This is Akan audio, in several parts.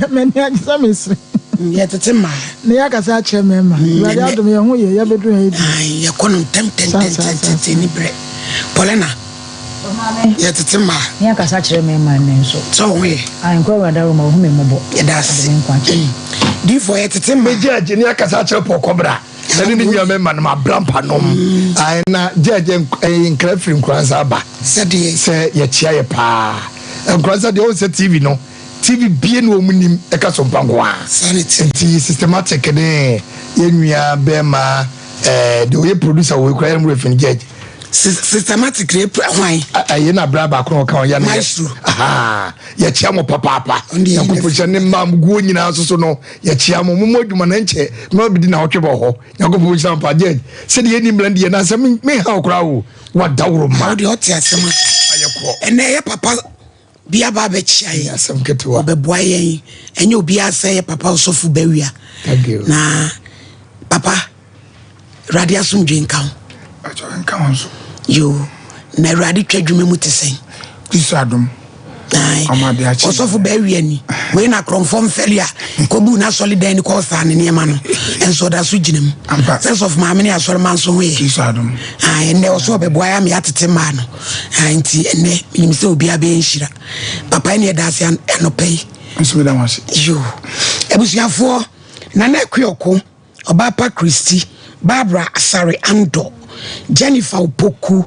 M'ani agye sɛ mesere. Yɛtete mmaa. Na yɛakasa akyerɛ mmarima. Awurade adom yɛn ho yɛ, yɛbɛduru ha yi deɛ. Ae, yɛkɔ no ntɛm ntɛntɛntɛntɛn ni berɛ. Paulina, yɛtete mmaa. Na yɛakasa akyerɛ mmarima nnɛ nso. Sɛ wo ho yɛ. Ae, nkɔ Awurade aroma, wahu me mmɔbɔ. Yɛda ase. Ɔde me nkwa akyɛ me. Diifoɔ, yɛtete mmaa. Megye agye ne akasa akyerɛ Paul Kɔbra ɛne ne nua mmarima nom abrampa nom. Ae, na gyɛɛgyɛ nkra firi Nkoransa aba. Sɛdeɛ. Sɛ yɛkyea yɛ paa. Nkoransa deɛ ɔhu sɛ TV no. TV bie na wɔn nim ɛka so mpa nko ara. Nti systematic ne yɛn nua bɛɛma ɛɛ deɛ ɔyɛ producer wɔ ekura yɛn mu refin judge. Systematic ne hwan? Ɛyɛ na abira baako na ɔka ɔya ne. Maestro. Yɛkyia mo papaapa. Nyankopɔn hyɛ ne mmaa mo guo nyinaa nso so no yɛkyia mo mo mo adwuma na nkyɛ mmaa bi di na ɔtwe bɔ hɔ. Nyankopɔn hyira mo pa judge. Sɛdeɛ yɛn nim deɛ na asɛm me ha ɔkora o wadaworo ma. Awo deɛ ɔte asɛm ase. Ayɛ korɔ. Ɛnna ɛyɛ papa. Bi aba abɛkyia yɛn. Asɛm ketewa. Ɔbɛboa yɛn. Ɛnyɛ obiara sɛ yɛ papa ɔsɔfo bawia. Thank you. Na papa, Awurade asomdwe nka ho. Bàtchɔ nka ho nso. Yo, na Awurade twa adwuma mu te sɛn? Kristo adom. Ɔsɔfo bawia ni. Wei na korɔmfoɔ mfɛle a kɔbu n'asɔre dan ni kɔɔ saa ne nneɛma no. Nso ɔda so gyina mu. Sɛ sɔfo maame ne asɔre ma nso ho yɛ. Kristo adom. Ɛnnɛ ɔsɔ ɔbɛboa yɛ ama yɛatete mmaa no. Nti ɛnnɛ menim sɛ obiara bɛyɛ nhyira. Papa ɛne ɛda ase anɔpa yi. Nso meda mo ase. Yo. Abusuafoɔ, Nana Akuoko, Ɔbaapa Christy, Barbara Asare Andor, Jennifer Opoku,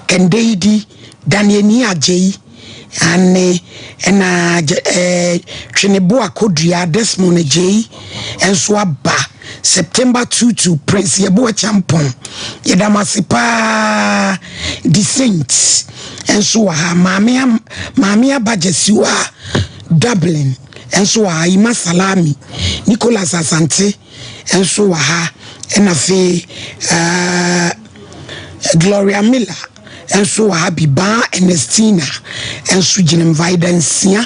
Kendeidi, Daniel Nii Agyei, ane ɛna eh, Tweneboa Kodua, Desmond Agyei nso aba. September 22, Prince Yeboah Champon, yɛda mo ase paa. Decent nso wɔ ha. Maame Maame Aba Gyasiwa Dublin nso wɔ ha. Ima Salami, Nicholas Asante nso wɔ ha. Ɛna afei uh, Gloria Miller nso wɔ ha bi. Baa Ernestina nso gyina mu. Vida Nsia,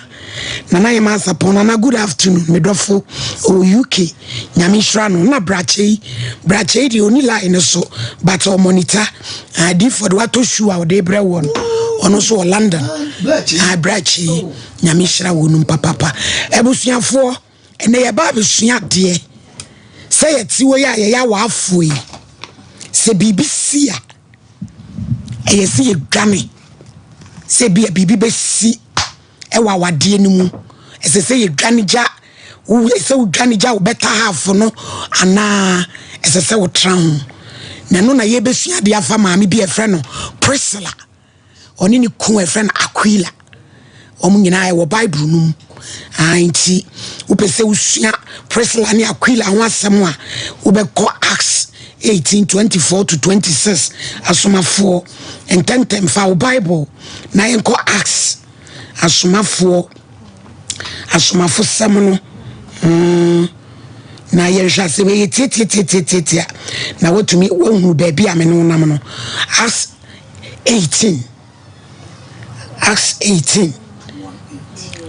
Nana Yema Asapɔn, Nana good afternoon, me dɔfo ɔwɔ UK, Nyame nhyira no. Na Brakye yi, Brakye yi deɛ ɔni line no so, but ɔmɔnita. Adiifoɔ de watɔ shoe a ɔde brɛ wɔ no, ɔno nso wɔ London. Brakye yi, Nyame nhyira wɔ num papapa. Abusuafoɔ, ɛnɛ yɛba abɛsua adeɛ. Sɛ yɛte wɔ yi a yɛyɛ awaafoɔ yi, sɛ biribi si a, ɛyɛ sɛ yɛdwane sɛ bi a biribi bɛsi wɔ awadeɛ no mu. Ɛsɛ sɛ yɛdwane gya, sɛ wodwane gya wo better half no anaa ɛsɛ sɛ wotra ho. Na ɛno na yɛbɛsua adeɛ afa maame bi a yɛfrɛ no Priscilla. Ɔne ne kun a yɛfrɛ no Aquila. Wɔn nyinaa ɛwɔ Bible no mu. Ah, nti wopɛ sɛ wosua Priscilla ne Aquila ho asɛm a, wobɛkɔ Acts 18 24 to 26 asomafoɔ ntɛntɛm fa wo Bible na yɛnkɔ Acts asomafoɔ asomafosɛm no mm, na yɛnhwɛ asɛm ɛyɛ tiatiatiatiatia na watumi wahunu baabi a me ne wo nam no. Acts 18 Acts 18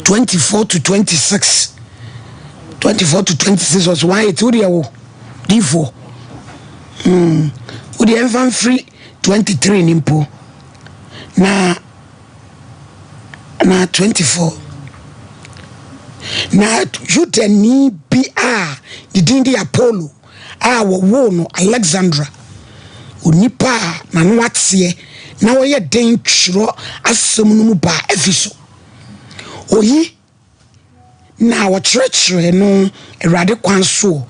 24 to 26 24 to 26 ɔsɛ wɔn ayɛ ti wo deɛ wo difoɔ mm wo deɛ nfa mfiri 23 ni mpo na na 24 na Yudani bi a ne din de Apollo a wɔwoo no Alexandra, onipa a n'ano ateɛ na ɔyɛ den twerɛ asɛm no mu baa Efeso. Oyi na wɔkyerɛkyerɛɛ no Awurade kwan soɔ,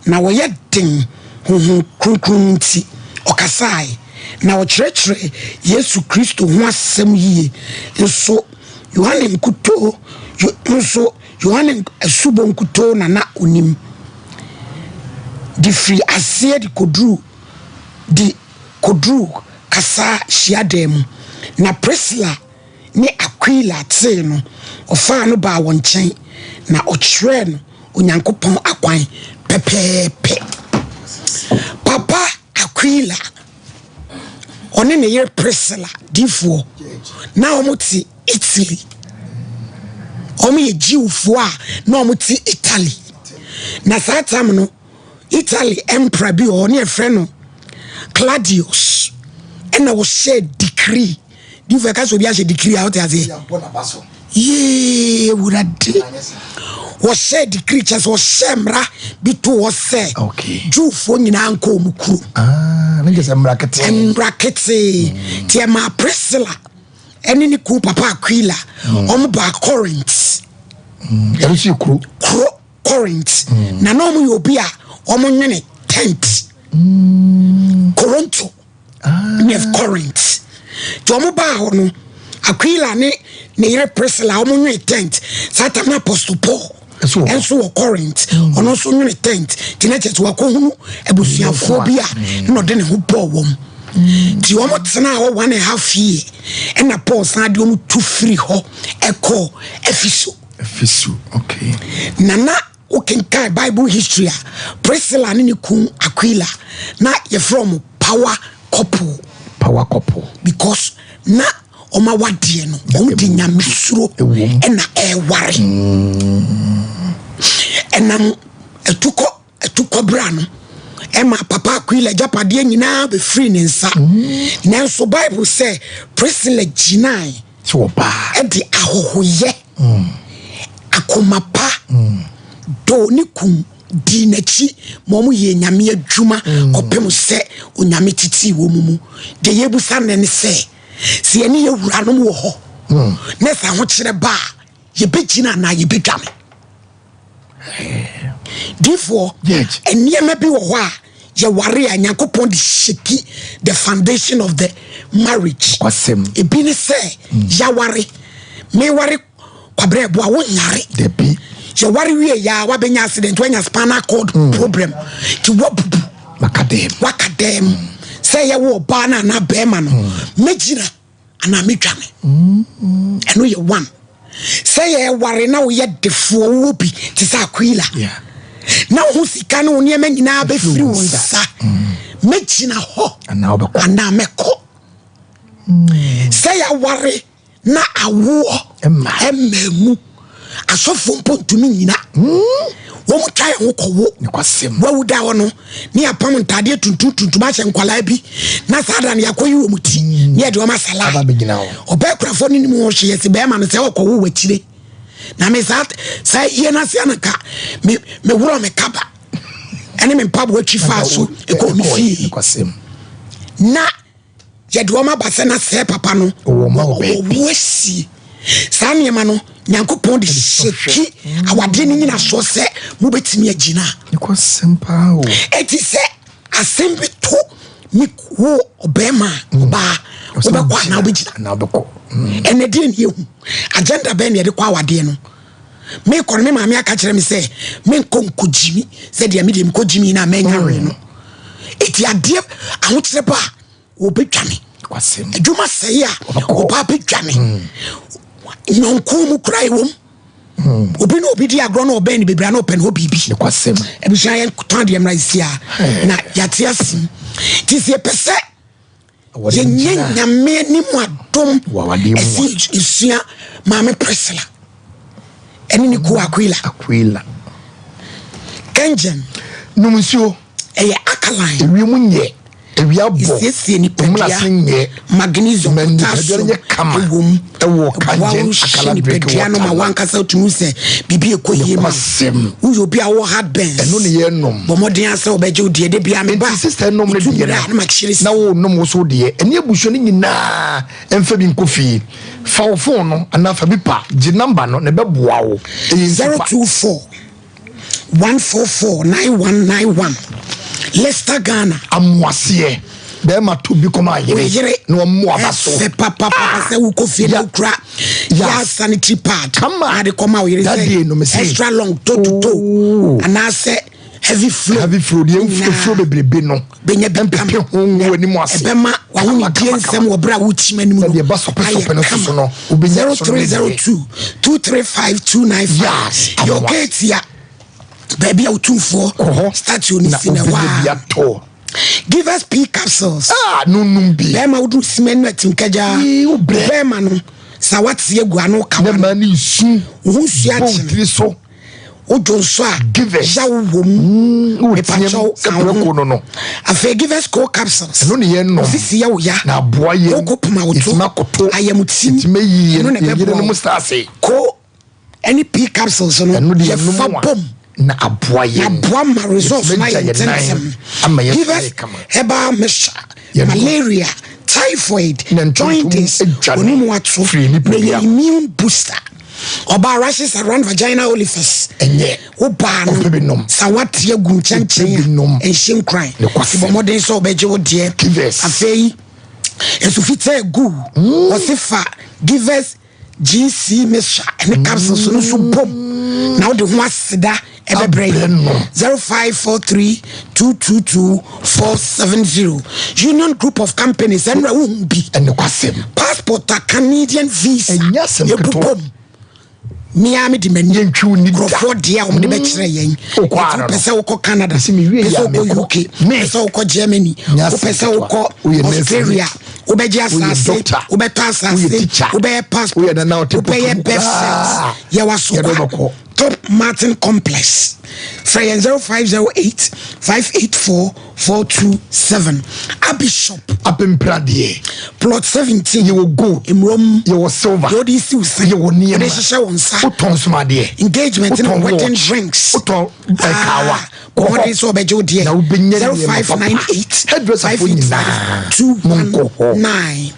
na wɔyɛ den Honhom Kronkron no nti, ɔkasae, na ɔkyerɛkyerɛɛ Yesu Kristo ho asɛm yie nso Yohane nkutoo nso Yohane asubɔ nkutoo na na onim. De firi aseɛ de kɔduruu de kɔduruu kasa hyiadan mu. Na Prisila ne Akwila tee no, ɔfaa no baa wɔn nkyɛn, na ɔkyerɛɛ no Onyankopɔn akwan pɛpɛɛpɛ. Papa Akwila, ɔne ne yere Prisila difoɔ, na wɔte Italy. Wɔyɛ Jewfoɔ a na wɔte Italy. Na saa tam no, Italy emperor bi wɔ hɔ ne yɛfrɛ no Claudius. Ɛna wɔhyɛɛ decree. Difoɔ ɛka sɛ obi ahyɛ decree a wote aseɛ? Yee Awurade. Wɔhyɛɛ decree kyɛ sɛ wɔhyɛɛ mmara bi too hɔ sɛ Jewfoɔ nyinaa nkɔ wɔn kurom. Ah, ne kyɛ sɛ mmara ketee. Mmara ketee. Mm. Nti ɛmaa Priscilla ɛne ne kunu papa Aquila mm. wɔn baa Corinth. Mm. Ɛno nso yɛ kuro. Kuro Corinth. Mm. Na na wɔn yɛ obi a wɔn nwene tent. Mm. Corinto. ne Corinth. Nti wɔn baa hɔ no, Aquila ne ne yere Priscilla wɔn nwene tent. Saa tam na Apostle Paul nso wɔ Corinth. Hmm. Ɔno nso nwene tent. Nti na kyerɛ sɛ wakɔhunu abusuafoɔ bi a hmm. na ɔde ne ho bɔɔ wɔn. Hmm. Nti wɔn tenaa hɔ 1.5 year ɛna Paul san de wɔn tu firi hɔ ɛkɔɔ Efeso. Efeso, okay. Nana Wokenkan Bible history a, Priscilla ne ne kun Aquila, na yɛfrɛ wɔn power couple. Power couple. Because na wɔn awadeɛ no, wɔn de nyamesuro ɛna ɛreware. Ɛnam atukɔ atukɔ bra no, ɛma papa Aquila agyapadeɛ nyinaa bɛfiri ne nsa. Nanso Bible sɛ Priscilla gyinae ɛde ahɔhoyɛ. Akoma pa dɔɔ ne kun dii n'akyi ma wɔn yɛɛ Nyame adwuma kɔpem sɛ Onyame titii wɔn mu. Deɛ yɛbusa nnɛ ne sɛ, sɛ yɛne yɛn wuranom wɔ hɔ na sɛ ahokyerɛ ba a, yɛbɛgyina anaa yɛbɛdwane? Difoɔ, nneɛma bi wɔ hɔ a yɛware a Nyankopɔn de shake the foundation of the marriage. Ebi ne sɛ mm. yɛaware, meware kwabrɛ ɛboa wo nyare. Yɛware wie yɛ a wabɛnya accident, wanya spinal cord mm. problem, nti wabubu. Waka dɛm. Waka dɛm. Mm. Sɛ yɛwɔ ɔbaa no anaa bɛrima no, mɛgyina. anaa medwane ɛno yɛ one sɛ yɛware na woyɛ defoɔ wowɔ bi te sɛ Aquila na wo ho sika ne wo nneɛma nyinaa bɛfiri wo nsa mɛgyina hɔ anaa mɛkɔ sɛ yɛaware na awoɔ ɛmma mu asɔfoɔ mpo ntumi nyina wɔn twa yɛn ho kɔwo wawu da hɔ no ne yɛapam ntaadeɛ tuntum tuntum ahyɛ nkwadaa bi na saa da no yɛakɔyi wɔn ti mm. ne yɛde wɔn asala ɔbɛɛ kurafoɔ no nim wɔn hwɛ yɛsi bɛrima no sɛ ɔkɔwo w'akyire na me saa saa yie no ase anaka me me worɔ me kaba ɛne me mpaboa twi faa so ɛkɔ me fie na yɛde wɔn aba sɛ na sɛɛ papa no wɔwɔ asie saa nneɛma no nyankopɔn de hyɛki awadeɛ no nyinasoɔ sɛ mobɛtumi agyina ɛti sɛ asɛm bi to me wo ɔbɛrima a mm. ɔbaa wobɛkɔ anaa wobɛgyina mm. ɛnɛ deɛ ne yɛhu agenda bɛn ne yɛde kɔ awadeɛ no mekɔ no me maame aka kyerɛ me sɛ menkɔ nkɔgyimi sɛdeɛ medeɛ mekɔgyimi no a manya wee no ɛti adeɛ ahokyerɛ ba a wɔbɛdwane adwuma sɛe a ɔbaa bɛdwane hmm. nyɔnko mu kora ɛwom hmm. obi ne obi di agorɔ na ɔbɛn ne bebree na ɔpɛ ne hɔ biribi abusua yɛn tɔn adeɛ mmra nsia na yɛate asim nti sɛ yɛpɛ sɛ yɛnyɛ nyame anim adom ɛsi nsua maame Priscilla ɛne ne kuo Aquila Aquila Kenjen nom nsuo ɛyɛ alkaline ewiem nyɛ ewia bɔ esiesie nipadua magnesium potassium ɛwɔ mu ɛwɔ kangen akala drink water nipadua no ma wankasa otumi sɛ biribi ekɔ yie ma woyɛ obi a wɔ hard burns ɛno ne yɛ nom bɔ mmɔden asɛ ɔbɛgye wo deɛ de bia me ba nti sister nom ne deɛ no na wo nom wo so deɛ ɛne abusua no nyinaa ɛmfa bi nkɔ fie fa wo phone no anaa fa bi pa gye number no na ɛbɛboa wo ɛyɛ nsu pa 024 144 9191 Leicester Ghana. Amoaseɛ bɛrima to bi kɔma yere na ɔmo aba so. Ɛfɛ papapapa ah! sɛ wokɔ fie na wokura yɛ sanitary pad. Kama na de kɔma wo yere sɛ extra long toe to toe oh. anaasɛ heavy flow. Heavy flow deɛ nfuro bebrebe no. Bɛnya bi kama. Ɛmpepe ho ngu anim ase. Ɛbɛma wahomedie nsɛm wɔ berɛ a wokyim anim no. Ɛdeɛ ba sɔpesɔpe no soso no. Wobɛnya so no ne deɛ. 0302 235 295. Yɛ ɔka tia baabi a otumfoɔ statue no si na ɛhɔ a. Give us pea capsules. Ah, no num bi. Bɛrima woduru simɛ no atim kagya. Bɛrima no sa wate agu ano kawa no. Ne nsu. Wo ho nsu akyene. Bɔ so. Wodwo nso a Givers. yaw wɔ mu. Mm, woteam Mepakyɛw sɛ ka wo prɛko ho. no no. Afei Givers Co capsules. Ɛno ne yɛn nom. Osisi yɛ wo ya. Na aboa yɛn. Koko poma wo to. Yɛtumi akoto. Ayamtim. Yɛtumi ayi Ɛno yɛn na yɛn ɛbɛboa yerenom wo. saase. Co ɛne P capsules no Ɛno de yɛn yɛfa nom a bom. na aboa Na yɛn. aboa ma results Yɛtumi no ayɛ agya yɛn nan ntɛmntɛm. ama yɛn Givers ayɛ kama. herbal mixture. Yɛn nom. Malaria, typhoid, Na ntontom jaundice, adwane onum ato, firi na nipadua ɛyɛ mu. immune booster. Ɔbaa rashes around vagina orifice. Ɛnyɛ. Wo baa no, Ɔpɛ bi nom. sa wate agu nkyɛnkyɛn Ɔpɛ bi nom. a ɛnhyɛ nkuran. Ne kwasɛm. Bɔ mmɔden sɛ ɔbɛgye wo deɛ. Givers. Afei, nsu fitaa gu. Wɔse fa Givers GC mixture ɛne capsules no nso bom na wode ho aseda ɛbɛbrɛ Abrɛ yɛn. no. 0543 222 470. Union Group of Companies ɛnura wohu bi. Ɛne kwasɛm. Passport a Canadian visa. Ɛnyɛ asɛm ketewa. Ebubom. Mea me de m'ani. Yɛntwi wo ni da. Nkurɔfoɔ deɛ a wɔde bɛkyerɛ yɛn. Wokɔ Nti ara no. wopɛ sɛ wokɔ Canada, Mese mewie wopɛ yi sɛ a wokɔ mekɔ. UK, Me. wopɛ sɛ wokɔ Germany, Nyɛ asɛm wopɛ sɛ ketewa. wokɔ Woyɛ nurse Australia, wobɛgye Woyɛ asase, doctor. wobɛtɔ Woyɛ asase, teacher. wobɛyɛ passport, Woyɛ nana ɔte wobɛyɛ pɔtɔ mu birth koraa. cert, yɛwɔ Yɛde asokwa. wobɛkɔ. Top Martin Complex. Frɛ yɛn 0508 584 427. Abishop. Apempradeɛ. Plot 17. Yɛwɔ gold. Mmrom. Yɛwɔ silver. Deɛ wode si wo se. Yɛwɔ nneɛma. Wode hyehyɛ wo nsa. Wotɔn nsomadeɛ. Engagement ne Wotɔn wedding watch. drinks. Wotɔn kawa. Bɔmmɔden sɛ ɔbɛgye wo deɛ. Na wobɛnya nneɛma papa. 0598 Hairdresserfoɔ nyinaa. Monkɔ hɔ. 219.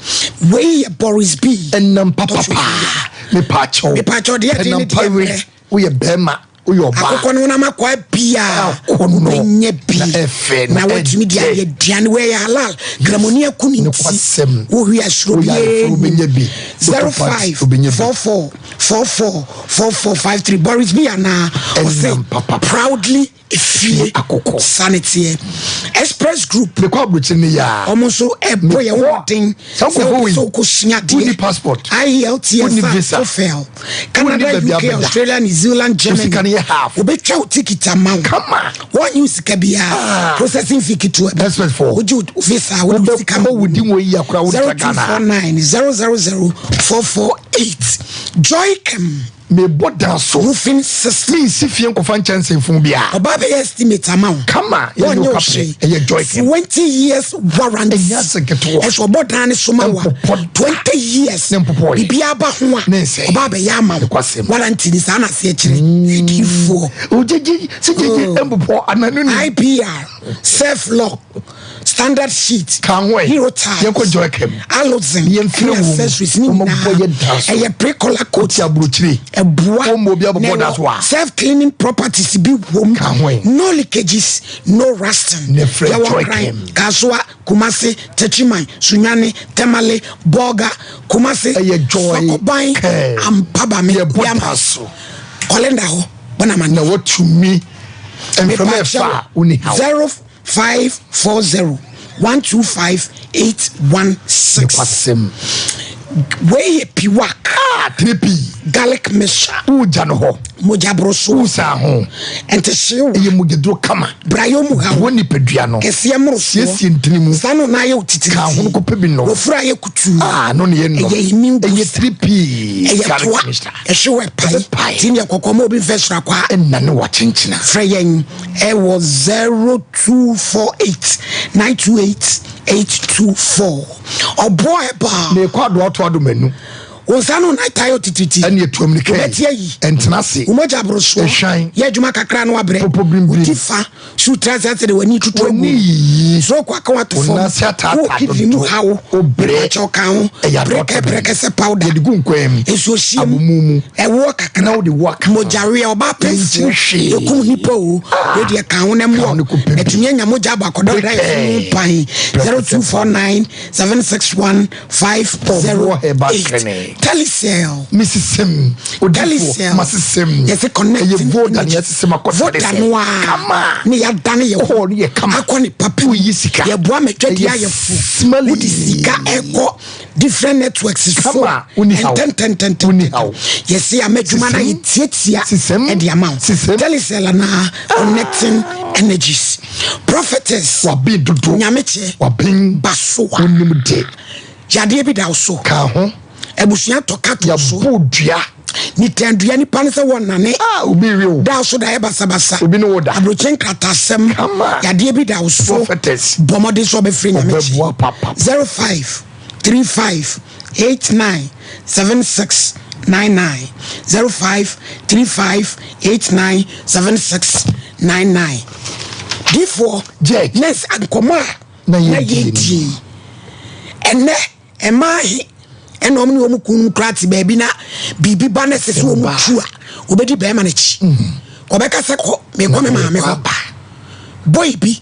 Wei yɛ Boris B. Ɛnam papapaa. Mepaakyɛw. Mepaakyɛw deɛ ɛde ne Ɛnam deɛ pa wei. mmerɛ. Woyɛ bɛrima. Woyɛ ɔbaa. Akokɔ no honam akɔ bia. Akɔ no. Wobɛnya bi. Na ɛfɛ, Na na watumi de ɛdɛ. ayɛ aduane. Wei yɛ halal. Gramoni aku ne Ne nti. kwasɛm. Wohwie asuro Woyɛ biara ayeforɔ, wobɛnya bi. Zero Wotɔ party, five wobɛnya bi. 44 44 44 53. Boris B anaa. Ɛnam Ɔse papapa. proudly efie Akokɔ. Saneteɛ. Express Group. Mekɔ aburokyire ne yaa. Ɔmo nso ɛbɔ yɛn ho mmɔden Saa sɛ nkurɔfoɔ wopɛ wei, sɛ wokɔsua adeɛ. wonni passport, IELTS wonni a visa, TOEFL, wonni Canada, baabi UK, abɛda. Australia, New Zealand, Germany. sika no yɛ half. Wobɛtwa wo ticket ama wo. Kama. Wɔnnye wo sika biara. Ah. Processing fee ketewa bi. Express for. Wogye wo visa a wode wo sika ma Wobɛkɔ wo din wɔ yi akora wo ntra Ghana. 0249 000 448. Joycam. Mebɔ dan so. Roofing system. Mensi fie nkɔfa nkyɛnsee fun biara. Ɔbaa bɛyɛ estimate ama wo. Kama, yɛnyɛ Wɔnyɛ wo wo kapre. hwee. Ɛyɛ Joycam. 20 years warranty. Ɛnyɛ ase ketewa. Ɛso ɔbɔ dan ne so ma wo a. Ɛmpopɔ da. 20 years. Ne mpopɔ yɛ. Biribiara ba ho a. Ne nsɛe. Ɔbaa bɛyɛ ama wo. Nokwasɛm. Warranty ni saa na aseɛ kyerɛ. Adiyifoɔ. Ogyegye sɛ gyegye Oh. mpopɔ ananu ni. IPR, self lock, standard sheet, Ka ho ɛ. hero tiles, Yɛnkɔ Joycam. Alozin, Yɛmfiri ne wo mu. accessories ne Wɔmmɔ nyinaa. yɛ da so. Ɛyɛ pre-color coat. Wote aburokyire. Ɛboa. Wɔmmɔ obi abobɔ Na da ɛwɔ so a. Self cleaning properties bi wom. Ka ho ɛ. No leakages, no rusting. Ne frɛ Yɛwɔ Joycam. Nkran, Kasoa, Kumasi, Techiman, Sunyani, Tamale, Bolga, Kumasi, Ɛyɛ Joy Sokoban, Care. Ampabame, Yɛbɔ Yama. da so. Kɔlenda hɔ. Bɔnamani. Na watumi mframa ɛfa a wonni haw. 0540 125 816. Nokwasɛm. Wei yɛ piwak. Ah, 3P. Garlic mixture. Wogya no hɔ. Mogya boro so. Wosan ho. Ɛnte hyew. Ɛyɛ mogyaduro kama. Brayɛ mu haw. Wɔ nipadua no. Kɛseɛ mmorosoɔ. Siesie ntini mu. Saa no na ayɛ wo titiri. Ka ho no kɔpɛ bi nom. Wɔfura ayɛ kutuu. Ah, no ne yɛ nom. Ɛyɛ immune Ɛyɛ booster. 3P. Ɛyɛ Garlic toa. mixture. Ɛhyew ɛpae. Ɛbɛpae. Ti ne ɛkɔkɔ ma obi mfɛ soro akwa. Ɛnna ne wakyenkyena. Frɛ yɛn ɛwɔ 0248 928 824. Ɔboa ɛbaa. Mekɔ adoa to adom anu. Wo nsa no na tae otititi. Ɛne etu amirika yi. Wobɛte ayi. Ɛntena ase. Wo mogya boro soɔ. Ɛhwan. Yɛ adwuma kakra na wabrɛ. Popo birimbirim. Wo ti fa. So tra ase ase de w'ani tutu agu. W'ani yiyi. Soro kɔ aka wato Wo fam. nan ase ataataa Wo kidney mu dodo. haw. Wo brɛ. Mepakyɛw ka ho. Ɛyɛ Brɛkɛ adɔtɔ brɛkɛ sɛ powder. Yɛde gu nkwan mu. Nsuo hyia mu. Abomu mu. Ɛwoɔ kakra. Na wode wo aka ho. Mogyaweɛ ɔbaa pɛnfoɔ. Ɛnkyiri hwee. Ɛkum nipa o. Wei deɛ ka ho na Ka mmoa. ho ne kɔpɛ bi. Ɛtumi anya mogya abɔ akɔdɔ da yɛ Brɛkɛ. pan. Brɛkɛ sɛ 0249 761 Ɔboɔ herbal 508. clinic. Telecel. Mesesem. Odifoɔ. Telecel. Masesem. Yɛsɛ connecting Ɛyɛ voda energy. ne yɛsesem akɔ Voda Telecel. no a. Kama. Ne yɛadane yɛ Kɔɔ no yɛ kama. Akɔ ne papa. Woyi sika. Yɛboa matwa di Ɛyɛ ayɛ fo. smelly. Wode sika ɛkɔ different networks so. Kama. Wonni haw. Ntɛntɛntɛntɛn. Wonni haw. Yɛsɛ ama adwuma no Sisem. ayɛ tiatia. Sisem. Ɛde ama wo. Sisem. Telecel anaa connecting energies. Prophetess. Waben dodo. Nyamekyɛ. Waben. Basoa. Wonim de. Yadeɛ bi da wo so. Ka ho. Abusua tɔ ka to so. Yɛbɔ dua. Nitɛndua nipa no sɛ wɔnane. Ah, obi wi wo. Da so da yɛ basabasa. Obi ne wo da. Aburokye nkratasɛm. Kama. Yadeɛ bi da wo so. Prophetess. Bɔ mmɔden sɛ ɔbɛfiri Nyame kyi. Ɔbɛboa papa. 05 35 89 76 99 05 35 89 76 99 Difoɔ. Judge. Nurse nkɔmɔ a. Na Na yɛdie yɛdie. Ɛnɛ ɛmaa he ɛna ɔmo ne ɔmo kunu koraa te baabi na biribi ba na ɛsɛ sɛ ɔmo tu a ɔbɛdi bɛrima n'akyi. Ɔbɛka sɛ kɔ mekɔ me maame hɔ. Boy bi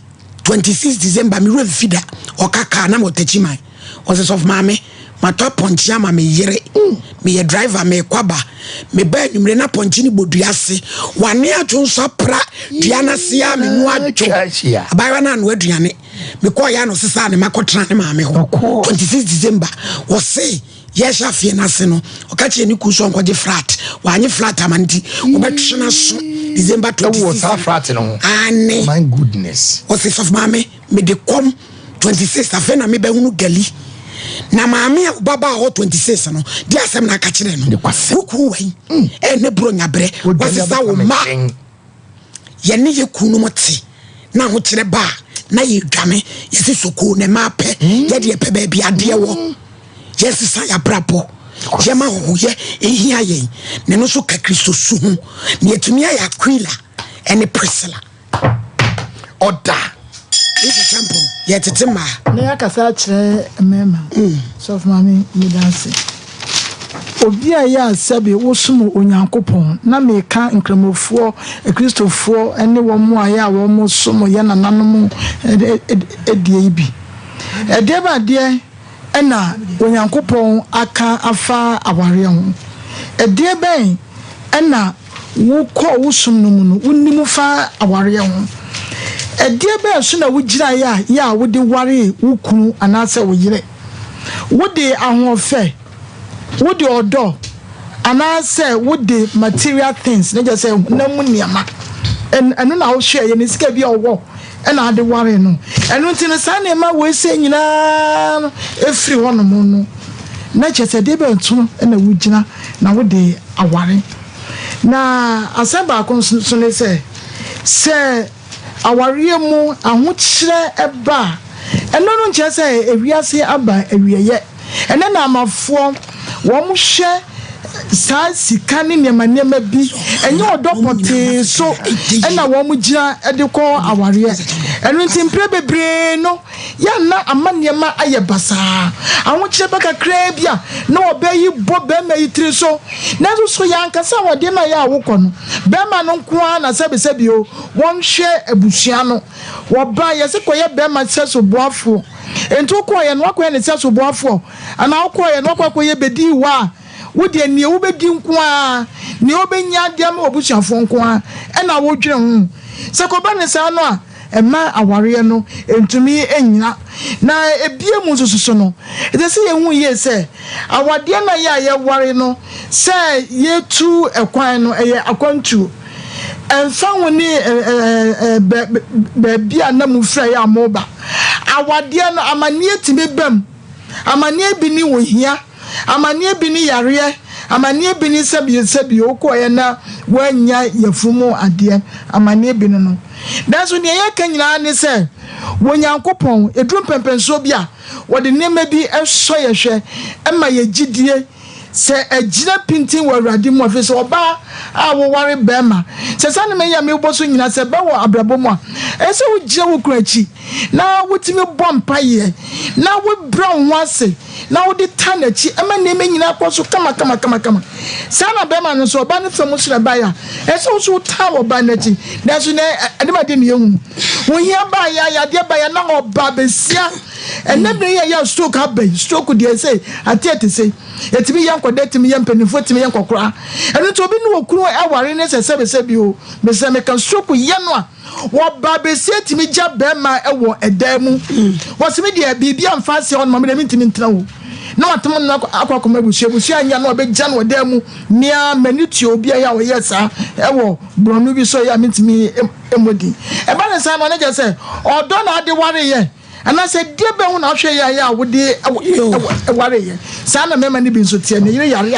26 December me werɛ mfi da ɔka kaa na mewɔ man. Ɔsɛ sɔfo maame matɔ apɔnkye ama me yere. Meyɛ driver mekɔ aba. Meba anwummere na apɔnkye no bɔ dua ase. Wane adwo nso apra dua no ase a menu adwo. Abayewa no anoa aduane. Mekɔɔ yɛ ano sesaa ne ma kɔtena ne maame hɔ. 26 December wɔse yɛhyɛ afeɛ no ase no ɔka kyerɛ ne kunu sɛ ɔnkɔgye flat. Wanye flat ama no nti wɔbɛtwe no aso December 26. Ɛwɔ saa flat no ho. Ane. My goodness. Ɔse sɔfo maame mede kɔm 26 afei na mebɛhunu gali. Na maame a ɔbabaa hɔ 26 no de asɛm na aka kyerɛ no. Wo kunu wai ɛne buro nyabrɛ wasesa wo ma yɛne yɛ kunu no te na ahokyerɛ ba a na yɛdwane yɛse sokoo na ɛma apɛ yɛde yɛpɛ baabi adeɛ wɔ yɛsesa yɛabrabɔ yɛma hohoyɛ ɛhia yɛn na ɛno nso ka Kristo su ho na yɛtumi ayɛ Aquila ɛne Priscilla. Ɔda. Lisa Champon, yɛtete mmaa. Na yɛakasa akyerɛ mmarima. Sɔfo Maame, meda ase. Obi a ɛyɛ a sɛbe wosom Onyankopɔn, na meka Nkramofoɔ, Akristofoɔ ne wɔn a ɛyɛ a wɔsom yɛn nananom deɛ yi bi. Ɛdeɛ bɛn adeɛ na Onyankopɔn aka afa awareɛ ho? Ɛdeɛ bɛn na wokɔɔ wo som no mu no, wonim fa awareɛ ho? Ɛdeɛ bɛn so na wogyinaeɛ a yɛ a wode waree wo kunu anaasɛ wo yere? Wode ahoɔfɛ, wode ɔdɔ, anaasɛ wode material things, na kyerɛ sɛ honam mu nneɛma, ɛno na wohwɛeɛ, ne sika bi a ɔwɔ ɛna ade waree no. Ɛno nti no, saa nneɛma wei sɛ nyinaa no ɛfiri hɔnom no, na kyerɛ sɛ ɛdeɛ bɛn so na wogyina na wode aware. Na asɛm baako nso ne sɛ, sɛ awareɛ mu ahokyerɛ ba a, ɛno no nkyerɛ sɛ ewiase aba awieɛ. Ɛnnɛ na amafoɔ wɔn hwɛ saa sika ne nneɛma nneɛma bi, ɛnyɛ ɔdɔ pɔtee so ɛna wɔn gyina de kɔ awareɛ. Ɛno nti mprɛ bebree no yɛ na ama nneɛma ayɛ basaa. Ahokyerɛ ba kakraa bi a na ɔbaa yi bɔ barima yi tiri so. Nanso so yɛ ankasa awadeɛ no a yɛ a wokɔ no, barima no nko ara na sɛbesɛbe o, wɔnhwɛ abusua no. Wɔba yɛse kɔyɛ barima sɛso boafoɔ. Enti wokɔeɛ no woakɔyɛ ne sɛso boafoɔ anaa wokɔeɛ no woakɔ akɔyɛ bɛdii hɔ a, wo deɛ nea wobɛdi nko ara, nea wobɛnya de ama w'abusuafoɔ nko ara na wodwene ho. Sɛ kɔba no saa no a, ɛmma awareɛ no ntumi nnyina. Na ebia mu nso so no, ɛsɛ sɛ yɛhu yie sɛ awadeɛ no a yɛ a yɛware no, sɛ yɛtu kwan no, ɛyɛ akwantuo. Ɛmfa ho ne baabi a na mofiri a yɛ a moreba, awadeɛ no, amanneɛ tumi ba mu. Amanneɛ bi ne ohia. Amanneɛ bi ne yareɛ, amanneɛ bi ne sɛbi sɛbi wokɔeɛ na woannya yafunu mu adeɛ, amanneɛ bi ne no. Nanso deɛ yɛka nyinaa ne sɛ, wɔ Nyankopɔn, ɛduru mpɛnpɛnsoɔ bi a, wɔde nneɛma bi sɔ yɛ hwɛ ma yɛ gyidie sɛ agyina pintinn wɔ Awurade mu, ɛfiri sɛ ɔbaa a woware barima, sɛ saa nneɛma yi a merebɔ so nyinaa sɛ ɛba wɔ abrabɔ mu a, ɛsɛ sɛ wogyina wo kunu akyi na wotumi bɔ mpaeɛ na wobrɛ wo ho ase na wode taa n'akyi ma nneɛma nyinaa kɔ so kamakamakamakama. Saa na bɛrima no nso, ɔbaa no fa mu so na ɛbaeɛ a, ɛsɛ sɛ wo nso wotaa ɔbaa no akyi. Nanso nɛ ɛde ma de ne yɛhu. Ohia baeɛ a, yadeɛ baeɛ a, na ɔbaa bɛsia. Ɛnɛ berɛ yi a yɛ stroke aba yi, stroke deɛ ɛsɛ ateɛ te se. Ɛtumi yɛ nkɔda, ɛtumi yɛ mpanimfoɔ, ɛtumi yɛ nkɔkora. Ɛno nti obi ne okunu aware ne sɛ sɛbesɛbe o, mesɛ meka stroke yɛ no a, Wɔba besia tumi gya bɛɛma wɔ ɛdan mu. Wɔse me deɛ biribi amfa aseɛ hɔ nom a me deɛ mentumi ntena o. Na watam no akɔ akɔma abusua, abusua annya no a ɔbɛgya no wɔ dan mu. Me ara m'ani tua obi a ɛyɛ a ɔyɛ saa wɔ borɔno bi so ɛyɛ a mentumi mmɔ din. Ɛba no saa no a na kyerɛ sɛ ɔdɔ na ade wareyɛ. Anaasɛ deɛ bɛn ho na wohwɛ yɛ a wode wareeɛ? Saa na mmarima no bi nso teɛ. Ne yere yare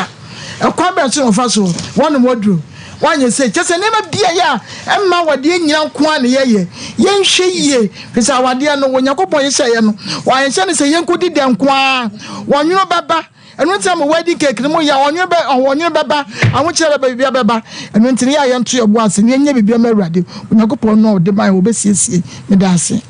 a, Ɛkwan bɛn so na wɔfa so wɔnom aduro? Woanyɛ sei. Kyerɛ sɛ nneɛma bi a ɛyɛ a ɛmma awadeɛ nnyina nko ara na yɛyɛ. Yɛnhwɛ yie, firi sɛ awadeɛ no, Onyankopɔn hyehyɛeɛ no, wanhyehyɛ no sɛ yɛnkɔdi dɛ nko ara. Wɔnwono bɛba. Ɛno nti na mo wedding cake no moyɛ a, ɔnwono bɛ, ɔnwono bɛba, ahokyerɛ bɛba, biribiara bɛba. Ɛno nti no, yɛ a yɛnto yɛn bo ase na yɛnyɛ biribiara ma Awurade. Onyankopɔn no a ɔde ma yɛn, ɔbɛsiesie. Meda ase.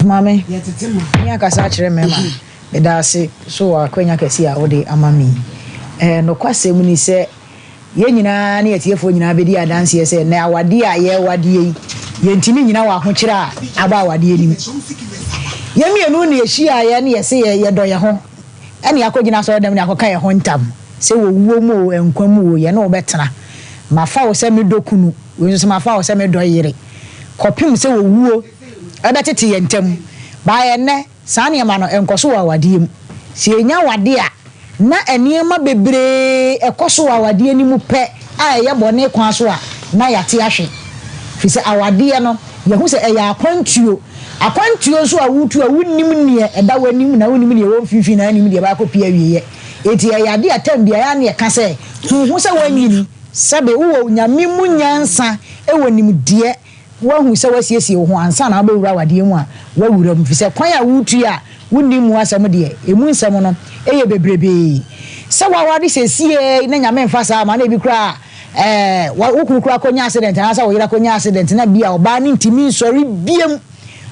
Maame, me akasa akyerɛ mmarima. Meda ase so wɔ akwanya kɛse a wode ama me yi. Ɛɛ, nokwasɛm ni sɛ yɛn nyinaa ne atiefoɔ nyinaa bɛdi adanseɛ sɛ nnɛ awadeɛ a yɛrewadeɛ yi, yɛntumi nnyina wɔ ahokyerɛ a aba awadeɛ no mu. Yɛn mmienu na yɛhyiaeɛ na yɛse yɛdɔ yɛn ho, ɛna yɛakɔgyina asɔredam na yɛakɔka yɛn ho ntam sɛ wɔ wuo mu oo, nkwa mu oo, yɛne wo bɛtena. Mafa wo sɛ me dɔ kunu, wei nso sɛ mafa wo sɛ me dɔ yere, kɔpem sɛ owuo bɛtete yɛn ntam. By ɛnnɛ, Saa nneɛma no nkɔ so wɔ awadeɛ mu. Sɛ yɛnya awadeɛ a, na nneɛma bebree kɔ so wɔ awadeɛ no mu pɛ a ɛyɛ bɔne kwan so a, na yɛate ahwe. Ɛfiri sɛ awadeɛ no, yɛhu sɛ ɛyɛ akwantuo. Akwantuo nso a woretu a wonnim deɛ ɛda w'anim na wonnim deɛ ɛwɔ mfimfini na wonnim deɛ ɛbɛakɔ akɔpue awieeɛ. Enti ɛyɛ adeɛ a tam biara ɛyɛ a na yɛka sɛ, hu ho sɛ woanyini, sɛbe wowɔ Nyame mu nyansa wɔ nimdeɛ Woahu sɛ woasiesie wo ho ansa na wobɛwura awadeɛ mu a, woawura mu, ɛfiri sɛ kwan a woretu yi a wonnim mu asɛm deɛ, ɛmu nsɛm no yɛ bebrebee. Sɛ woaware seesei yi na Nyame mfa saa mma na ebi koraa a, wo kunu koraa kɔnya accident anaasɛ wo yere akɔnya accident na bi a ɔbaa no ntumi nsɔre biom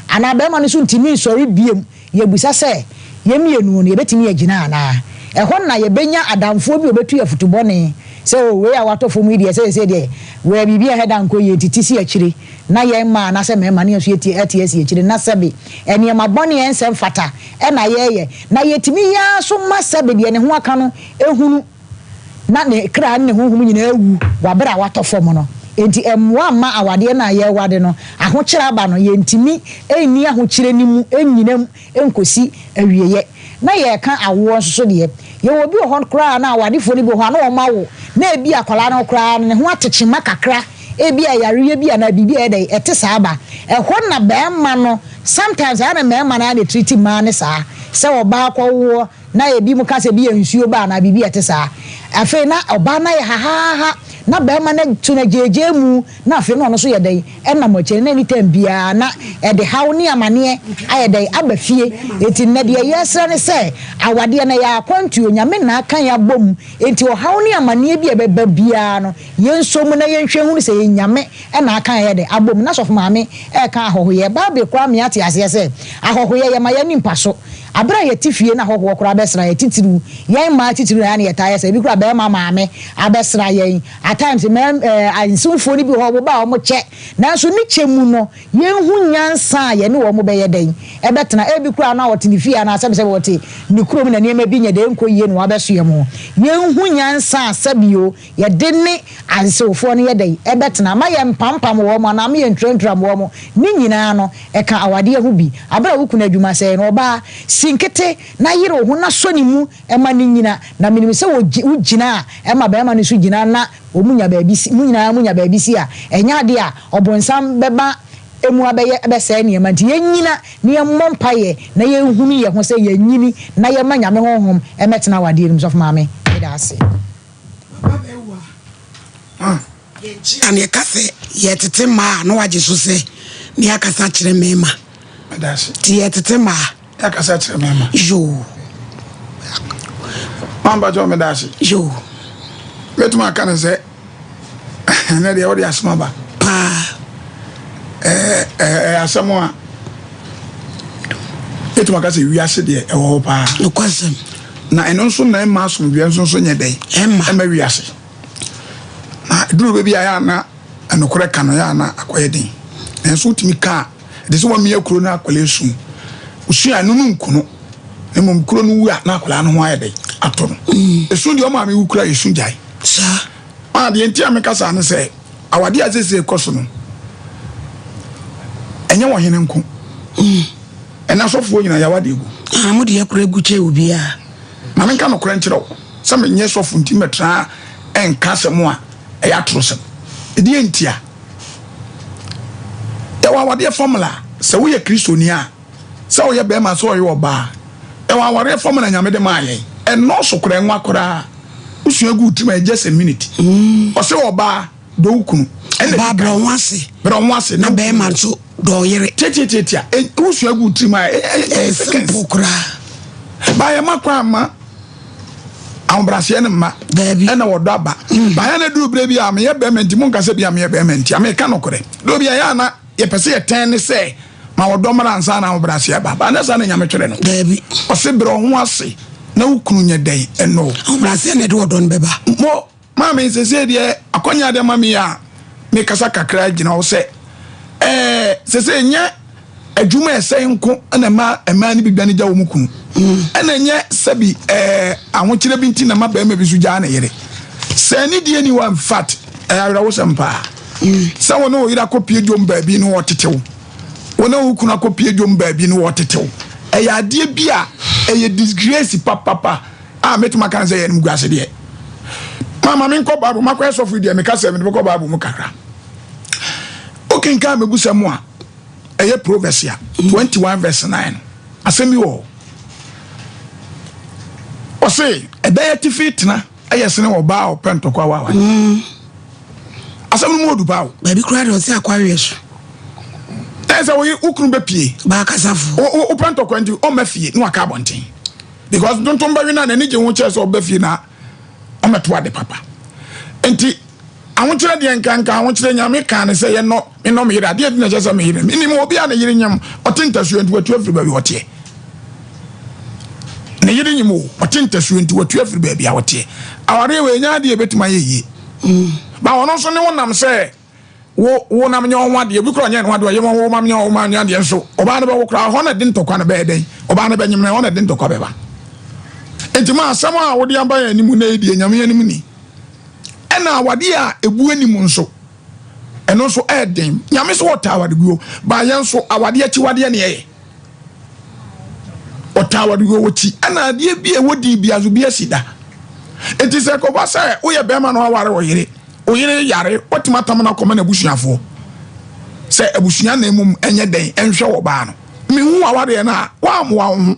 anaa barima no nso ntumi nsɔre biom, Yɛbisa sɛ, Yɛn mmienu no, yɛbɛtumi agyina anaa? Ɛhɔ na yɛbɛnya adamfoɔ bi a ɔbɛtu yɛn afotu bɔne sɛ, Oh, wei a watɔ fam yi deɛ, seesei deɛ, wei biribi a ɛhɛ da nkɔ yie nti, te si akyire. Na yɛn mmaa anaasɛ mmarima no, yɛn nso yɛte ate asi akyire. Na sɛbe nneɛma bɔne a ɛnsɛ mfata na yɛreyɛ. Na yɛtumi yɛ ara nso ma sɛbe deɛ ne ho aka no hunu. na ne kra ne ne honhom nyinaa awu wɔ bere a watɔ fam no. Enti ɛmmoa mma awadeɛ no a yɛrewade no ahokyerɛ aba no, yɛntumi nni ahokyerɛ no mu nnyina mu nkɔsi awieɛ. Na yɛreka awoɔ nso so deɛ, yɛwɔ obi wɔ hɔ koraa a na awadefoɔ no bi wɔ hɔ a na wɔawo, na ebia akwadaa no koraa no ne ho ate kyema kakra, ebia yareɛ bi anaa biribi a ɛyɛ dɛn ɛte saa ba. Ɛhɔ na barima no, sometimes ɛyɛ a na mmarima no ara na ɛtreat mmaa no saa, sɛ ɔbaa kɔwoɔ, Na ebinom ka sɛ ebi yɛ nsuo ba anaa biribi a ɛte saa. Afei na ɔbaa no ayɛ hahaaha, na barima no atu no agyeegyee mu, na afei na ɔno nso yɛ dɛn? Ɛnam akyire no, na anytime biara na ɛde haw ne amaneɛ ayɛ dɛn? Aba fie. Enti nnɛ deɛ yɛresrɛ ne sɛ, awadeɛ no ɛyɛ akwantuo, Nyame na aka yɛn abɔ mu, enti ɔhaw ne amaneɛ bi a ɛbɛba biara no, yɛnsɔ mu na yɛnhwɛ nhunu sɛ ɛyɛ Nyame na aka yɛn dɛn? Abɔ mu. Na Sɔfo Maame reka ahɔhoyɛ. Bible koraa ma yɛate aseɛ sɛ, ahɔhoyɛ, yɛma yɛn ani mpa so. Bere a yɛte fie na ahɔhoɔ koraa bɛsra yɛn, titiriw yɛn mmaa titiriw na ɛyɛ a na yɛtaa yɛ saa, ebi koraa barima maame abɛsra yɛn. At times mmarima ɛɛ nsewfoɔ no bi wɔ hɔ a wɔba a wɔkyɛ, nanso ne kyɛ mu no yɛnhu nyansa a yɛne wɔn bɛyɛ dɛn ɛbɛtena. Ebi koraa na ɔte ne fie anaa sɛbisɛbi ɔte ne kurom na nneɛma bi nyɛ dɛn nkɔ yie na wabɛsoɛ mo. Yɛnhu nyansa a sɛbio yɛde ne ansewfoɔ no yɛ dɛn ɛbɛtena. Mma yɛmpampam wɔn anaa mma yɛnturanturam wɔn. Ne nyinaa no Ɛka awadeɛ ho bi. Aberɛ a wo kunu adwuma sɛe no, ɔbaa, si nkete na yere wo ho na sɔ ne mu ma no nnyina. Na menim sɛ wo gyina a, ɛma barima no nso gyina na wɔn nya baabi si, mo nyinaa mo nya baabi si a, ɛnyɛ adeɛ a ɔbonsam bɛba mu abɛyɛ bɛsɛe nneɛma. Nti yɛnnyina na yɛmmɔ mpaeɛ na yɛnhunu yɛn ho sɛ yɛanyini na yɛmma Nyame Honhom mmɛtena awadeɛ no mu. Sɔfo Maame, meda ase. Papa bɛwu a, yɛgye a na yɛka sɛ yɛtete mmaa a na wagye so sɛ ne yɛakasa kyerɛ mmarima. Nti yɛtete mmaa. Yɛakasa kyerɛ mmarima. Yoo. Mampa kyɛw meda ase. Yoo. Mɛtumi aka no sɛ ɛnɛ deɛ wode asɛm aba. Paa. Ɛyɛ asɛm a ɛtumi aka sɛ wiase deɛ ɛwɔ hɔ paa. Nokwasɛm. Na ɛno nso na ɛmma asomdwoeɛ nso nso nyɛ dɛn? Ɛmma. Ɛmma wiase. Na ɛduru baabi a ɛyɛ a na nokorɛ ka no ɛyɛ a na akɔyɛ den. Nanso wotumi ka a, ɛte sɛ wɔamia kuro no akwadaa esu. Osu a ɛno no nku no. Na mmom kuro no wu a na akwadaa no ho ayɛ dɛn? Atɔ no. Esu deɛ ɔmaame wu koraa esu gyae. Saa. Ah, deɛ nti a meka saa ne sɛ, awadeɛ a seesei ɛkɔ so no, ɛnyɛ wɔ hene nko. Ɛnɛ asɔfoɔ nyinaa yɛawa deɛ gu. Ah, mo deɛ kora gu kyɛ obiara. Ma menka nokorɛ nkyerɛ wo, sɛ menyɛ sɔfo nti mɛtena nka asɛm a ɛyɛ atorosɛm. Ɛdeɛn ntia? Yɛwɔ awadeɛ formula. Sɛ woyɛ Kristoni a, sɛ woyɛ bɛrima sɛ ɔyɛ ɔbaa, yɛwɔ awareɛ formula Nyame de maa yɛn. Ɛnnɔɔso koraa, ɛnwa koraa. Wosua gu wo tirim a, ɛyɛ just a minute. Ɔse ɔbaa, dɔ wo kunu. Ɛna Ɔbaa ɛdi brɛ kan. wo ho ase. Brɛ wo ho ase Na na wo bɛrima kunu dɔ. nso dɔ ɔyere. Tiatiatiatia. Ɛ, wosua gu wo tirim a, ɛ, ɛ, ɛ, Ɛyɛ seconds. simple koraa. Ba yɛma kwan ma ahobrɛaseɛ no mma. Daabi. Ɛna wɔdɔ aba. Ba yɛ na duru berɛ bi a meyɛ bɛrima nti monka sɛ bi a meyɛ bɛrima nti a meka nokorɛ. Duru bi a yɛ a na yɛpɛ sɛ yɛtɛn ne sɛ ma ɔdɔ mmra ansa na ahobrɛaseɛ aba. Ba nyɛ saa na Nyame twerɛ no. Daabi. Ɔse brɛ wo ho ase na wo kunu nyɛ dɛn ɛnɔ wo. Ahobrɛaseɛ na ɛde ɔdɔ no bɛba. Mo maame sesei deɛ akwanya ade ama me a mekasa kakra gyina hɔ sɛ ɛɛ sesei nyɛ adwuma ɛsɛe nko na ɛma mmaa no bi dwane gya wɔn kunu ɛna nyɛ sɛbi ɛɛ ahokyerɛ bi nti na ɛma barima bi so gyaa ne yere sɛ ne die ni hɔ in fact ɛyɛ awerɛhosɛm paa sɛ wo ne wo yere akɔpie dwom baabi no wɔtetew wo ne wo kunu akɔpie dwom baabi no wɔtetew ɛyɛ adeɛ bi a ɛyɛ disgrace papapa a mɛtumi aka sɛ yɛ animguase deɛ mama menkɔ bible makɔyɛ sɔfo deɛ meka sɛ mede bɛkɔ bible mu kakra wokenkan mebusɛm a ɛyɛ Proverbs a 21 verse 9 no asɛm bi wɔ hɔ ɔse ɛbɛyɛ tifi tena ɛyɛ sene ɔbaa a ɔpɛ ntɔkwa wɔ aware asɛm no mu ɔdu paa o baabi koraa deɛ ɔse akwareɛ so ɛyɛ sɛ woye wo kunu bɛpie baakasafo wopɛ ntɔkwa nti ɔmma fie na waka abɔnten because ntontom bɛwe no a n'ani gye ho kyerɛ sɛ ɔba fie na ɔmɛto ade papa nti Ahokyerɛ deɛ nka nka ahokyerɛ Nyame kaa ne sɛ yɛnɔ menɔ me yere adeɛ nti na ɛkyɛ sɛ me yere menim obi a ne yere nyem ɔte ntasuo nti watu afiri baabi ɔteɛ ne yere nyem o ɔte ntasuo nti watu afiri baabi a ɔteɛ awareɛ wɔ ɛnya adeɛ ɛbɛtumi ayɛ yie ba ɔno nso ne wo nam sɛ wo wo nam nyɛ ɔho adeɛ obi kora ɔnyɛ ne ho adeɛ ɔyɛ wo mam nyɛ ɔho adeɛ adeɛ nso ɔbaa no bɛwo koraa hɔ na de ntɔkwa no bɛyɛ dɛn ɔbaa no bɛnyem no hɔ na de ntɔkwa bɛba nti ma asɛm a wode aba yɛn anim na ɛdi nyame anim ni Ɛna awadeɛ a ɛbu anim nso, ɛno nso ɛɛden. Nyame so ɔtaa awadeguo, ba yɛn nso awadeɛ akyiwadeɛ ne ɛyɛ. Ɔtaa awadeguo wɔ ti, ɛna adeɛ bi a ɛwɔ din bia nso bi asi da. Enti sɛ ɛkɔba sɛ woyɛ bɛrima na waware wo yere, wo yere yare, watumi atam no akɔma n'abusuafoɔ sɛ abusua na mmom ɛnyɛ dɛn ɛnhwɛ wɔ baa no. Mehu awadeɛ no a, woammoa wo ho.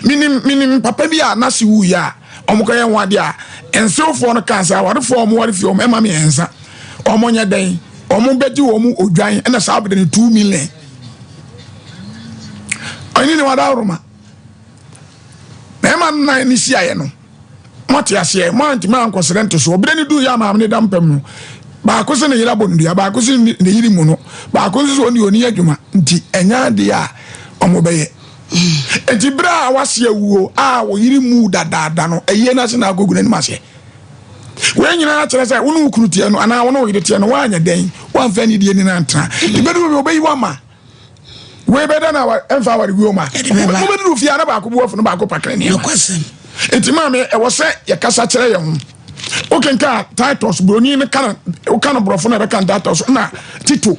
Menim menim papa bi a n'ase wuiɛ a wɔkɔyɛ ho adeɛ a nsewfoɔ no kaa sɛ awarefoɔ a wɔware fie wɔn ɛma mmiɛnsa wɔn nyɛ dɛn wɔn bɛgye wɔn odwan ɛna saa bere no 2 million ɔne ne wada ahoroma mmarima nnan ne hyiaeɛ no Moate aseɛ? Moantumi ankɔsrɛ ntosoɔ. Berɛ no duruiɛ a maame no da mpa mu no, baako se ne yere abɔ no dua, baako se ne yere mmu no, baako nso se ɔno deɛ ɔnni adwuma, nti ɛnyɛ adeɛ a wɔbɛyɛ. Enti berɛ a wase awuo a wo yere mmu dadaada no, ayie no ase na akɔgu n'anim aseɛ. Wei nyinaa kyerɛ sɛ wo ne wo kunu teɛ no anaa wo ne wo yere teɛ no, woanyɛ dɛn? Woamfa anidie ne no antena. Ɛbɛduru bi wɔbɛyi wo ama. Wei bɛda na ɛmfa aware guo ma. Mobɛduru fie a na baako bu afu no baako pakere nneɛma. Nti maame ɛwɔ sɛ yɛkasa kyerɛ yɛn ho. Wokenka Titus buroni no ka no woka no borɔfo na ɛbɛka Titus na Tito.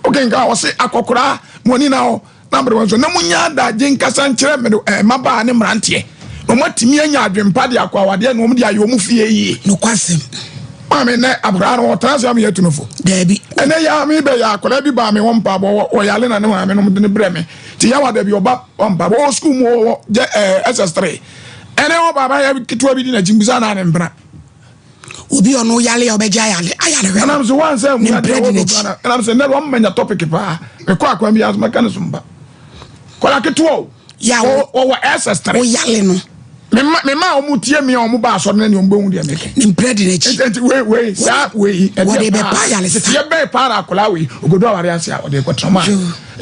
Wokenka ɔse akɔkoraa mo ani na hɔ na aberewa nso na munya adagye nkasa nkyerɛ mmabaa ne mmeranteɛ na wɔatumi anya adwempa de akɔ awadeɛ na wɔn de ayɛ wɔn fie yie. Nokwasɛm. Maame nɛ akwadaa no ɔtena ase ama yɛatu no fo. Daabi. Ɛnɛ yɛ me bɛ yɛ akwadaa bi baa me hɔ mpaabɔ ɔyale na ne maame nom de ne brɛ me ti yawa da bi ɔba mpaabɔ ɔwɔ sukuu mu ɔwɔ gye ɛɛ SS3 ɛnɛ ɔba ba yɛ ketewa bi di n'akyi mbisa na ne mpena. Obi ɔno yale a ɔbɛgye ayale ayalehwɛ. Ɛnam so wɔn sɛ mu adeɛ wɔ dɔkɔ na ɛnam sɛ nɛ wɔn manya topic paa mekɔ akwan bi aso mɛka ne so mba kɔla ketewa o. Yaw. Ɔwɔ SS3. Oyale no. Mema mema a wɔn tie mi a wɔn ba asɔre na nea wɔn bɛhu deɛ meka. Ne mpira di n'akyi. Nti wei wei saa wei. Wɔde bɛ pa ayaresa. Tete yɛ bɛn paa na akwadaa wei ogodo aware ase a ɔde kɔ tena mu a.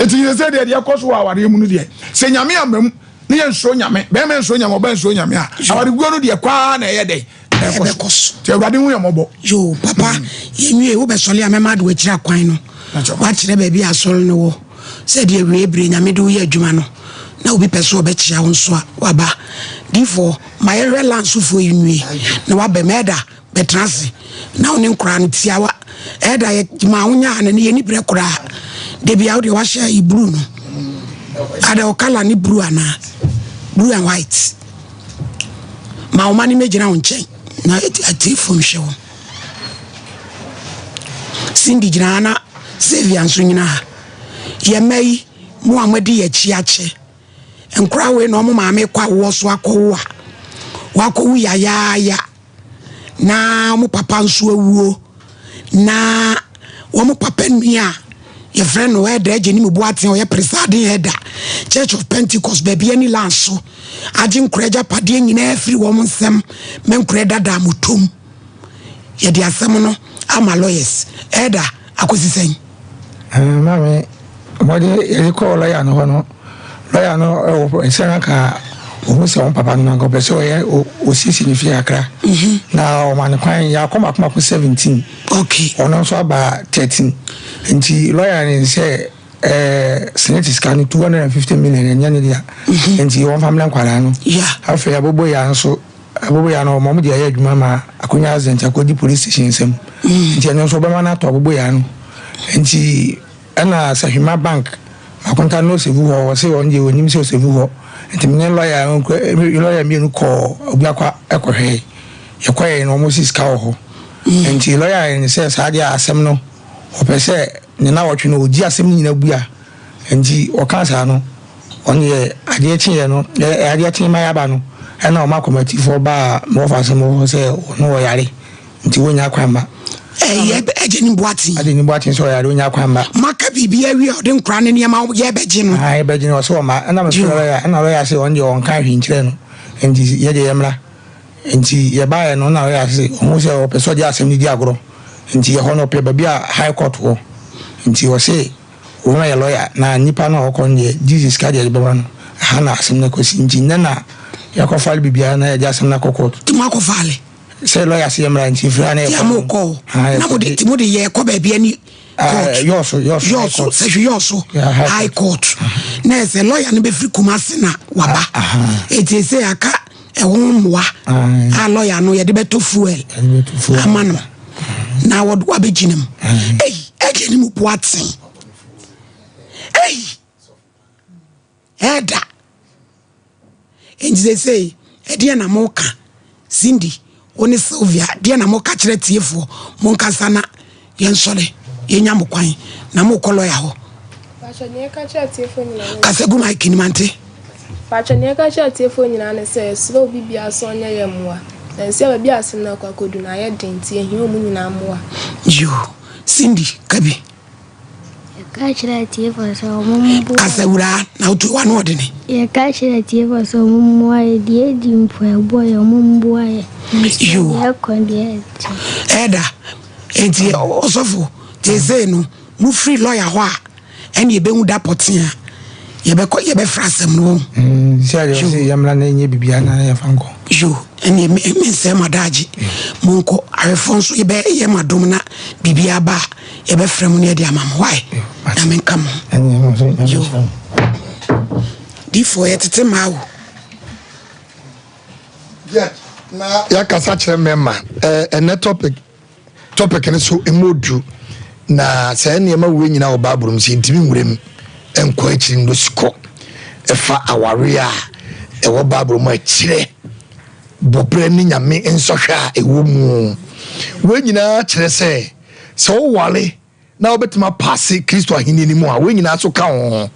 Nti yɛ sɛ deɛ deɛ kɔ so wɔ awareɛ mu no deɛ sɛ nyame ama mu ne yɛ nsuro nyame bɛrima nsuro nyame ɔbaa nsuro nyame a awareguo no deɛ kwaa na ɛyɛ dɛn ɛbɛkɔ so. Nti awurade hu yɛ mmɔbɔ. Yoo papa yɛnwie wobɛsɔle a mɛma ade wakyiri akwan no wakyerɛ baabi a asɔre no wɔ sɛ deɛ awie bere nyame de woyɛ adwuma no na obi pɛ sɛ ɔbɛkyea wo nso a waba difoɔ ma yɛhwɛ lansofoɔ yi nwie na waba mu ɛda bɛtena ase na wo ne nkoraa no tiawa ɛda yɛ ma wo nya na ne yɛni berɛ koraa da bia wo deɛ wahyɛ yi blue no ada wo kala ne blue anaa blue and white Ma wo mma no mmɛgyina wo nkyɛn na atiefo nhwɛ wo. Cindy gyina ha na Xavier nso nyina ha. Yɛ mma yi, mo a moadi yɛ akyi akyɛ. Nkora wei na ɔmo maame kɔ awoɔ so akɔwo a, wakɔwu yayaaya. Na wɔn papa nso awuo. Na wɔn papa nua a yɛfrɛ no Elder Agyenim Boateng a ɔyɛ presiding elder Church of Pentecost baabi ani lan so agye nkora agyapadeɛ nyinaa afiri wɔn nsam ma nkora dada motom. Yɛde asɛm no ama lawyers. Elder, akosi sɛn? Maame, wɔde yɛde kɔɔ lɔya no hɔ no, lɔya no wɔ nsɛm aka ohun sɛ wɔn papa no na nka ɔpɛ sɛ ɔyɛ osiesie ne fie kakra. Mhm. Na ɔma no kwan yɛakɔ mako mako 17. Okay. Ɔno nso aba 13. Nti lɔya no sɛ ɛɛ senate sika no 250 million ɛnyɛ ne dea. Mhm. Nti wɔn fa mmerɛ nkwadaa no. Afei abobo ya nso Aboboyaa no wɔn de ayɛ adwuma ma akonya accident akɔdi police station nsam mm. nti ɛno nso wɔbɛma no atɔ aboboyaa no nti ɛna Sahwima bank makonta no ɔsɛvu hɔ wɔ se wɔn deɛ wɔnim sɛ ɔsɛvu hɔ nti mene lɔya lɔya mmienu kɔɔ obiakwa ɛkɔhwɛe yɛkɔɛ no wɔn si sika wɔ hɔ mm. nti lɔya ne sɛ saa deɛ asɛm no ɔpɛ sɛ ne na wɔtwe no ɔgye asɛm no nyina bua nti ɔka saa no Ɔno deɛ adeɛ kyeeɛ no, adeɛ kyee ma yɛaba no, ɛna wɔn akɔmatifoɔ baa me wɔfa ase mo hɔ sɛ ɔno ɔyare nti wɔnnya kwan mma. Ɛyɛ ɛgye ne boaten. Agye ne boaten sɛ ɔyare ɔnnya kwan mma. Maka biribi awie a ɔde nkora ne nneɛma yɛ bɛgye no. Ahan bɛgye no ɔsɛ ɔma ɛna me frɛ lɔya ɛna lɔya sɛ ɔno deɛ ɔnka hwee nkyerɛ no nti yɛ deɛ yɛmmra nti yɛbaeɛ no ɛna lɔya sɛ ɔhu sɛ ɔpɛ sɛ ɔde asɛm no di agorɔ nti ɛhɔ no ɔpɛ baabi a high court wɔ nti ɔse Wɔn yɛ lɔya na nipa no a ɔkɔ no deɛ Jesus sika deɛ yɛde bɛma no ɛha na asɛm no akɔsi nti nnɛ na yɛakɔ file biribiara na yɛde asɛm no akɔ court. Nti mo akɔ file? Sɛ lɔya se yɛmmra nti ɛfiri ha na yɛkɔ. Nti a mo kɔ o na mo de nti mo de yɛ kɔ baabi ani court. Yɔɔso yɔɔso high court. Sɛhwi yɔɔso high court na ɛsɛ lɔya no bɛfiri Kumasi na waba eti ese aka ɛho mmoa a lɔya no yɛde bɛtɔ fuel ama no na wɔde wabɛgyina mu ei ɛdeɛ ne mu boaten ei ɛda nti sɛsei ɛdeɛ na moka Cindy wo ne Sylvia deɛ na moka kyerɛ tiefoɔ monkasa na yɛnsɔre yɛnya mo kwan na mokɔ lɔya hɔ kasa gu mic no mante. Pakyɛ nea ɛka kyerɛ atiefoɔ nyinaa ne sɛ yɛsrɛ obi biara sɛ ɔnyɛ yɛn mmoa. Na nsia baabi a asɛm no akɔ akɔdu no ayɛ den nti yɛhia ɔmo nyinaa mmoa. Yoo Cindy ka bi. Yɛka kyerɛ atiefoɔ sɛ ɔmo mmoa. Kasa wuraa na wotu w'ano ɔdene. Yɛka kyerɛ atiefoɔ sɛ ɔmo mmoa yɛ deɛ edi mpo ɛbɔ yɛ ɔmo mmoa yɛ. Yoo. Deɛ ɛkɔ deɛ ɛte. Ɛda nti ɔsɔfo seesei no mo firi lɔya hɔ a ɛne yɛbɛhu da pɔtee a yɛbɛkɔ yɛbɛfrɛ asɛm no wɔn. Mm, sɛ adeɛ sɛ yɛmmra na ɛnyɛ biribiara na yɛfa nkɔ. Yo, ɛne mensɛ mo adagye monkɔ ahwɛfoɔ nso yɛbɛyɛ mo adom na biribiara ba a yɛbɛfrɛ mo na yɛde ama mo wae na menka mo yo difoɔ yɛtete maa wo na yɛakasa kyerɛ mmarima ɛnɛ topic Topic no so emu odu, na saa nneɛma wei nyinaa wɔ Bible mu sɛ yɛntumi nwura mu nkɔ akyiri no sukɔ ɛfa aware a ɛwɔ Bible mu a ɛkyerɛ bɔberɛ ne nyame nsɔhwɛ a ɛwɔ mu. Wei nyinaa kyerɛ sɛ sɛ woware na wobɛtumi apaase Kristo ahenni no mu a, wei nyinaa so ka wo ho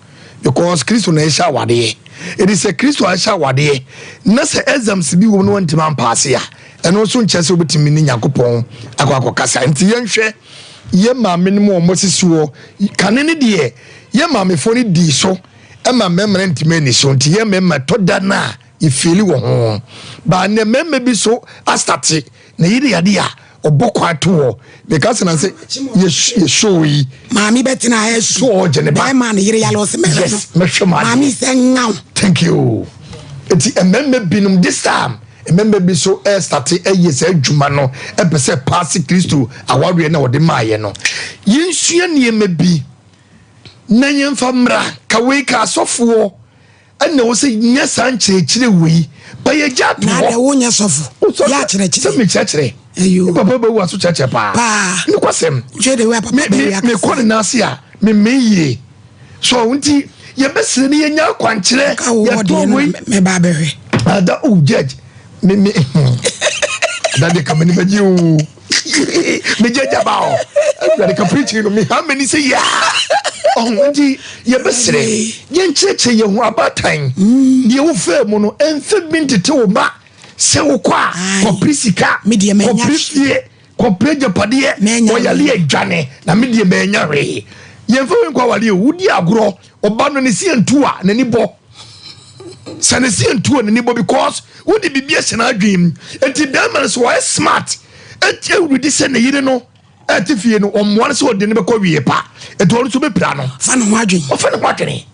because Kristo na ɛhyɛ awadeɛ. Ɛdi sɛ Kristo ahyɛ awadeɛ na sɛ exams bi wɔ mu na wantumi ampaase a, ɛno nso nkyerɛ sɛ wobɛtumi ne Nyankopɔn akɔ akɔkasa. Nti yɛnhwɛ yɛ maame no mu a wɔasisi hɔ kane no deɛ, yɛ maamefoɔ no dii so ma mmarima no ntumi ani so. Nti yɛ mmarima ɛtɔ da no a yɛfiili wɔ ho. Baa nnɛ mmarima bi so astate na yere yadeɛ a ɔbɔ kwan to hɔ meka sɛ na sɛ yɛ show yi. Maame bɛ tena ha esu. So ɔgye ne ba. Bɛrima ne yere yale ɔsɛ mɛhwɛ no. Yes mɛhwɛ maa Maame sɛ ngaw. Thank you. Eti mmarima binom this time mmarima bi so ɛstate ɛyɛ saa adwuma no ɛpɛ sɛ paase Kristo awareɛ na ɔde maayɛ no. Yɛnsua nneɛma bi na yɛmfa mmra ka wei ka asɔfoɔ. Ɛna wɔ sɛ nyɛ saa nkyerɛkyerɛ wei ba yɛ gya ato hɔ. Na wo nyɛ sɔfo. Yɛ akyerɛkyerɛ. Sɛ me kyerɛkyerɛ. Ayo. Ne papa bɛwu aso kyerɛkyerɛ paa. Paa. Ne kwasɛm. Hwɛ de wei papa bɛwu akasa. Me kɔ ne nan ase a me mmɛn yie. So nti yɛbɛsrɛ ne yɛnya akwankyerɛ. Ka wo wɔ deɛ no mɛba abɛhwɛ. Ada oh judge me me ada de ka m'ani bɛgye o. Megye gya ba hɔ. Awurade ka preaching no me ha m'ani sɛ yaa. Ɔho nti yɛbɛsrɛ yɛnkyerɛkyerɛ yɛn ho abaatan. Deɛ wofaa mu no ɛmfa bi ntete wo ba. Sɛ wokɔ a, kɔpere sika, kɔpere fie, kɔpere agyapadeɛ, ɔyale adwane, na me deɛ manya hwee. Yɛmfa wei nkɔ awareɛ o, wodi agorɔ, ɔba no ne se antu a, n'ani bɔ. Sɛ ne se antu a, n'ani bɔ because wode biribi ahyɛ n'adwene mu. Enti bɛrima no sɛ ɔyɛ smart, enti awuridi sɛ ne yere no ɛte fie no, ɔmmoa no sɛ ɔde no bɛkɔ wie pa, enti ɔno nso bɛpira no. Fa ne ho adwene. Ɔfa ne ho adwene.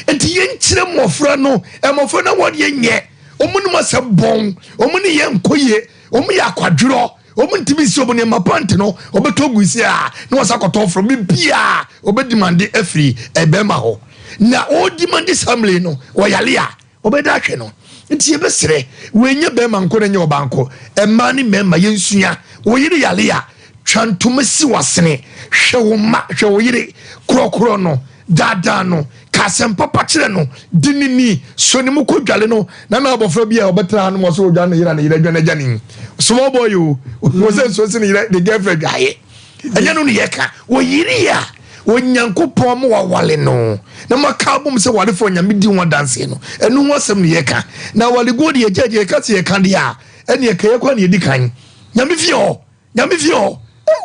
Enti yɛnkyerɛ mmɔfra no, mmɔfra no wɔdeɛ nyɛ, wɔn nim asɛm bɔn, wɔn ne yɛn nkɔ yie, wɔn yɛ akwadworɔ, wɔn ntumi nsi wɔn nneɛma pant no, wɔbɛtɔ gu si a, na wɔsa akɔtɔ foro, biribiara wɔbɛdimande afiri ɛbɛrima hɔ. Na wɔdimande saa mmere no, wɔyale a, Wɔbɛda ahwɛ no. Nti yɛbɛsrɛ, wei nyɛ bɛrima nko na ɛnyɛ ɔbaa nko, mmaa ne mmarima yɛnsua. Wo yere yare a, twa ntoma si w'asene, hwɛ wo mma, hwɛ wo yere, korɔkorɔ no, daadaa no, ka asɛm papa kyerɛ no, di no ni, sɔ ne mu kɔ dwale no. Na na abɔfra bi a ɔbɛtena hanom ɔsɛ ɔdwane ne yere a ne yere adwane agya ne small boy o, wɔ sɛ nsuo se ne yere ne girlfriend dwaeɛ. Ɛnyɛ no ne yɛka. Wo yere a Onyankopɔn ma wawale no na moaka abom sɛ warefoɔ Nyame di ho adanseɛ no, ɛno ho asɛm ne yɛka. Na awareguo deɛ gyɛgye yɛka sɛ yɛka deɛ a, ɛne ɛka yɛkɔ ne yɛdi kan. Nyame fie hɔ, Nyame fie hɔ,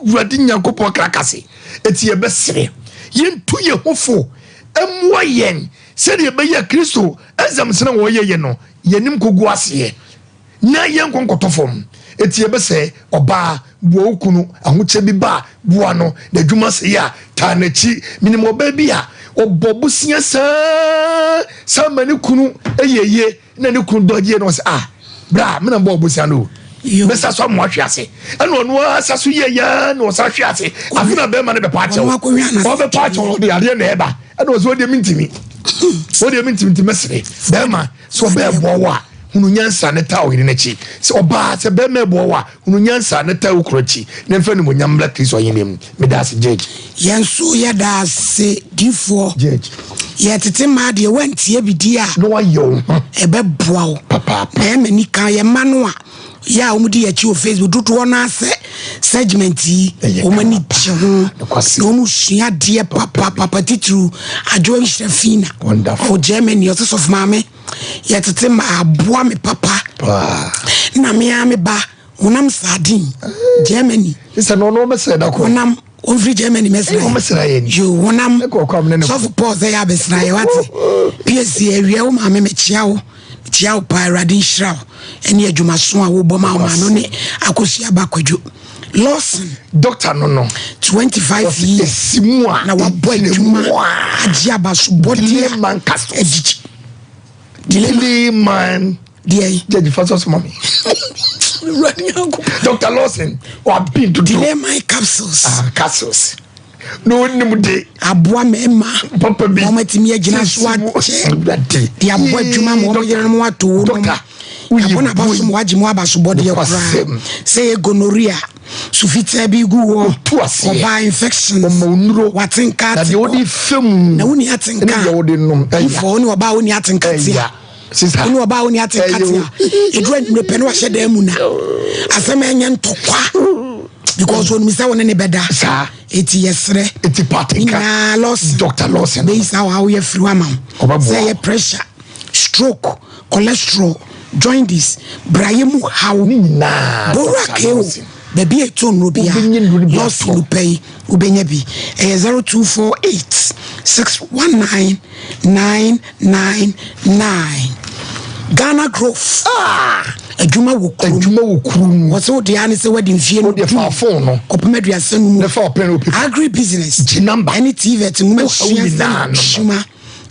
Awurade Nyankopɔn kra kase. Eti yɛbɛsrɛ, yɛntu yɛn ho fo, mmoa yɛn sɛdeɛ ɛbɛyɛ Kristo exams no a wɔyɛyɛ no, yɛnim kɔgu aseɛ. Na yɛnkɔ nkɔtɔ fam. Enti yɛbɛsɛ, ɔbaa, boa wo kunu, ahokyɛ bi ba a, boa no, n'adwuma sɛe a, taa n'akyi. Menim ɔbaa bi a, ɔbɔ bosea saa saa ma ne kunu yɛ yie, na ne kunu dɔ yie na ɔsɛ, ah, bra, me na mbɔɔ bosea no o. Mɛsa so ama wahwe ase. Ɛna ɔno ara sa so yɛ yɛ na ɔsa hwe ase. Afe na bɛrima no bɛpa akyɛw. Ɔbɛpa akyɛw ɔde adeɛ na ɛba. Ɛna ɔsɛ ɔdeɛ mentimi. Ɔdeɛ mentimi nti mɛsere. Bɛrima, Sɛ ɔbaa ɛboa wo a, hunu nyansa ne taa ɔyere no akyi. Sɛ ɔbaa, sɛ bɛrima ɛboa wo a, hunu nyansa ne taa wo kunu akyi, na mfa animuonyam mmra Kristo ahennie mu. Meda ase, Judge. Yɛn nso yɛda ase difoɔ. Judge. Yɛtete mmaa deɛ woantie bi di a. Na wayɛ wo ho. Ɛbɛboa wo. Papaapa. Na ɛma ni kan yɛn mma no a yɛ a wɔdi yɛn akyi wɔ Facebook dodoɔ no ara sɛ segment yi wɔn ani gye ho na wɔn sua adeɛ papapapa titiriw adwoa nhyira fina ɔwɔ Germany ɔsɛ sɔfo maame yɛtete ma aboa me papa na me ara me ba honam sardine Germany sɛ no ɔno ɔmɛsrɛ da kɔ honam ɔmfiri Germany mɛsrɛ ɔmɛsrɛ yɛ ni yo honam sɔfo Paul sɛ yɛ abɛsrɛ yɛ wate psc awia wo maame mekyia wo Mekyia wo paa Awurade nhyira wo ɛne adwumaso a wobɔ ma wo maame wo ne Akosua ba Kwadwo Lawson. Doctor no no. 25 years esi mu a na wabɔ adwuma agye abasobɔdeɛ Delay man castles. Agyigyi. Delay man. Deɛ. Judge fa so soma me. Awurade Nyankopɔn. Doctor Lawson wabi dodo. Delay man capsules. Ah capsules. na onim de. Aboa mmarima papa bi ma wɔatumi agyina so akyɛ de abɔ adwuma ma wɔn yerenom ato wɔn nom. Yɛabɔ n'aba so ma wagye mu abasobɔdeɛ koraa. Sɛ yɛ gonorrhea, su fitaa bi gu hɔ, ɔbaa infections, wate nka ate kɔ, na wonni atenka a, ifɔ wo ne ɔbaa wonni atenka te a, wo ne ɔbaa wonni atenka te a, ɛduru anwummerɛ pɛ na wahyɛ dan mu na asɛm ɛnyɛ ntɔkwa because onim sɛ wo ne ne bɛda. Saa. Eti yɛsrɛ. Eti pate nka. Nyinaa Lawson. Doctor Lawson. Bɛyi saa ɔhaw yɛ firi ama wo. Ɔbɛboa. Sɛ yɛ pressure, stroke, cholesterol, jaundice, brayɛ mu haw. Ne nyinaa. Bowura keo. Baabi a ɛtɔ nnuro bia. Wobɛnya nnuro bi atɔ. Lawson pɛ yi wobɛnya bi. Ɛyɛ 0248 619 999 Ghana Growth. Ah! Adwuma wɔ kurom. Adwuma wɔ kurom. Wɔsɛ wo deɛ ne sɛ wadi mfie no du. Fa phone no. Kɔpem aduasa no mu. Ne fa ɔpɛn opi. Agri business. Gye number. Ɛne TVET nwoma sua sɛ adwuma.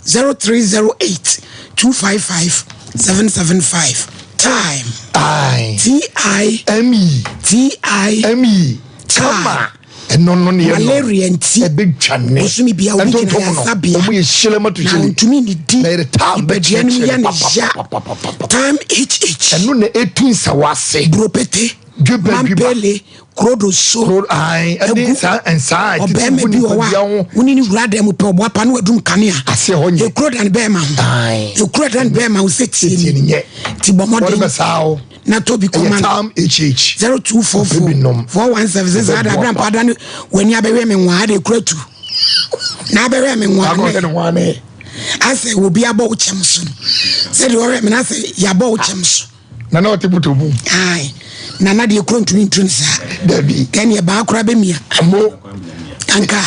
0308 255 775. Time. I. T I. M E. T I. M E. Time. Ɛno no ne ɛno. Malaria nti. Ɛbɛdwane. Bosome bia obi gyina Ntontom no, ayaresabea. wɔn yɛ hyele ma to Na hyele. ɔntumi nnidi. Na yɛde time Nipadua no mu bɛkyerɛkyerɛ yɛ no no ya. papapapapapa. Time HH. Ɛno na ɛtu nsawa ase. Buropete. Dweba dwiba. Mampele. Kurodoso. Kuro ae ɛne Egu. saa nsaa a ɛtete Ɔbɛrima gu bi wɔ hɔ nipadua a ho. wo ne ne wura dan mu pɛ ɔboapa na wadum kanea. Aseɛ hɔ nyɛ. Ekuro dan bɛrima ho. Ae. Ekuro dan bɛrima ho sɛ tie Tie ni. ni nyɛ. Ti bɔ Wɔde mmɔden. bɛsaa wo. na tɔ bi kɔma Ɛyɛ tam hh. 0244 417 sɛ saa da abira mpa da ne w'ani abɛwɛ me nwaa de kura tu na abɛwɛ me nwaa ne asɛ obi abɔ wo kyɛm so no sɛdeɛ ɔwɛ me na asɛ yɛabɔ wo kyɛm so. Nana ɔte moto mu. Ae. Nana deɛ kuro ntumi ntu no saa. Dabi. Ɛneɛ baa koraa bɛmia. Mo. Anka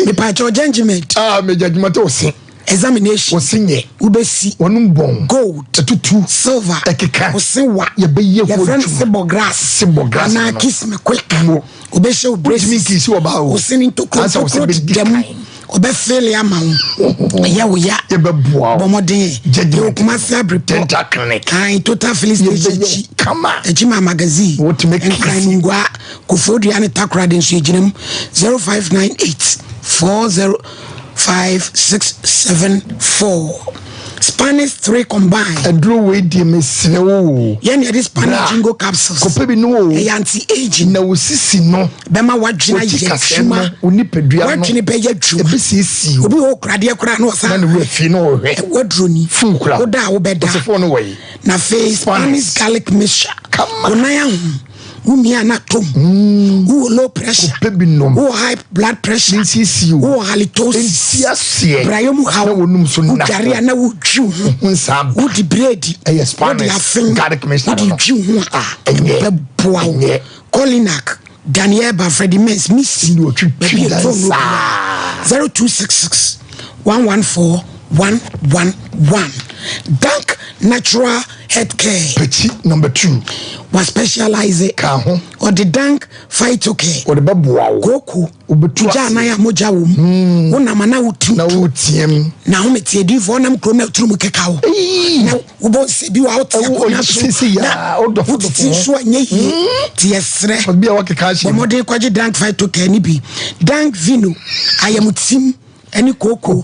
mepaakyɛw judgement. Ah me judgement ose. Examination. Ose nyɛ. Wobɛsi. Wɔnom bɔn. Gold. Ɛtutu. Silver. Ɛkeka. Ose wa. Yɛbɛyɛ ho adwuma. Yɛfrɛ no sebɔ grass. Sebɔ grass. Anaa kiss me quick. Mo. Obɛhyɛ wo braces. Wotumi nkisi ɔbaa o. Ose ne ntokuro ntokuro deda mu. Ɔbɛfeele ama wo. Ɛyɛ wo ya. Yɛbɛboa wo. Bɔ mmɔden. Yɛwɔ Kumasi Abrepɔ. Dental clinic. Ae, Total filling station akyi. Kama. Akyi ma magazine. Wotumi kisi. Nkran Nungua, Koforidua ne Takoradi nso yɛgyina mu. 0598 405 674. Spanish 3 combined. Aduro wei deɛ mesrɛ wo o. Yɛn na yɛde Spanish jingo capsules. Kɔpɛ bi no o. Ɛyɛ anti-aging. Na wo sisi no. Bɛma w'adwene ayɛ adwuma. Wo nipadua no. W'adwene bɛyɛ adwuma. Ɛbɛsiesie wo. Obi wɔ okura adeɛ koraa na ɔsan. Na ne wura fie na ɔhwɛ. Waduro ni. Fon kura. Woda a wobɛda. Ɔsɛ fon no wɔ yi. Na afei Spanish garlic mixture. Kama. Wo nan ahom. Wo mia na tom. Wowɔ low pressure. Kɔpɛ bi nom. Wowɔ high blood pressure. Nsiesie wo. Wowɔ halitosis. Nti aseɛ. Brayɛ mu haw. Na wɔnum so na. Wodware a na wodwi wo ho. Ho nsa ba. Wodi breedi. Ɛyɛ Spanish. Wode afen. Garlic mixture no. Wode dwi wo ho a. Ɛnyɛ. Ɛbɛboa wo. Ɛnyɛ. Colinac, Daniel Ba, Freddie Mens, Missy, Ɛna ɔtwitwi baabi a ɛtɔ nnuro dansa. biara. 0266 114 111. Dank Natural Health Care. Pɛkyi number 2. Wa specialize. Ka ho. Ɔde Dank Phytocare. Ɔde bɛboa wo. Kooko. Wobɛtu Wogya ase. anan a mogya wɔ mu. Wonam anaa wotu. Na woteam. Na ahometeɛ diifoɔ nam kurom na turu mu keka wo. Na wobɔ nsɛ bi wɔ a wote akonnwa so na wotete nso a nyɛ yie. Nti yɛserɛ bɔ mmɔden kɔgye Dank Phytocare no bi. Dank Vino, ayamtim ne kooko.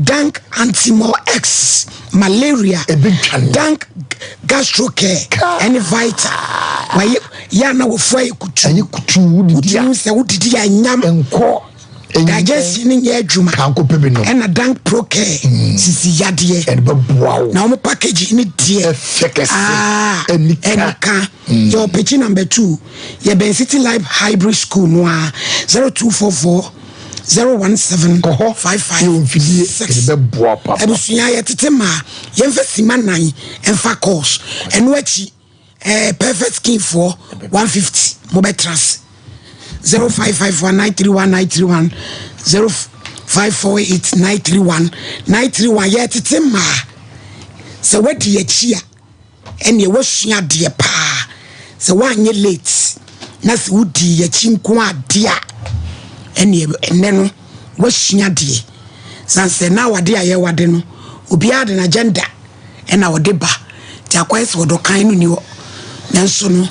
Dank Antimol X, malaria. Dank Gastrocare ne Vita. Wayɛ yɛ a na wɔfu ayɛ kutu. Wotumi sɛ wodidi a nyam. Digestion no nyɛ adwuma. Ɛna Dank Pro Care sisi yadeɛ. Na wɔn package ne deɛ. Ah, ɛnika. Yɛwɔ pekyi number 2. Yɛbɛn City Life Hybrid School no a 0244 017 556. Abusua yɛtete maa yɛmfa sima 4 ɛmfa course. Ɛno akyi perfect skin foɔ 150 mobɛtra ase. 0551 931 931 0548 931 931. Yɛtete maa sɛ wadi akyi a ɛneɛ woasua adeɛ paa. Sɛ woanyɛ late na sɛ wodi akyi nko adeɛ a ɛneɛ ɛnɛ no woasua adeɛ. Sane sɛ na awade a yɛwade no obiara de n'agenda ɛna ɔde ba. Nti akɔyɛ sɛ ɔdɔ kan no ni hɔ. Nanso no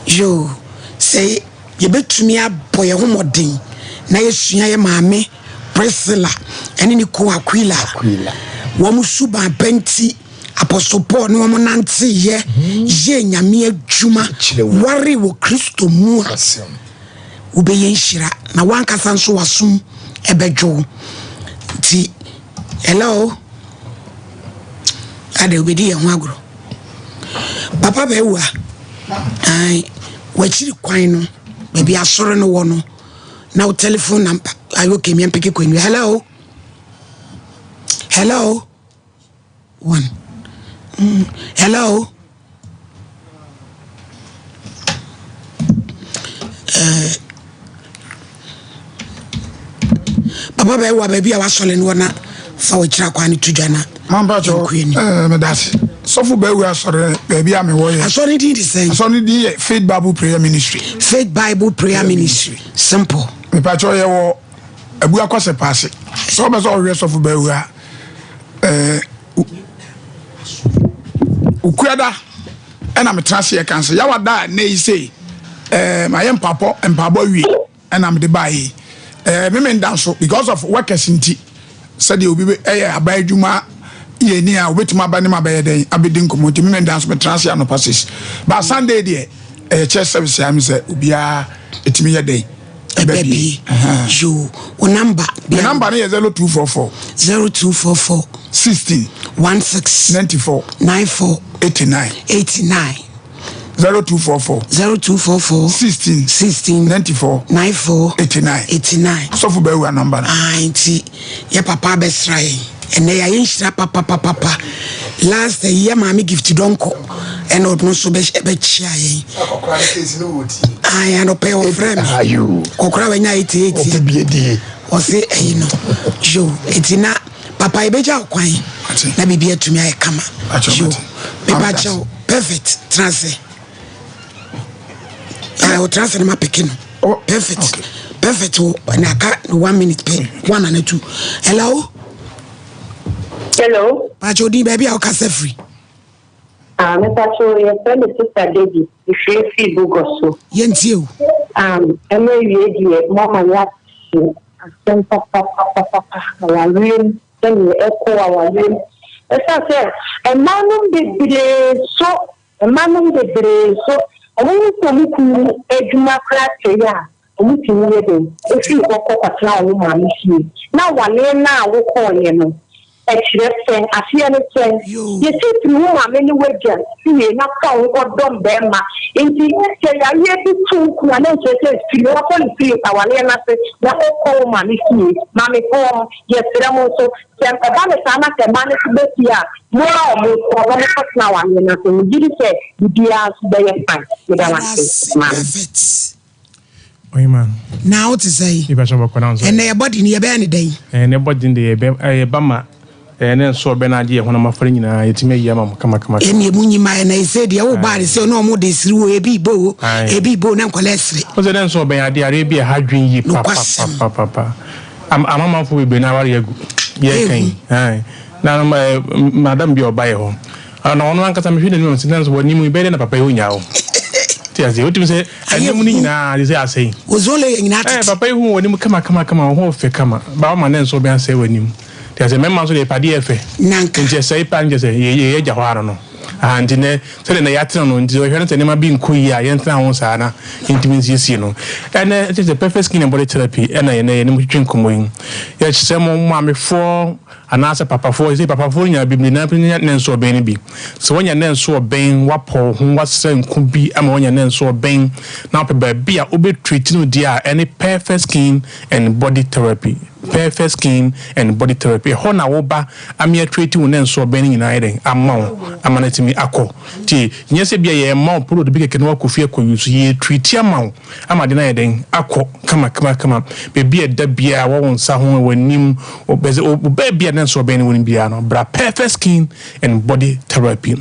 yo sɛ yɛbɛtumi abɔ yɛn ho mmɔden na yɛsua yɛ maame Priscilla ɛne ne ko Aquila wɔn suban pa nti Apostle Paul ne wɔn nanteyɛ yɛ Nyame adwuma ware wɔ Kristo mu a wobɛyɛ nhyira na wankasa nso wasom ɛbɛdwo. Nti hello ade wobɛdi yɛn ho agorɔ. Papa bɛwu a ai wakyiri kwan no baabi asɔre no wɔ no na wo telephone number ayɛ okay mi mpeke kwan. Hello hello one hello papa bɛwu a baabi a wasɔre no wɔ na fa wakyiri akwan no to dwa na Mampacho, medase. Sɔfo bɛwu asɔre baabi a mewɔ yɛ. Asɔre din de sɛn? Asɔre din yɛ Faith Bible Prayer Ministry. Faith Bible Prayer Ministry. Simple. Mepacho yɛ wɔ Abu Akɔsɛ paase. Sɛ wobɛ sɛ ɔhwɛ sɔfo bɛwu a, okuada ɛna metena ase yɛ kansa. Yawa da a na yi sei, mayɛ mpapɔ wie ɛna mede baa yi. Me nda nso because of workers nti. Sɛdeɛ obi ɛyɛ aba adwuma yɛ ni a obetumi aba ne ma bɛyɛ dɛn abɛdi nkɔmɔ nti mímɛ ndan so bɛtena ase anɔpa 6 ba Sunday deɛ ɛyɛ church service ya mi sɛ obiara etumi yɛ dɛn ɛbɛ bi yoo o namba mi namba no yɛ 0244 0244 16 16 94 94 89 89 0244 0244 16 16 94 94 89 89. Sɔfo bɛwura namba no. Ah, nti yɛ papa abɛsra yɛn. Ɛnɛ yɛayɛ nhyira papapapapa. Last ayi yɛ maame Gift Donkor ɛna ɔno nso bɛkyia yɛn. Ayi anɔpɛ ɔfrɛ me. Kɔkora wanya 88. Ɔse ɛyi no. Yo, eti na papa yɛbɛgya wo kwan na biribi atumi ayɛ kama. Yo, mepa kyɛw perfect tena ase. Ɔtena ase na ma peke no. Oh, perfect. Okay. Perfect. Oh, na aka no 1 minute pɛ. 1 and 2. Hello. Hello. Pacho din baabi a wokasa firi. Ah, me pacho yɛfrɛ me sister Debbie. Mefiri firi Bogor so. Yɛntie o. Um, ɛno awie deɛ mama yɛate asɛm papapapapa awareɛ mu sɛdeɛ ɛkɔ awareɛ mu. Ɛsiane sɛ mmaa nom bebree so Mma nom bebree nso, wɔhu sɛ wɔn kunu adwuma koraa sɛe a, wɔtumi yɛ dɛn? Firi hɔ kɔ kɔtena wɔn maame fie. Na awareɛ no a wokɔeɛ no, ɛkyerɛ sɛn? Aseɛ ne sɛn? Yɛsi firi wo maame ne w'agya fie na fa wo ho kɔdɔm barima. Nti sɛ yareɛ bi to wo kunu a, na ɛnkyerɛ sɛ firi hɔ kɔ ne fie awareɛ no ase na kɔ wo maame fie. Maamefoɔ, yɛsrɛ mo nso, Sɛ ɛba no saa na sɛ mma no nso ba fie a, momma wɔn nkɔ na wɔnkɔtena awareɛ no ase. Megye di sɛ biribiara nso bɛyɛ fine. Meda mo ase. Maame. Perfect. Ɔhema. Na wo te sɛn? Mepa kyɛw bɔkɔ na nso. Ɛnɛ yɛ body no yɛbɛyɛ ne dɛn? Ɛnɛ body no de yɛbɛ ɛyɛ ma ɛɛ ne nso ɔbɛ na agye yɛ honam afɔre nyinaa yɛtumi ayi ama mo kama kama. Ɛnni emu nyi ma ɛnɛ ɛsɛ deɛ wo ba de sɛ ɔne ɔmo de siri wo ebi bo o ebi bo na nkɔla ɛsere. Ɔsɛ dɛ nso ɔbɛn adeɛ adeɛ bi a ɛha dwen yie papapapapa. Amamanfo bebree na aware agu. Yɛreka yi. Na madam bi a ɔba yɛ hɔ. Na ɔno ankasa mehwɛ n'anim sɛ nanso w'anim yi bɛyɛ dɛ na papa yi onyaa wo. Te ase wotumi sɛ anim no nyinaa de sɛ asɛe. Ozone layer nyinaa tete. Papa yi hu w'anim kama kama kama wo ho fɛ kama. Ba wama ne nso bɛn asɛe w'anim. Te ase mmarima nso deɛ yɛpɛ adeɛ ɛfɛ. Nanka. Nti ɛsɛe paa nkyɛ sɛ yɛyɛ agya hɔ ara no. Aha nti nɛ sɛdeɛ nɛ yɛatena no nti ɔhwɛ no sɛ nneɛma bi nkɔ yie a yɛntena ho saa na yɛntumi nsiesie no. Ɛnɛ kyerɛ sɛ perfect skin and body therapy ɛna yɛnɛ yɛne mo twetwe nkɔmmɔ yi. Yɛkyerɛ mo maamefoɔ anaasɛ papafoɔ sɛ papafoɔ no nyinaa bebree naa nya nɛ nso ɔbɛn no bi. Sɛ woanya nɛ nso ɔbɛn woapɔ wo ho woasra nku bi ama woanya nɛ nso ɔbɛn na wopɛ baabi a wobɛtreat no deɛ a ɛne perfect skin and body therapy. Perfect skin and body therapy ɛhɔ na woba ame atreati wo nɛnso ɔbɛn no nyinaa ayɛ dɛn ama wo ama no atumi akɔ nti nyɛ sɛ bia yɛma wo product bi kɛkɛ na wakɔ fie akɔ use yɛ treati ama wo ama ade no ayɛ dɛn akɔ kama kama kama baabi a ɛda biara wɔ wo nsa ho wɔ anim bɛsɛ baabi a nɛnso ɔbɛn no wɔ no biara no bra perfect skin and body therapy.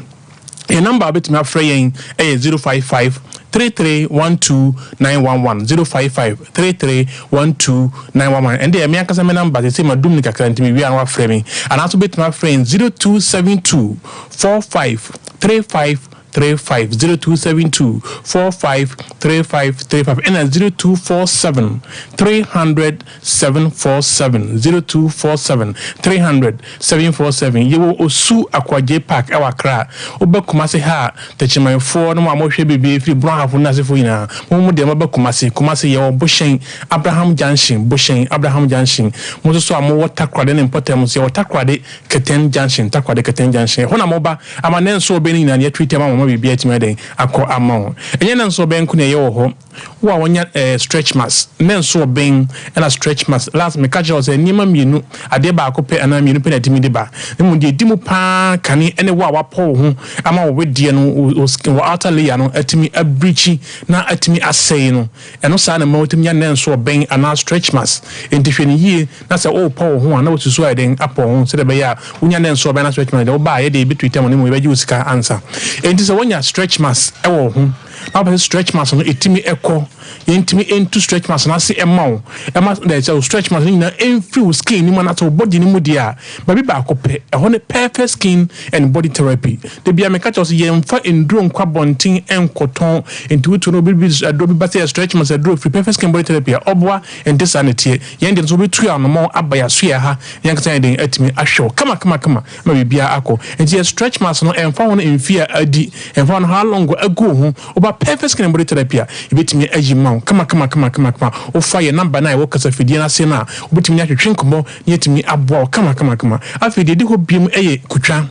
Yɛn nɔmba a wobɛtumi afrɛ yɛn yɛ 055 33 12 911, 055 33 12 911. Ɛnde ɛyɛ me ankasa me nɔmba, seesei madum no kakra nti mewie a na woafrɛ me. Anaasɛ wobɛtumi afrɛ yɛn 0272 45 35 35, 0272 45 35 35, ɛna 0247 300 747, 0247 300 747 Yɛwɔ Osu Akoagye Park ɛwɔ Accra. Woba Kumasi ha a, Techimanfoɔ ne mo a mohwɛ biribi firi Brong Ahafo ne asefoɔ nyinaa, mo mo deɛ moba Kumasi. Kumasi yɛwɔ Bohyɛn, Abraham Junction, Bohyɛn, Abraham Junction. Mo nso so a mowɔ Takoradi ne mpɔtam nso, yɛwɔ Takoradi Kɛtɛn Junction, Takoradi Kɛtɛn Junction. Ɛhɔ na moba ama nnɛ nso ɔbɛn no nyinaa no yɛatreat ama mo ama biribiara atumi ayɛ dɛn akɔ ama wo. Ɛnyɛ nnɛ nso ɔbɛn nko na ɛyɛ wɔ hɔ. Wo a wanya eh, stretch marks, ne nso ɔben ɛna stretch marks. Last meka kyerɛ wo sɛ nneɛma mmienu, adeɛ baako pɛ anaa mmienu pɛ na ɛtumi de ba. Na mmom deɛ ɛdi mu paa kane ɛne wo a wapɔ wo ho ama wo wedeɛ no, wo skin, wo outer layer no atumi abirikyi na atumi asɛe no. Ɛno saa na ɛma wotumi nya ne nso ɔben anaa stretch marks. Enti hwɛ no yie na sɛ worepɔ wo ho a na woasusu ayɛ dɛn apɔ wo ho sɛdeɛ ɛbɛyɛ a wonya ne nso ɔben anaa stretch marks deɛ woba a yɛde yɛbɛtreat ama wo na mmom yɛbɛgye wo sika ansa. Enti sɛ woanya stretch marks ɛwɔ wo ho, Na wopɛ sɛ stretch marks no ɛtumi ɛkɔ, yɛntumi ɛntu stretch marks no ase ɛma wo, ɛma dɛ sɛ wo stretch marks no nyinaa ɛmfiri wo skin no mu anaasɛ wo body no mu deɛ a, baabi baako pɛ, ɛhɔ ne perfect skin and body therapy. Da biara meka kyerɛ wo sɛ yɛmfa nnuro nkɔ abɔnten ɛnkɔtɔn, nti wotu no obi bi aduro bi ba sɛ yɛ stretch marks aduro firi perfect skin and body therapy a, ɔboa, ɛnte saa na ɛteɛ. Yɛn deɛ no sɛ wobɛtu anɔmɔn aba yɛasoɛ ha na yɛn ankasa yɛn den atumi ahwɛ wo kama kama kama. ma biribiara akɔ. Nti yɛ stretch marks no ɛmfa ho no mfie a adi, ɛmfa ho no how long agu wo ho, woba perfect skin and body therapy a, yɛbɛtumi ayi ma wo kama kama kama kama kama. Wofa yɛn number no a ɛwɔ kasafidie no ase no a, wobɛtumi ne atwetwe nkɔmmɔ na yɛatumi aboa wo kama kama kama. Afei deɛ ɛdi hɔ biom yɛ kutwa.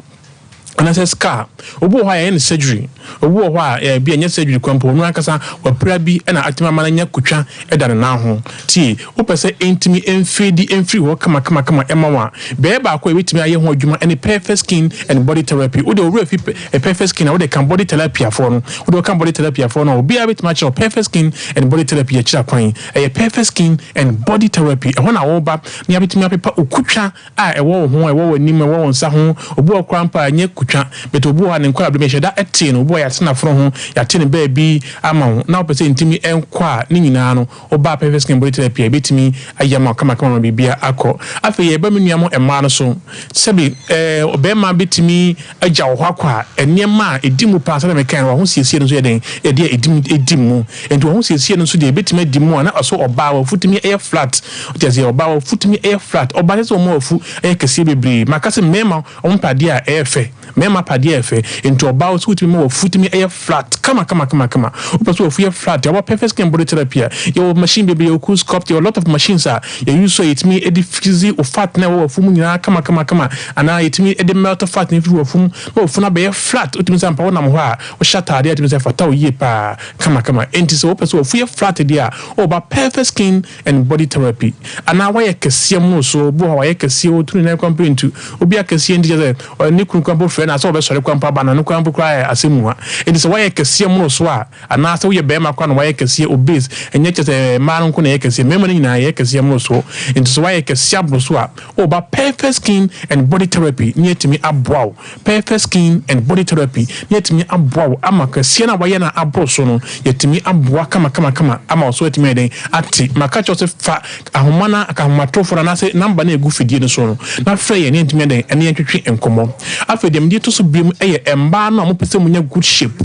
Anaasɛ scar. Obi wɔ hɔ a yɛayɛ no surgery, obi wɔ hɔ a ebi a ɛnyɛ surgery koraa mpo, ɔno ankasa wapira bi na atumi ama no anya kotwa da ne nan ho. Tie, wopɛ sɛ ɛntumi mfeedi mfiri hɔ kamakamakama ma wo a, beaeɛ baako a yɛbɛtumi ayɛ ho adwuma ne Perfect Skin and Body Therapy. Wode wo werɛ fi Perfect Skin a, wode ka Body Therapy-afoɔ no. Wode woka Body Therapy-afoɔ no a, obiara bɛtumi akyerɛ wo Perfect Skin and Body Therapy akyiri akwan. Ɛyɛ Perfect Skin and Body Therapy. Ɛhɔ na woba na yɛabɛtumi apepa okutwa a ɛwɔ wo ho, ɛwɔ w'anim, ɛwɔ wo nsa ho. Obi wɔ hɔ koraa mpo a, ɛnyɛ kutwa, but obi wɔ hɔ a ne nkwadaa berɛ mu yɛhyɛ da tee no. Obi wɔ hɔ a yɛate n'afono ho, yɛate no baabi ama wo, na wopɛ sɛ ntumi nkɔ a, ne nyinaa no, woba a Perfect Skin Body Therapy a, yɛbɛtumi ayɛ ama wo kamakama ma biribiara akɔ. Afei yɛba me nua mo mmaa no so. Sɛbe ɛɛ ɔbarima bɛtumi agya wo hɔ akɔ a, nneɛma a ɛdi mu paa, sɛdeɛ mekae no, w'ahosiesie no nso yɛ dɛn? Ɛdeɛ a ɛdi mu, ɛdi mu. Enti w'ahosiesie no nso deɛ, ɛbɛtumi adi mu a, na ɔso ɔbaa, w'afu tumi yɛ flat. Wote aseɛ? Ɔbaa, w'afu tumi yɛ flat. Ɔbaa, ɛsɛ sɛ wɔma w'afu yɛ kɛseɛ bebree. Maka sɛ mmarima, wɔpɛ adeɛ a ɛyɛ fɛ. Mmarima pɛ adeɛ a ɛyɛ fɛ. Enti ɔbaa, wo sɛ wotumi ma w'afu tumi yɛ flat kama kama kama kama. Wopɛ sɛ w'afu yɛ flat a, wɔwɔ Perfect Skin Body Therapy a, yɛwɔ machine bebree, yɛwɔ Cool Sculpt, yɛwɔ lot of machines a yɛ use a yɛtumi de fixi wo fat no a ɛwɔ w'afu mu nyinaa kama kama kama. Anaa yɛtumi de melt fat no firi w'afu mu ma w'afu no abɛyɛ flat. Wotumi sɛ ampa wonam hɔ a, wohyɛ ataadeɛ a ɛtumi sɛ ɛfata wo yie paa kama kama. Enti sɛ wopɛ sɛ w'afu yɛ flat deɛ a, woba Perfect Skin and Body Therapy. Anaa woayɛ kɛseɛ mmorosoɔ, obi wɔ hɔ a wayɛ kɛseɛ, ɔtu ne nan koraa mpo ntu. Obi akɛseɛ nti kyerɛ sɛ ne kunu koraa mpo frɛ no a sɛ ɔbɛsɔre koraa mpo aba no, ɛno koraa mpo koraa yɛ asɛm mua. Enti sɛ woayɛ kɛseɛ mmorosoɔ a, anaa sɛ woyɛ barima koraa na woayɛ kɛseɛ, obese, ɛnyɛ kyerɛ sɛ mmaa no nko na ɛyɛ kɛseɛ, mmarima no nyinaa yɛyɛ kɛseɛ mmorosoɔ. Enti sɛ woayɛ kɛseɛ aboro so a, woba Perfect Skin and Body Therapy na yɛatumi aboa wo. Perfect Skin and Body Therapy na yɛatumi aboa wo ama kɛseɛ no a woayɛ no aboro so no, yɛatumi aboa kamakamakama ama wo so atumi ayɛ dɛn? Ate. Maka kyerɛ wo sɛ fa ahoma no, ahomatorofoɔ no anaasɛ number no a ɛgu fidie no so no na frɛ yɛn na yɛntumi ayɛ dɛn? Ɛne yɛn ntwetwe nkɔmmɔ. Afei deɛ mede to so biom yɛ mmaa no a mopɛ sɛ monya good shape,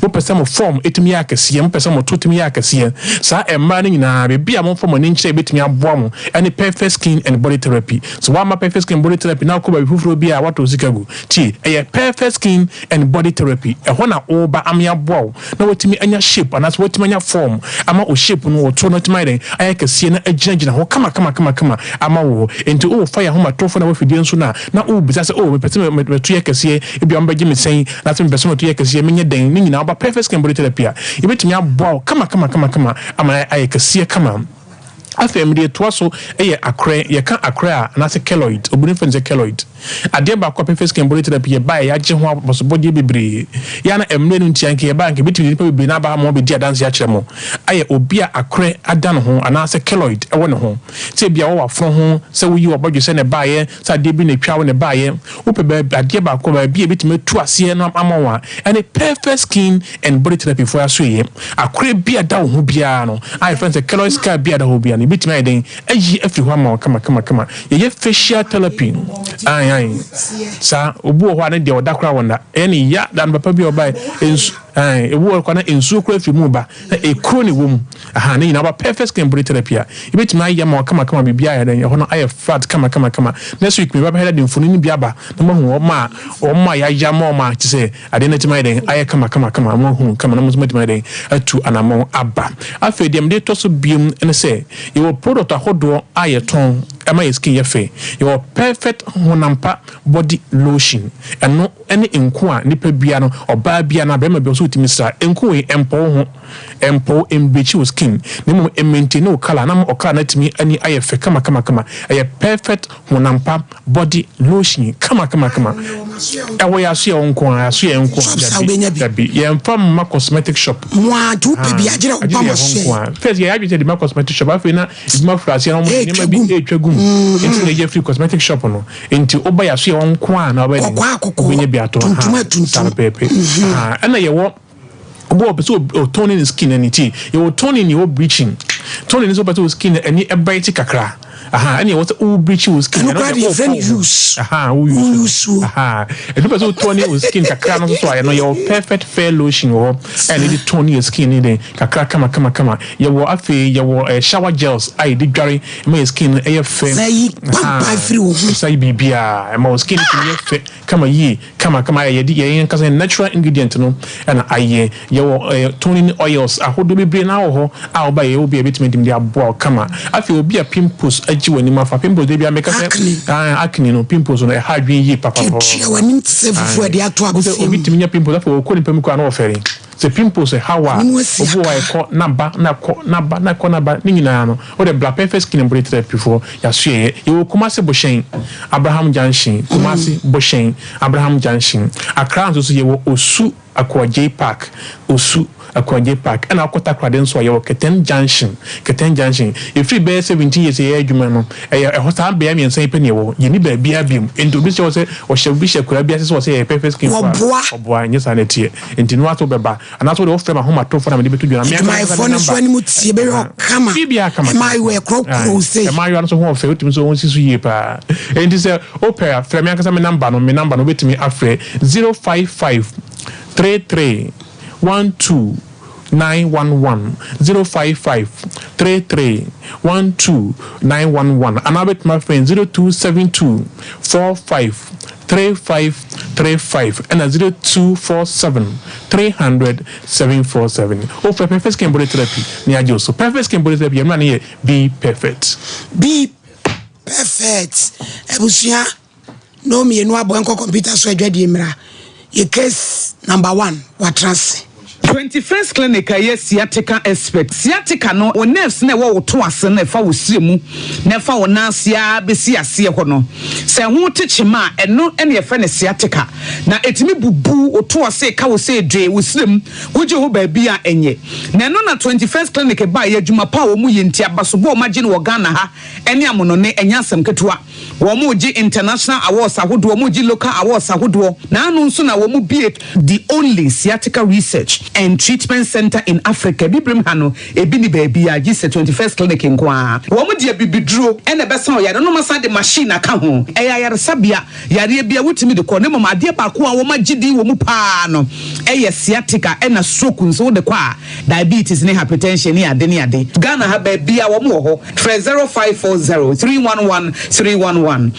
mopɛ sɛ mo form tumi yɛ akɛseɛ, mopɛ sɛ mo to tumi yɛ akɛseɛ, saa mmaa no nyinaa baabi a momfa mo ani nkyerɛ yɛbɛtumi aboa mo ɛne Perfect Skin and Body Therapy. Sɛ woamma Perfect Skin and Body Therapy na wokɔ baabi foforɔ bi a woatɔ wo sika gu. Tie, ɛyɛ Perfect Skin and Body Therapy, ɛhɔ na woreba ama yɛaboa wo na woatumi anya shape anaasɛ woatumi anya form ama wo shape no, wo to no atumi ayɛ dɛn, ayɛ kɛseɛ na agyinagyina hɔ kama kama kama kama ama wo. Enti worefa yɛn ahomatorofo na w'afidie nso no a, na worebisa sɛ, oh, mepɛ sɛ me to yɛ kɛseɛ, ebia wɔbɛgye me sɛn, anaasɛ mepɛ sɛ me to yɛ kɛseɛ, menyɛ dɛn? Ne nyinaa woba Perfect Skin and Body Therapy a, yɛbɛtumi aboa wo kama kama kama kama ama ayɛ kɛseɛ kama. Afei mede retoa so yɛ akorɛ, yɛka akorɛ a anaasɛ keloid, obi no frɛ no sɛ keloid. Adeɛ baako a Perfect Skin Body Therapy yɛbaeɛ yɛagye ho abasobɔdeɛ bebree. Yɛ a na mmerɛ no nti anka yɛbaeɛ anka yɛbɛtumi de nnipa bebree no aba ha ma wɔabɛdi adanseɛ akyerɛ mo. Ayɛ obi a akorɛ ada ne ho anaasɛ keloid wɔ ne ho. Sɛ ebia wɔ w'afono ho, sɛ woyi w'abɔdwesɛ na ɛbaeɛ, sɛ adeɛ bi na ɛtwa wo na ɛbaeɛ. Wopɛ baabi, adeɛ baako a baabi a yɛbɛtumi atu aseɛ no ama wo a, ɛne Perfect Skin and Body Therapy foɔ asoɛeɛ. Akorɛ bi a ɛda wo ho biara no, a yɛfrɛ no sɛ keloid scar bi a ɛda hɔ biara no, yɛbɛtumi ayɛ dɛn ayi afiri hɔ ama wo kama kama kama. Yɛyɛ facial therapy. Ae ae. Saa, obi wɔ hɔ a ne deɛ ɔda koraa wɔnda. Ɛyɛ ne ya, da no papa bi a ɔbaeɛ, nsu, ae, ebi wɔ hɔ koraa na nsuo koraa firi mu ba, na ekuro na ɛwɔ mu. Aha, ne nyinaa ɔba Perfect Skin and Body Therapy a, yɛbɛtumi ayɛ ama wo kama kama, biribiara ayɛ dɛn, ɛhɔ no ayɛ flat kama kama kama. Next week meba bɛhwɛ de mfonini bi aba na moahu wɔn a, wɔn a yɛayɛ ama wɔn a, kyerɛ sɛ, Adeɛ no atumi ayɛ dɛn? Ayɛ kama kama kama, moahunu kama na mo nso moatumi ayɛ dɛn? Atu anammɔn aba. Afei deɛ mede retɔ so biom ne sɛ, yɛwɔ product ahodoɔ a yɛtɔn ɛma yɛn skin yɛ fɛ. Yɛwɔ Perfect Honampa Body Lotion, ɛno ne nku a nipa biara no, ɔbaa biara anaa barima biara nso wotumi sra. Nku wei ɛmpɔ wo ho, ɛmpɔ wo, ɛmbleachi wo skin, na mmom ɛmaintaini wo colour na ama wo colour no atumi ani ayɛ fɛ kama kama kama. Ɛyɛ Perfect Honampa Body lotion kama kama kama. Ɛwɔ yɛ aso yɛ wo nko ara, aso yɛ nko ara. Dabi, dabi. Yɛn fa mma cosmetic shop. Mo a nti wopɛ bi agyere wo ba mo so yɛ. First yɛ adwene sɛ de ma cosmetic shop afei na ebi ma fura aseɛ na wɔn nneɛma bi etwa gu mu. Nti na yɛ free cosmetic shop no. Nti woba yɛ aso yɛ wo nko ara na wobɛ de. Wobɛnya bi atɔ. Tuntum atuntum. Saa pɛpɛ. Ɛna yɛwɔ Obi wɔ hɔ ɔpɛ sɛ ɔtone ne skin ani ti yɛwɔ toning yɛwɔ bleaching. Toning ne sɛ wopɛ sɛ wo skin ani bright kakra aha ɛna yɛwɔ sɛ wo bleach wo skin ɛno koraa deɛ yɛfrɛ no use aha wo use aha ɛno pɛ sɛ wo tone wo skin kakra no nso so a ɛno yɛwɔ perfect fair lotion wɔ hɔ ɛna yɛde tone yɛ skin ne den kakra kama kama kama yɛwɔ afei yɛwɔ eh, shower gels a yɛde dware ma yɛ skin no ɛyɛ fɛ sɛ yi pampa firi wo ho sɛ yi biribiara ɛma wo skin no tumi yɛ fɛ Kama yie, kama kama ayɛ yɛde yɛn ankasa yɛn natural ingredient no na ayɛ. Yɛwɔ eh, toning oils ahodoɔ bebree na wɔ hɔ a woba yɛwɔ bi a yɛbɛtumi de de aboa wo kama. Afei obi a pimples agye w'anim afa. Pimples deɛ bia meka sɛ acne no, pimples no ɛha adwene yie papapapa. Tuatua w'anim te sɛ fufuo a yɛde ato abosea mu. Obi tumi nya pimples afei ɔkɔ nipa mu koraa na ɔfɛre. Sɛ pimples ɛha wo a, Anim asi obi wɔ hɔ a aka. ɛkɔ na ba na kɔ na ba na kɔ na ba ne nyinaa no, wode bra Perfect Skin and Body Therapy foɔ yɛasoɛeɛ. Yɛwɔ Kumasi Bohyɛn, Abraham Junction, Kumasi Bohyɛn, Abraham Junction. Accra nso so yɛwɔ Osu Akuagyei Park, Osu Akuagyei Park. Ɛna wokɔ Takoradi nso a yɛwɔ Kɛtɛn Junction, Kɛtɛn Junction. Ɛfiri bɛyɛ 17 years a yɛyɛ adwuma no, ɛyɛ ɛhɔ saa beaeɛ mmiɛnsa yi pɛ na yɛwɔ. Yɛnni baabiara biom. Enti obi hyɛ hɔ sɛ ɔhyɛ obi hyɛ akuraa bi ase sɛ ɔsɛ yɛyɛ Perfect Skin foɔ a, Wɔboa. ɔboa, ɛnyɛ saa na ɛteɛ. Enti no ara sɛ wobɛba, anaasɛ wode wofrɛ m'ahomatorofo na mede bɛto dwa na me ankasa Adwumayɛfoɔ me no nso number. anim tie bɛyɛ Aha. ɔkama. Biribiara kama kama Mmaayewa kama. ɛkorɔkorɔ Ae. wo sei. Mmaayewa no nso ho ɔfɛ, wotumi nso wɔn si so yie paa. Enti sɛ wopɛ a, frɛ me ankasa me number no, me number no wobɛtumi afrɛ 055 33 12 911, 055 33 12 911, anaa wobɛtumi afrɛ 0272 45 3535 ɛna 0247 300 747. Wofrɛ Perfect Skin Body Therapy na yɛagye wo so. Perfect Skin Body Therapy, yɛn mmara no yɛ Be Perfect. Be Perfect abusua no mmienu abɔ nkɔ kɔmputa so adwadie mmra yɛ case number one watena ase. 21st Clinic a ɛyɛ sciatica expert. Sciatica no, wo nerves no a ɛwɔ wo to ase no a ɛfa wo srɛ mu na ɛfa wo nan ase ara bɛsi aseɛ hɔ no, sɛ ɛho te kyema a, ɛno na yɛfrɛ no sciatica. Na ɛtumi bubu wo to ase, ɛka wo sɛ dwee, wo srɛ mu, wogye ho baabi a ɛnyɛ. Na ɛno na 21st Clinic baeɛ, adwuma pa a wɔyɛ nti, abasobɔ a wɔagye no wɔ Ghana ha ne amonɔne, ɛnyɛ asɛm ketewa. Wɔregye international awards ahodoɔ, wɔregye local awards ahodoɔ. Naano nso na wɔbue the only sciatica research and treatment centre in Africa. Abibirem ha no, ebi nni baabiara gye sɛ 21st Clinic nko ara. Wɔde abibiduro na ɛbɛsa wo yareɛ na wɔasan de machine aka ho. Ɛyɛ ayaresabea, yareɛ biara wotumi de kɔ na mmom adeɛ baako a wɔagye din wɔ mu pa ara no yɛ sciatica ɛna stroke nso wode kɔ a, diabetes ne hypertension ne ade ne ade. Ghana ha baabiara wɔn wɔ hɔ. Frɛ 0540 311 311,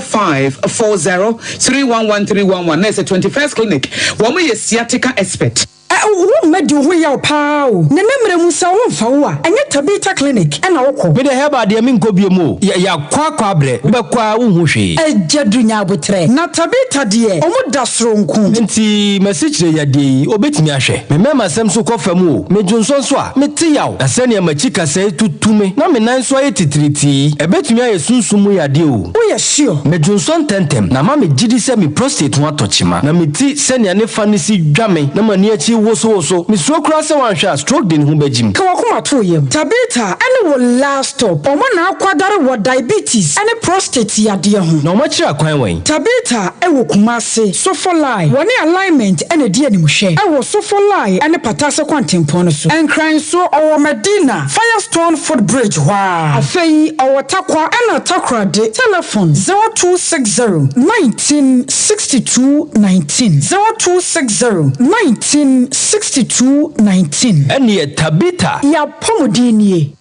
0540 311 311 na ɛsɛ 21st Clinic. Wɔn yɛ sciatica expert. Ɛ wo mma di wo ho yaw paa o. Na ne mmerɛ mu sɛ wo ho mfa wo a, ɛnyɛ Tabitha Clinic na wo kɔ. Me deɛ herbal deɛ menkɔ biom o, yɛ yakɔ akɔ abrɛ, wobɛkɔ a wonhu hwee. Agya du nya aboterɛ. Na Tabitha deɛ ɔmo da soronko. Nti masikyire yadeɛ yi obetumi ahwɛ? Me mɛɛma sɛm so kɔ fam o, me dwonsɔ nso a, mete yaw. Na sɛnea m'akyi kasɛe tutu me na me nan nso ayɛ titiritii yi, ɛbɛtumi ayɛ sunsum mu yadeɛ o. Woyɛ sure? Medwonsɔ ntɛmntɛm, na ama megye di sɛ me prostate ho atɔ kyema. Na me ti, sɛnea ne fa no si dwa me na m'ani akyi wosowoso. Misuro koraa sɛ wanhwɛ a stroke de ne ho bɛgyim. Ka w'akoma to wo yam. Tabitha ne wo last stop. Wɔn na akwadare wɔ diabetes ne prostate yadeɛ ho. Na wɔakyerɛ akwan wɛn? Tabitha wɔ Kumasi, Sofolai. Wɔne Alignment na ɛdi animhwɛ wɔ Sofolai ne Patase kwantempɔn no so. Nkran nso, ɔwɔ Madina, Firestone foot bridge hɔ ara. Afei ɔwɔ Tarkwa ɛna Takoradi. Telefon, 0260 19 62 19, 0260 19 62 19. Ɛnneɛ Tabitha. Y'apɔmuden nie.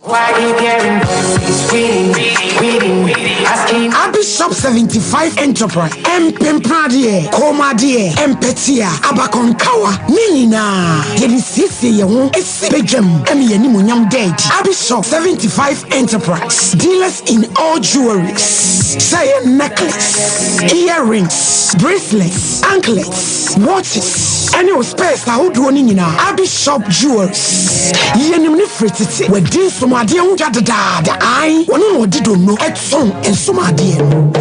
Abishop 75 Enterprise, Mpempradeɛ, kɔnmuadeɛ, mpɛtea, abakɔnkawa, ne nyinaa yɛde siesie yɛn ho si badwam ma yɛn animuonyam da adi. Abishop 75 Enterprise, dealers in all jewelries, sɛ ɛyɛ necklace, earrings, bracelets, anklets, watches, ɛne wo spares ahodoɔ no nyinaa. Abishop Jewelries, yɛnim no firi tete, wadi nsomadeɛ ho dwa dedaada, ae, ɔno na ɔde donno tɔn nsomadeɛ no.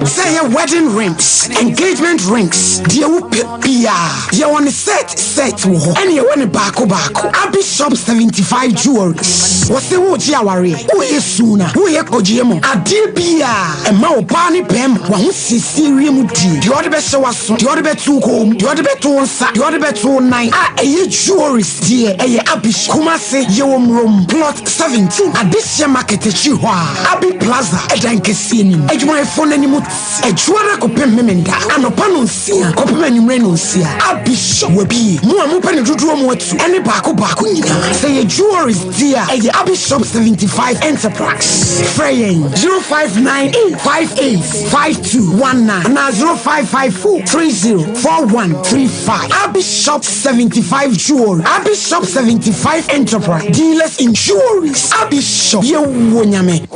Sɛ ɛyɛ wedding rings, engagement rings, deɛ wopɛ biara, yɛwɔ ne set set wɔ hɔ, ɛne yɛwɔ ne baako baako. Abi Shop 75 Jewelries, wɔse woregye awareɛ, woyɛ suna, woyɛ kɔgyeɛ mu, adeɛ biara ɛma ɔbaa ne bɛrima w'ahosiesie wiem die, deɛ ɔde bɛhyɛ w'aso, deɛ ɔde bɛto wo kɔn mu, deɛ ɔde bɛto wo nsa, deɛ ɔde bɛto wo nan a ɛyɛ jewelries deɛ ɛyɛ Abi Shop. Kumasi, yɛwɔ Murom, Plot 17, Adehyeɛ Market akyiri hɔ a, Abi Plaza ɛdan kɛseɛ no mu. Adwumayɛfoɔ no anim te. Adwoada kɔpem Memenda, anɔpa nonsia kɔpem anwummere nonsia. Abi Shop wabie. Mo a mopɛ no dodoɔ mu atu ne baako baako nyinaa. Sɛ ɛyɛ jewelries deɛ a, ɛyɛ Abi Shop 75 Enterprise. Frɛ yɛn 0598 58 5219 anaa 0554 30 4135. Abi Shop 75 Jewelry, Abi Shop 75 Enterprise, dealers in jewelries. Abi Shop, yɛwɔ Nyame.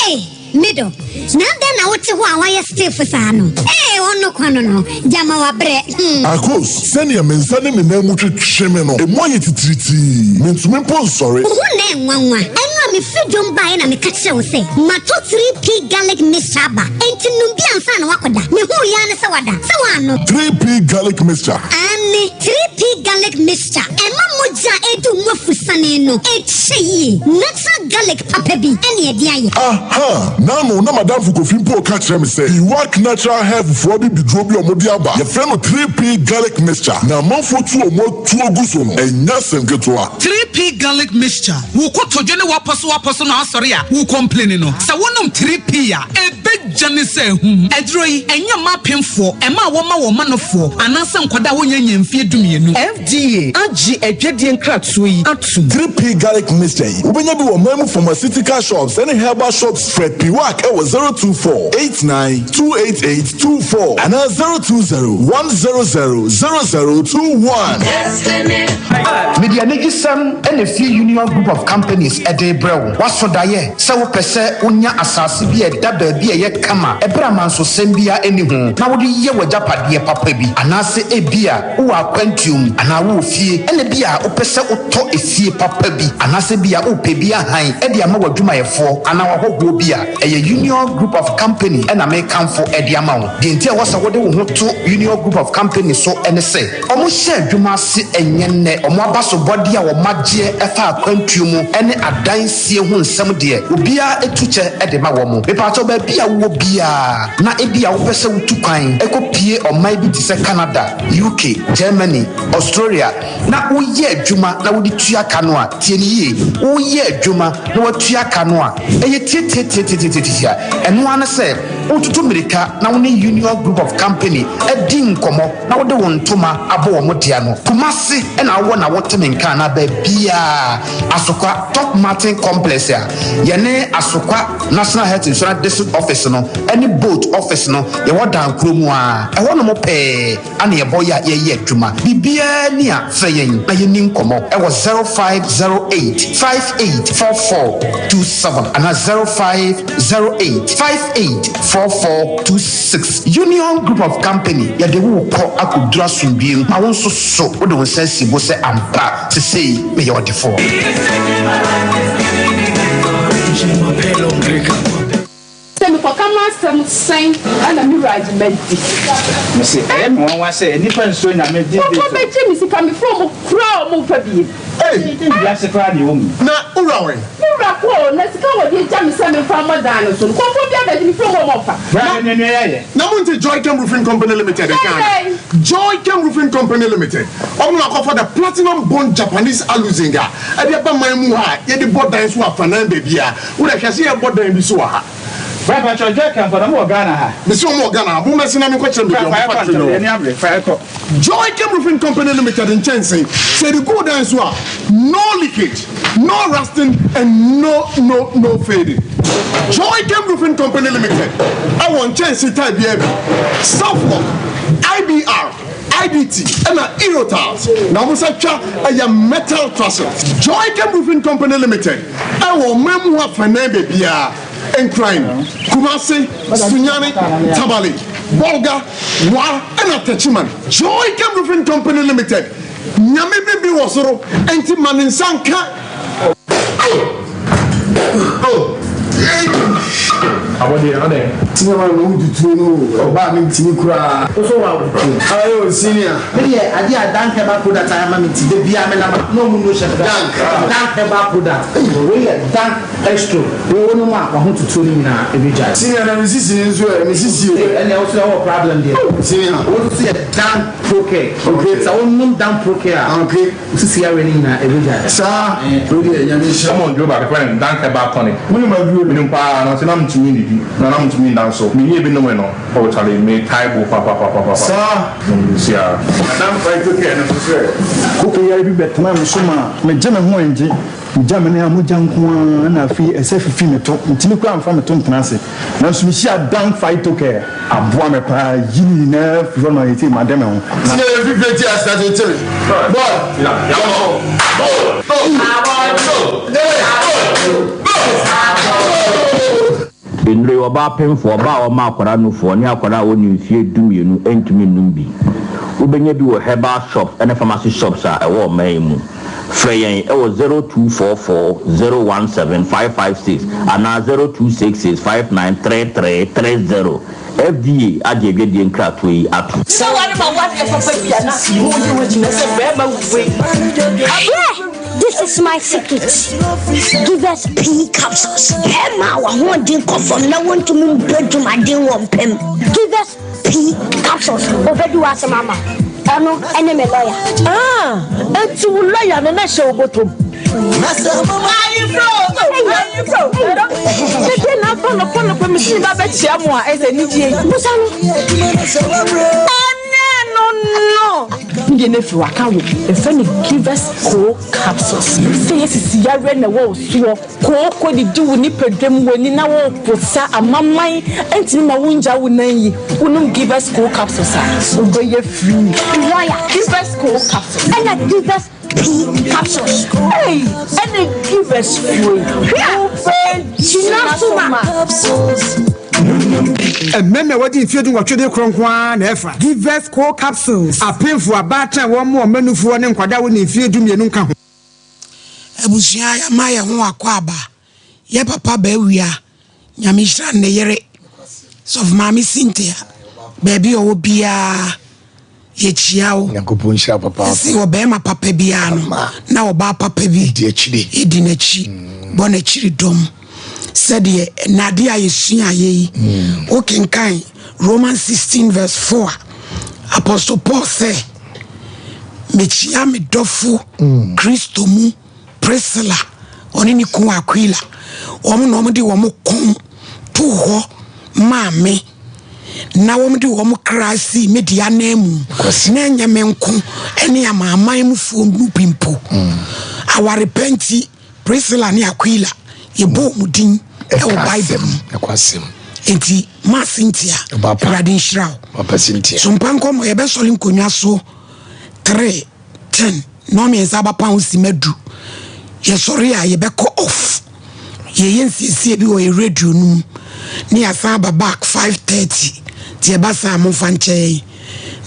Ei, me dɔ, na adɛn na wote hɔ a woayɛ stiff saa no? Ei, ɔno kwa no no, gyama wabrɛ, hmm. Akos, sɛnea me nsa ne me nan mu twetwe me no, emu ayɛ titiritii. Mintumi mpo nsɔre. Wo ho na ɛnwanwa. Ɛno a mefiri dwom baeɛ na meka kyerɛɛ wo sɛ, matɔ 3P garlic mixture aba, enti nom bi ansa na woakɔda. Mehuu yi ara ne sɛ woada. Sɛ woannom. 3P garlic mixture. Aane, 3P garlic mixture. Ɛma mogya a ɛdu mu afusane no kyɛ yie. Natural garlic papa bi ne ɛde ayɛ. Aha! N'ano na m'adamfo Kofi mpo reka kyerɛ me sɛ Iwak Natural Health foɔ abibiduro bi a wɔde aba, yɛfrɛ no 3P Garlic Mixture, na amanfoɔ tu wɔn atuo gu so no, ɛnyɛ asɛm ketewa. 3P Garlic Mixture, Wo kotodwe ne w'apɔsowapɔso na asɔre a wo complaini no, sɛ wonom 3P a, ɛbɛgya ne sɛ ahum. Aduro yi, ɛnyɛ mma apemfoɔ, ɛma a wɔma wɔn manofoɔ, anaasɛ nkwadaa a wɔnnya nnya mfeɛ dumienu. FDA agye adwadie nkratoɔ yi atom. 3P Garlic Mixture yi, wobɛnya bi wɔ ɔman mu pharmaceutical shops ne herbal shops. Frɛ Piwak wɔ 024 89 288 24 anaa 020 100 0021. Mede anigyesɛm na efie Union Group of Companies de rebrɛ wo. Woaso daeɛ sɛ wopɛ sɛ wonya asase bi a ɛda baabi a ɛyɛ kama ɛberɛ a mansosɛm biara nni ho na wode yɛ w'agyapadeɛ papa bi? Anaasɛ ebia wowɔ akwantuo mu anaa wowɔ fie ɛna ebia wopɛ sɛ wotɔ efie papa bi anaasɛ ebia wopɛ bi ahan de ama w'adwumayɛfoɔ anaa w'ahɔhoɔ bi a, ɛyɛ Union Group of Company na mekamfo de ama wo. Deɛ nti a ɛwɔ sɛ wode wo ho to Union Group of Company so ne sɛ, Wɔhyɛ adwuma ase ɛnyɛ nnɛ. Wɔn abasobɔdeɛ a wɔagyeɛ ɛfa akwantuo mu ne adansie ho nsɛm deɛ, obiara tu kyɛ de ma wɔn. Mepaakyɛw, baabi a wowɔ biara na ebia wopɛ sɛ wotu kwan kɔ pue ɔman bi te sɛ Canada, UK, Germany, Australia na woyɛ adwuma na wode tua ka no a, tie no yie, woyɛ adwuma na woatua ka no a, ɛyɛ tiatiatiatiatiatia. Ɛno ara ne sɛ wotutu mmirika na wo ne Union Group of Company adi nkɔmmɔ na wode wo ntoma abɔ wɔn dea no. Kumasi na wowɔ na wote me nka anaa baabiara, Asokwa, Top Martin Complex a yɛne Asokwa National Health Insurance District Office no ne Boat Office no yɛwɔ dan koro mu ara, ɛhɔnom pɛɛ ana yɛbɔ yɛ a yɛyɛ adwuma. Biribiara ni a, frɛ yɛn na yɛnni nkɔmmɔ wɔ 0508 58 44 27 anaa 0508 58 44 26. Union Group of Company, yɛde wo rekɔ akɔduru asomdwoeɛ mu ma wo nso so wode wo nsa asi bo sɛ ampa sesei meyɛ ɔdefoɔ. Sɛ mekɔka m'asɛm sɛn na me wura agye madi. Mese ɛyɛ me nwanwa sɛ nnipa nsuro Nyame these days o. Wɔkɔ bɛgye me sika mefrɛ ɔmo koraa a ɔmo mfa biem. Ei wiase koraa deɛ ɛwɔ mu yi. Na wo wura wɛn? Me wura kɔ o, na sika a wɔde agya me sɛ memfa mmɔ dan no so no, nkurɔfoɔ bi abɛgye mefrɛ ɔmo a ɔmo mfa. Bra hwɛ nea nua yi ayɛ. Na mo nte Joychem Roofing Company Limited nka ana? Joychem Roofing Company Limited, wɔn na wɔakɔfa the Platinum Bond Japanese Aluzinc a ɛde aba man mu ha a yɛde bɔ dan so afanan baabiara. Wo deɛ hwɛ sɛ yɛbɔ dan bi so wɔ ha. Bra pakyɛw Joychem fo na mo wɔ Ghana ha? Mese wɔn wɔ Ghana ha, mo mmɛse na menkɔ kyerɛ mo baabi a wɔn factory no wɔ. Fa yɛkɔ. Joychem Roofing Company Limited nkyɛnse, sɛ yɛde gu wo dan so a, no leakage, no rusting and no no no fading. Joychem Roofing Company Limited ɛwɔ nkyɛnse type biara bi, Southlock, IBR, IDT ɛna Eurotiles na wɔn nsa twa ɛyɛ metal trusses. Joychem Roofing Company Limited ɛwɔ ɔman mu hɔ afanan baabiara, Nkran, Kumasi, Sunyani, Tamale, Bolga, Wa ɛna Techiman. Joychem Roofing Company Limited, Nyame bi bi wɔ soro enti ma ne nsa nka. Abɔdeɛ adɛn? Senior man no wotutuo no o, ɔbaa me ntimi koraa. Wo so wa wotuo? Ayo senior. Me deɛ adeɛ a Dank herbal product ayɛ ama me nti da biara me nam a na ɔmo nu hyɛ me Dank. Dank herbal product wei yɛ Dank Extro wo wo nom a wahotutuo no nyinaa ɛbɛgyae. Senior na me sisi nso ɛ, me sisi o. Ɛnneɛ wo so ɛwɔ problem deɛ. Senior. Wo nso yɛ Dank Procare. Okay. Sɛ wo nom Dank Procare a. Okay. Wo sisi awerɛ no nyinaa ɛbɛgyae. Saa! Wei deɛ Nyame nhyira. Wɔn duro baako yɛfrɛ no Dank Herbal Tonic. Menim aduro no. Menim paa nanso na mentumi nnidi na na mentumi nna nso. Menyɛɛ bi nomee no oh charlie metae bo papapapapa. Saa! Menim siaa. Na Dank Phyto Care no nso sɛ. Kooko yare bi bɛtenaa me so maa megye me ho angye. Megya me nan a mogya nko ara na afei ɛsɛ fifi me to. Mentumi koraa mfa me to ntena ase. Nanso mihyiaa Dan Phytocare. Aboa me paa yi ne nyinaa firi hɔ no ma seesei made me ho. Na. Sɛ mfifire ti ase akyekyere bɔɔl yɛnkɔ Nnuro yi, ɔbaa pemfoɔ, ɔbaa a ɔma akwadaa nufoɔ, ne akwadaa a ɔnni mfeɛ dumienu ntumi nnom bi. Wobɛnya bi wɔ herbal shops ne pharmacy shops a ɛwɔ ɔman yi mu. Frɛ yɛn wɔ 0244 017 556 anaa 0266 5933 30. FDA agye adwadie nkratoɔ yi atom. Sɛ ware ma wadeɛ papa bi a na woyi wo gyina sɛ bɛrima wei. Hwɛ! This is my secret. Give us pee capsules. Bɛrima a w'ahoɔden kɔ fam na wontumi mbɔ dwumaden wɔ mpam. Give us pee capsules. Obedi w'asɛm ama. Ɔno ɛne me lawyer. Ah, enti wo lawyer no na hyɛ wo bɔtɔ mu. Sɛdeɛ na afa nɔpɔ nɔpɔ me sini ba bɛkyia mo a ɛsɛ anigyeɛ yi. Busa no. Ɛnɛ no no. Ne deɛ no afiri waka wo. Yɛfrɛ no Givers Co Capsules. Sɛ yɛ sisi yareɛ na ɛwɔ wo soɔ, kooko didi wo nipadua mu, w'ani na woreposa, amaman ntumi ma wongya wo nan yi, wonom Givers Co Capsules a, wobɛyɛ free. Lawyer. Givers Co Capsules. Ɛna Givers P capsules. Ei, ɛna Givers foɔ yi, wobɛgyina so ma. Mmarima a wɔadi mfeɛ dunwɔtwe de korɔ nko ara na ɛfa. Givers Co Capsules, apemfoɔ, abaatan a wɔmmoa wɔn mmanufoɔ ne nkwadaa a wɔnni mfeɛ dumienu nka ho. Abusua yɛama yɛn ho akwaaba yɛ papa Bawia Nyame nhyira no ne yere Sɔfo Maame Cynthia baabi a ɔwɔ biara yɛkyia wo. Nyankopɔn nhyira papaapa. Ɛsi ɔbɛrima papa biara no na ɔbaa papa bi di akyire edi n'akyi bɔ n'akyiri dɔm sɛdeɛ nnadeɛ a yɛsua yɛ yi mm. wokenkan Romans 16 verse 4 a Apostle Paul sɛ mekyia me dɔfo mm. Kristo mu Priscilla ɔne ne kun Aquila wɔn na wɔn de wɔn kɔn too hɔ maa me na wɔn de wɔn kra sii me deɛ ananmu na ɛnyɛ me nko ne amanaman mufoɔ mu bi mpo. Mm. Aware pɛ nti Priscilla ne Aquila yɛbɔ wɔn din wɔ Bible mu. Nti maa Cynthia Awurade nhyira wo. So mpa nkɔmmɔ yɛbɛsɔre nkonnwa so 3 10 nnɔnmiɛnsa abapa ho simma du. Yɛsɔre a yɛbɛkɔ off. Yɛyɛ nsiesie bi wɔ yɛ radio no mu ne yɛasan aba back 5:30. Nti yɛba saa momfa nkyɛ yɛn.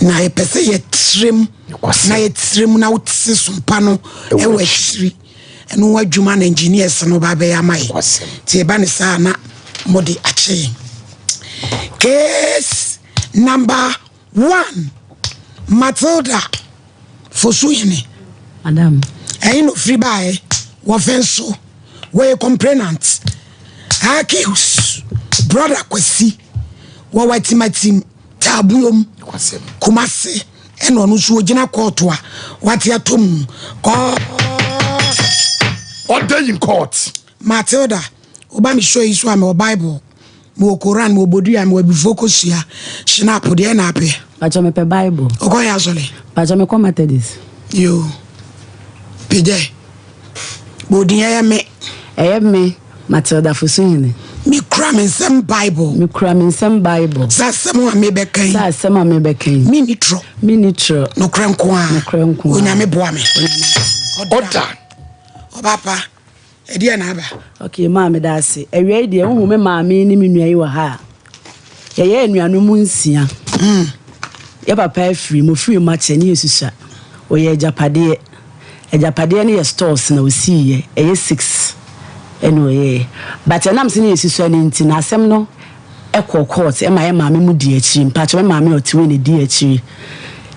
Na yɛpɛ sɛ yɛtrɛ mu na yɛtrɛ mu na wote sompa no ɛwɔ akyiri. Ɛno ho adwuma na engineers no ba bɛyɛ ama yɛ. Nti yɛba ne saa na mode akyɛ yɛn. Case number One, Matilda Fosuhene. Madam. Ɛhe na ofiri baeɛ? Wɔfɛn so. Wɔyɛ complainant. Accused, Brother Kwasi. Wɔwɔ Atimatim, Taabuom, Kumasi. Ɛna ɔno nso ogyina kɔɔto a wate atɔ mu. Order in court. Matilda, woba me show yi so a mewɔ Bible. Mewɔ Koran, mewɔ bodua, mewɔ abibifoɔ kosua, Schnapp, deɛ na apɛ? Pakyɛ mepɛ Bible. Wokɔ yɛ asɔre? Pakyɛ mekɔ Methodist. Yoo. Pagyae. Bɔ odin ɛyɛ me. Ɛyɛ me, Matilda Fosuhene. Mekura me nsam Bible. Mekura me nsam Bible. Sɛ asɛm a mebɛka yi. Sɛ asɛm a mebɛka yi. Menni torɔ. Menni torɔ. Nokorɛ nko ara. Nokorɛ nko ara. Onyame boa me. Ɔda. Ɔba pa. Ɛdeɛn na aba? Okay maa meda ase. Awia yi deɛ wohu me maame ne me nua yi wɔ ha a, yɛyɛ anuanom nsia. Mm. Yɛ papa afiri mu, ofiri mu akyɛ ne yɛsusua. Ɔyɛ agyapadeɛ. Agyapadeɛ no yɛ stores na osiiɛ, ɛyɛ six ɛna ɔyɛɛ. But ɛnam sɛ ne yɛsusua no nti na asɛm no ɛkɔɔ court ɛma yɛ maame mu di akyiri. Mpakyɛ me maame ɔte wei na ɛdi akyiri.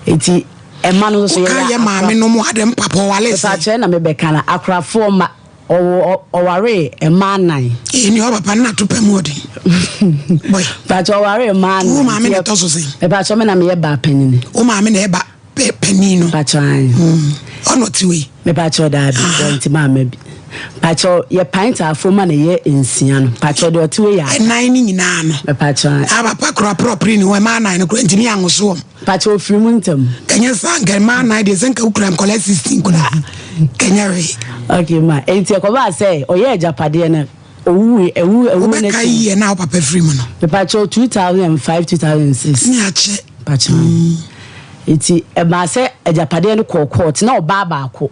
Nti Ɛma no nso yɛyɛ Woka yɛ maame nom ade mpapa ɔwale sɛn? Mepakyɛ na mebɛka no akorafoɔ mma ɔwo ɔwaree mmaa nan. Ee nea ɔpapa no na to pɛ mu ɔden. Boy. Mepakyɛ ɔwaree mmaa nan. Wo maame na ɛtɔ so sɛn? Mepakyɛ me na meyɛ baa panyini. Wo maame na ɛba panin no. Mepakyɛ ae. Ɔna ɔte wei. Mepakyɛw daabi wɔnte maama bi. Pakyɛw yɛ pae ntaafo ma na yɛ nsia no. Pakyɛw deɛ ɔte wei yɛ ata. Ɛnan ne nyinaa no. Mepakyɛw. A papa kora prɔpere ni hɔ ɛmaa nan no kora ntumi anwoso wɔn. Pakyɛw ofiri mu ntɛm. Kɛnyɛ saa nka ɛmaa nan deɛ sɛ nka wokura nkɔla 16 koraa kɛnyɛ hwee. Okay ma enti ɛkɔbaa sɛ ɔyɛ agyapadeɛ no owui ɛwu ɛwu n'akyi. Wobɛka yie na wo papa firi mu no. Mepakyɛw 2005 2006. Ne akyɛ. Pakyɛw. Enti ɛbaa sɛ agyapadeɛ no kɔɔ court na ɔbaa baako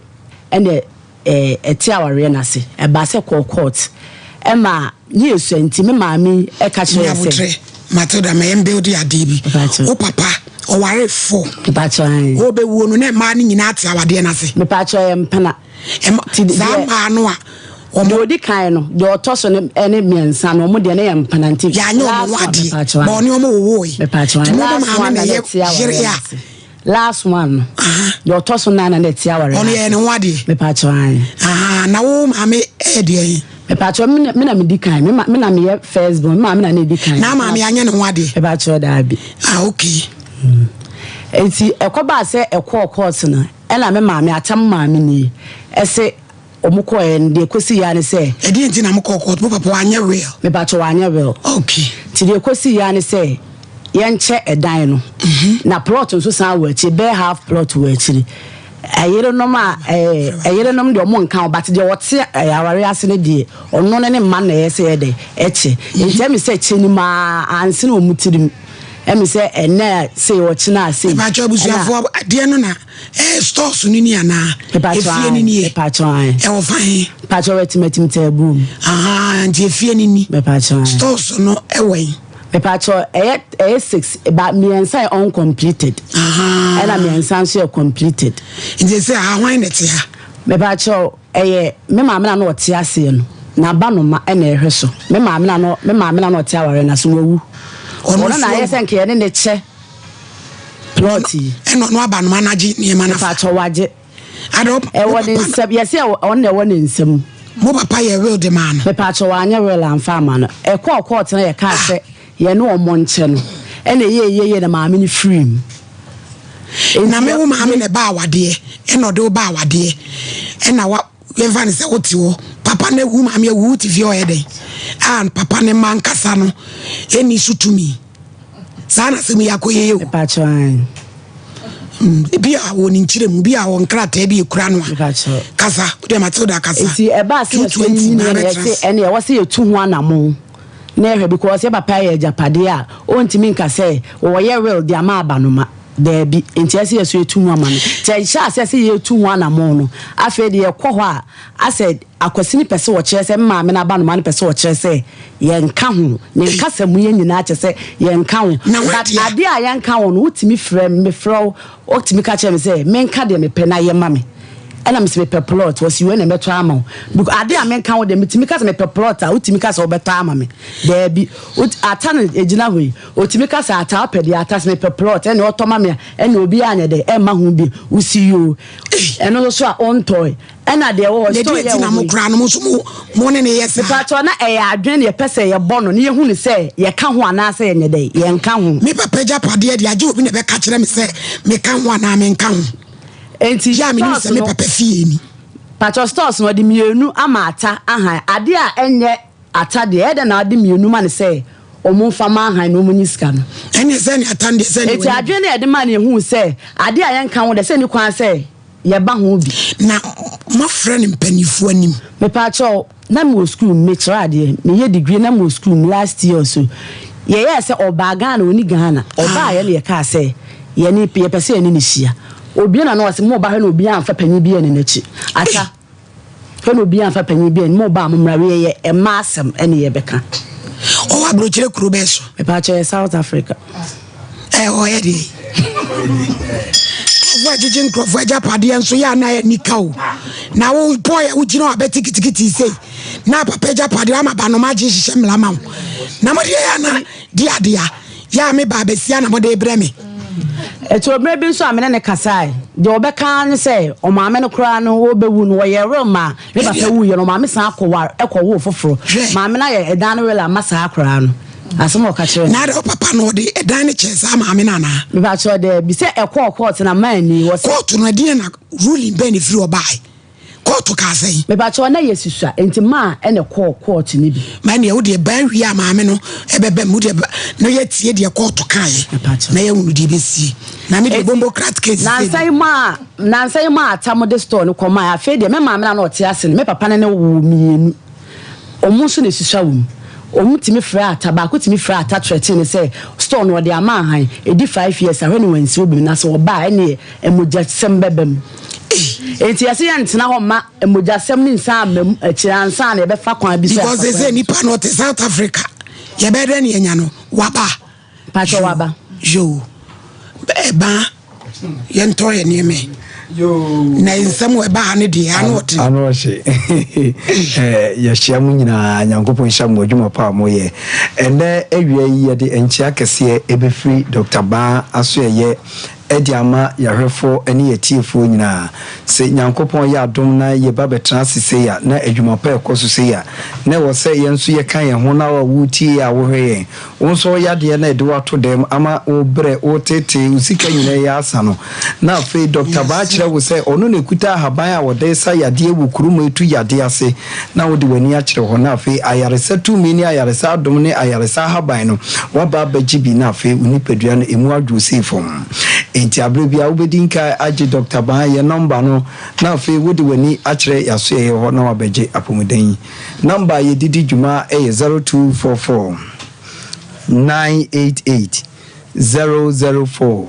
ɛna ɛte awareɛ no ase. Ɛbaa sɛ ɛkɔɔ court ɛma ne yɛ sua nti me maame yi ɛka kyerɛɛ sɛ. Nyabotrɛ Matilda ma yɛn build adeɛ bi. Wo papa ɔware fo. Mepakyɛw ae. Ɔbɛwuo no na mmaa no nyinaa te awadeɛ no ase. Mepakyɛw ɛyɛ mpena. Saa mmaa no a. Deɛ ɔdi kan no, deɛ ɔtɔ so no ne mmiɛnsa no, wɔn deɛ no yɛ mpena nti. Yɛanyɛ wɔn ho adeɛ, ma ɔne wɔn wowoe. Nti mo maame na ɛyɛ yere a. Last one no, deɛ ɔtɔ so nan na na ɛte awareɛ ase. Ɔno yɛyɛ ne ho adeɛ. Mepakyɛw ae. Na wo maame ɛyɛ deɛ he? Mepakyɛw me na medi kan, me na meyɛ first born, me maame na na edi kan. Na maame anyɛ ne ho adeɛ? Mepakyɛw daabi. Ah okay. Nti ɛkɔbaa sɛ ɛkɔɔ court no, ɛna me maame, Atam maame nie, ɛse. Ɔmo kɔɔɛ no, deɛ ɛkɔsiiɛ ara ne sɛ. Ɛdeɛn nti na mo kɔɔ court? Mo papa wanyɛ will? Mepakyɛw wanyɛ will. Okay. Nti deɛ ɛkɔsiiɛ ara ne sɛ, yɛnkyɛ ɛdan no. Na plot nso san wɔ akyire, bɛyɛ half plot wɔ akyire. Ɛyerenom a, ɛɛ, ɛyerenom deɛ ɔmo nka ho, but deɛ ɔte ɛɛ awareɛ ase no deɛ, ɔno ne ne mma no na ɛyɛ sɛ yɛ dɛ, ɛkyɛ. Nti ɛmi sɛ kyɛ no mu ara, ansene ɔmo tirim. Ɛmi sɛ ɛnnɛ a sei, ɔkyena a sei. Mepakyɛw abusuafoɔ, adeɛ no na. Eh, stores no ni anaa? Efie no nie? Ɛwɔ fa he? Mepakyɛw atimatim taabu mu. Ahaa, nti efie no ni. Mepakyɛw. Stores no ɛwɔ he? Mepakyɛw ɛyɛ ɛyɛ six ba mmiɛnsa yɛ uncompleted. Ahaa. Ɛna mmiɛnsa nso yɛ completed. Nti sɛ ha hwan na ɛte ha? Mepakyɛw ɛyɛ me maame na na ɔte aseɛ no n'abanoma ɛna ɛhwɛ so. Me maame na na me maame na na ɔte awareɛ no ase wawu. Ɔno na ayɛ sɛ nka yɛne ne kyɛ. Plot yi. Ɛna ɔno aba no ma n'agye nneɛma no afa. Mepakyɛw wagye. Ada wo Ɛwɔ ne nsam yɛsɛ ɔno na ɛwɔ ne nsam. Mo papa yɛ will de maa no. Mepakyɛw wanyɛ will amfa ama no. Ɛkɔɔ court na yɛkaa sɛ yɛne ɔmo nkyɛ no ɛna ɛyɛɛ yie yie na maame no firii mu. Na me wo maame na ɛbaa awadeɛ ɛna ɔde wo baa awadeɛ ɛna wa yɛmfa no sɛ wote hɔ papa no awu maame awu wote fie ɔyɛ dɛn a papa ne mma nkasa no ɛni so tumi. Saa na asɛm yi akɔyɛ o. Mepakyɛw ae. Bi a wɔ ne nkyerɛ mu, bi a wɔ nkrataa bi ekura no a. Kasa, wodeɛ Matilda kasa. Nti ɛbaa sɛ yɛsɔ nyini na yɛse ɛne ɛwɔ sɛ yɛtu ho anamon na yɛhwɛ because yɛ papa yɛ agyapadeɛ a ɔntumi nka sɛ wɔyɛ will de ama abanoma. Daabi. Nti ɛsɛ yɛsɔ yɛtu ho ama no. Nti ɛhyɛ aseɛ sɛ yɛtu ho anamon no, afei deɛ yɛkɔ hɔ a asɛ Akwasi no pɛ sɛ ɔkyerɛ sɛ me maame no abanoma no pɛ sɛ ɔkyerɛ sɛ yɛnka ho. Ne nkasa mu yɛ nyinaa kyerɛ sɛ yɛnka ho. But adeɛ a yɛnka ho no, wotumi frɛ me, mefrɛ wo, wotumi ka kyerɛ me sɛ menka deɛ mepɛ na yɛ ma me. Ɛna mese mepɛ plot, wɔse wei na mɛtɔ ama wo. Because adeɛ a menka ho deɛ, metumi ka sɛ mepɛ plot a, wotumi ka sɛ wobɛtɔ ama me. Daabi. Ata no ɛgyina hɔ yi, otumi ka sɛ ata wopɛ deɛ ata sɛ mepɛ plot, ɛna ɔtɔ ma me a, ɛna obiara anyɛ dɛ, ɛmma ho bio. Wosi yoo. Ɛno nso so a, wontɔe. Ɛna deɛ ɛwɔ hɔ, store yɛ wɔ na mo koraa no mo nso mo mo ne ne yɛ saa. Mepakyɛw na ɛyɛ adwene na yɛpɛ sɛ yɛbɔ no na yɛhu no sɛ yɛka ho anaasɛ yɛnyɛ dɛn, yɛnka ho. Me papa agyapadeɛ deɛ agye obi na ɛbɛka kyerɛ me sɛ meka ho anaa menka ho. Enti Yɛ a menim stores sɛ me no, papa fie ni. pakyɛw stores no ɔde mmienu ama ata ahan, adeɛ a ɛnyɛ ata deɛ ɛyɛ dɛn na ɔde mmienu ma no sɛ wɔn mfa ma ahan na wɔn nyi sika no. Ɛneɛ sɛ ne ata no deɛ sɛ ne Enti w'ani. adwene no a yɛde maa no yɛhuu sɛ adeɛ a yɛnka ho deɛ sɛ ɛnni kwan sɛ. Yɛba ho bi. Na moafrɛ no mpaninfoɔ anim. Mepaakyɛw, na mewɔ school mu, mekyerɛ adeɛ, meyɛ degree na mewɔ school mu last year or so. Yɛyɛɛ sɛ ɔbaa Ghana, ɔnni Ghana. Ɔbaeɛ na yɛkaa sɛ yɛne yɛpɛ sɛ yɛne no hyia. Obue n'ano ɔse moba hwɛ na obiara amfa panyin biara anni n'akyi. Ata. Hwɛ na obiara mfa panyin bi a mo ba a mo mmra wei yɛ mmaa asɛm ɛne yɛ bɛka. Ɔwɔ aburokyire kuro bɛɛ so. Mepaakyɛ yɛ South Africa. Ɛ ɔyɛ deɛ. Nkurɔfoɔ agyegye nkurɔfoɔ agyapadeɛ nso yɛ anaa yɛ nika o. Na wo bɔɔl a wogyina hɔ abɛte kitikiti sei na papa agyapadeɛ ama banoma agye hyehyɛ mmla ma wo. Na mo deɛ yɛ ana di adeɛ Yɛ a me ba abasia na mode rebrɛ me. Ɛtɔ mmerɛ bi nso a me ne no kasae. Deɛ ɔbɛka ara ne sɛ ɔmaame no koraa no ɔrebɛwu no ɔyɛɛ will maa me papa wuiɛ no ɔmaame san kɔware kɔwoo foforɔ. Maame no ayɛ ɛdan no will ama saa koraa no. Asɛm a ɔka kyerɛ Na adɛ papa no ɔde ɛdan no kyɛɛ saa maame no anaa? Mepakyɛw daabi sɛ ɛkɔɔ court na maa ni wɔ sɛ. Court no ɛdeɛn na ruling bɛn na ɛfiri hɔ baae? Court kaa sɛn? Mepakyɛw na yɛ susua nti maa ɛna ɛkɔɔ court no bi. Ma ɛneɛ wo deɛ baa wie a maame no ɛbɛba mu deɛ na yɛtie deɛ court kaeɛ na yɛhunu deɛ ɛbɛsie. Na me deɛ bombo crat case sɛ Nansa yi maa nansa yi maa atam de store no kɔmae afei deɛ me maame no a na ɔte ase no me papa ne no woo mmienu. Wɔn nso na ɛsusua wɔ mu. Wɔn tumi frɛ ata, baako tumi frɛ ata threaten no sɛ store no ɔde ama ahan, ɛdi five years a hwɛ na wansi wɔ bi mu na sɛ ɔba a ɛneɛ mmogyasɛm bɛba mu. Enti yɛse yɛntena hɔ mma mmogyasɛm no nsan mma mu akyire ansa na yɛbɛfa kwan bi so Because afa they kwan say bi nipa no ɔte South Africa. Yɛbɛyɛ dɛn na yɛanya no? Waba. Mpakyɛ waba. Yoo. Ɛbaa. Yɛntɔ yɛ nneɛma yi. Na nsɛm wɔ ɛba ha no deɛ ano ɔden. Ano ɔhye. Yɛhyia mo nyinaa. Nyankopɔn nhyira mo adwuma pa a moyɛ. Ɛnɛ awia yi yɛde nkyea kɛseɛ ɛbɛfiri Dɔkta Baa asoɛyɛ ɛde ama yɛahwɛfoɔ ne yɛatiefoɔ nyinaa. Sɛ Nyankopɔn yɛ adom na yɛba bɛtena ase sei a, na adwuma pa ɛkɔ so sei a, na ɛwɔ sɛ yɛn nso yɛka yɛn ho na wo a woretie a wohwɛ yɛn, Wo nso wo yadeɛ no a ɛde wo ato dɛm ama wo brɛ, wo tetee, wo sika nyinaa yi asa no, na afei Dɔkta Baa kyerɛ wo sɛ ɔno na ɛkuta ahaban a wɔde resa yadeɛ wɔ kuro mu ɛtu yadeɛ ase na wode w'ani akyerɛ hɔ na afei ayaresa tumi ne ayaresa adom ne ayaresa ahaban no woaba abɛgye bi na afei wo nipadua no ɛmu adwo sei fam. Enti aberɛ biara wobɛdi nkae agye Dɔkta Baa yɛ nɔmba no na afei wode w'ani akyerɛ yɛasoɛeɛ hɔ na wabɛgye apɔmuden. Nɔmba a yɛde di dwuma yɛ 0244 988 004,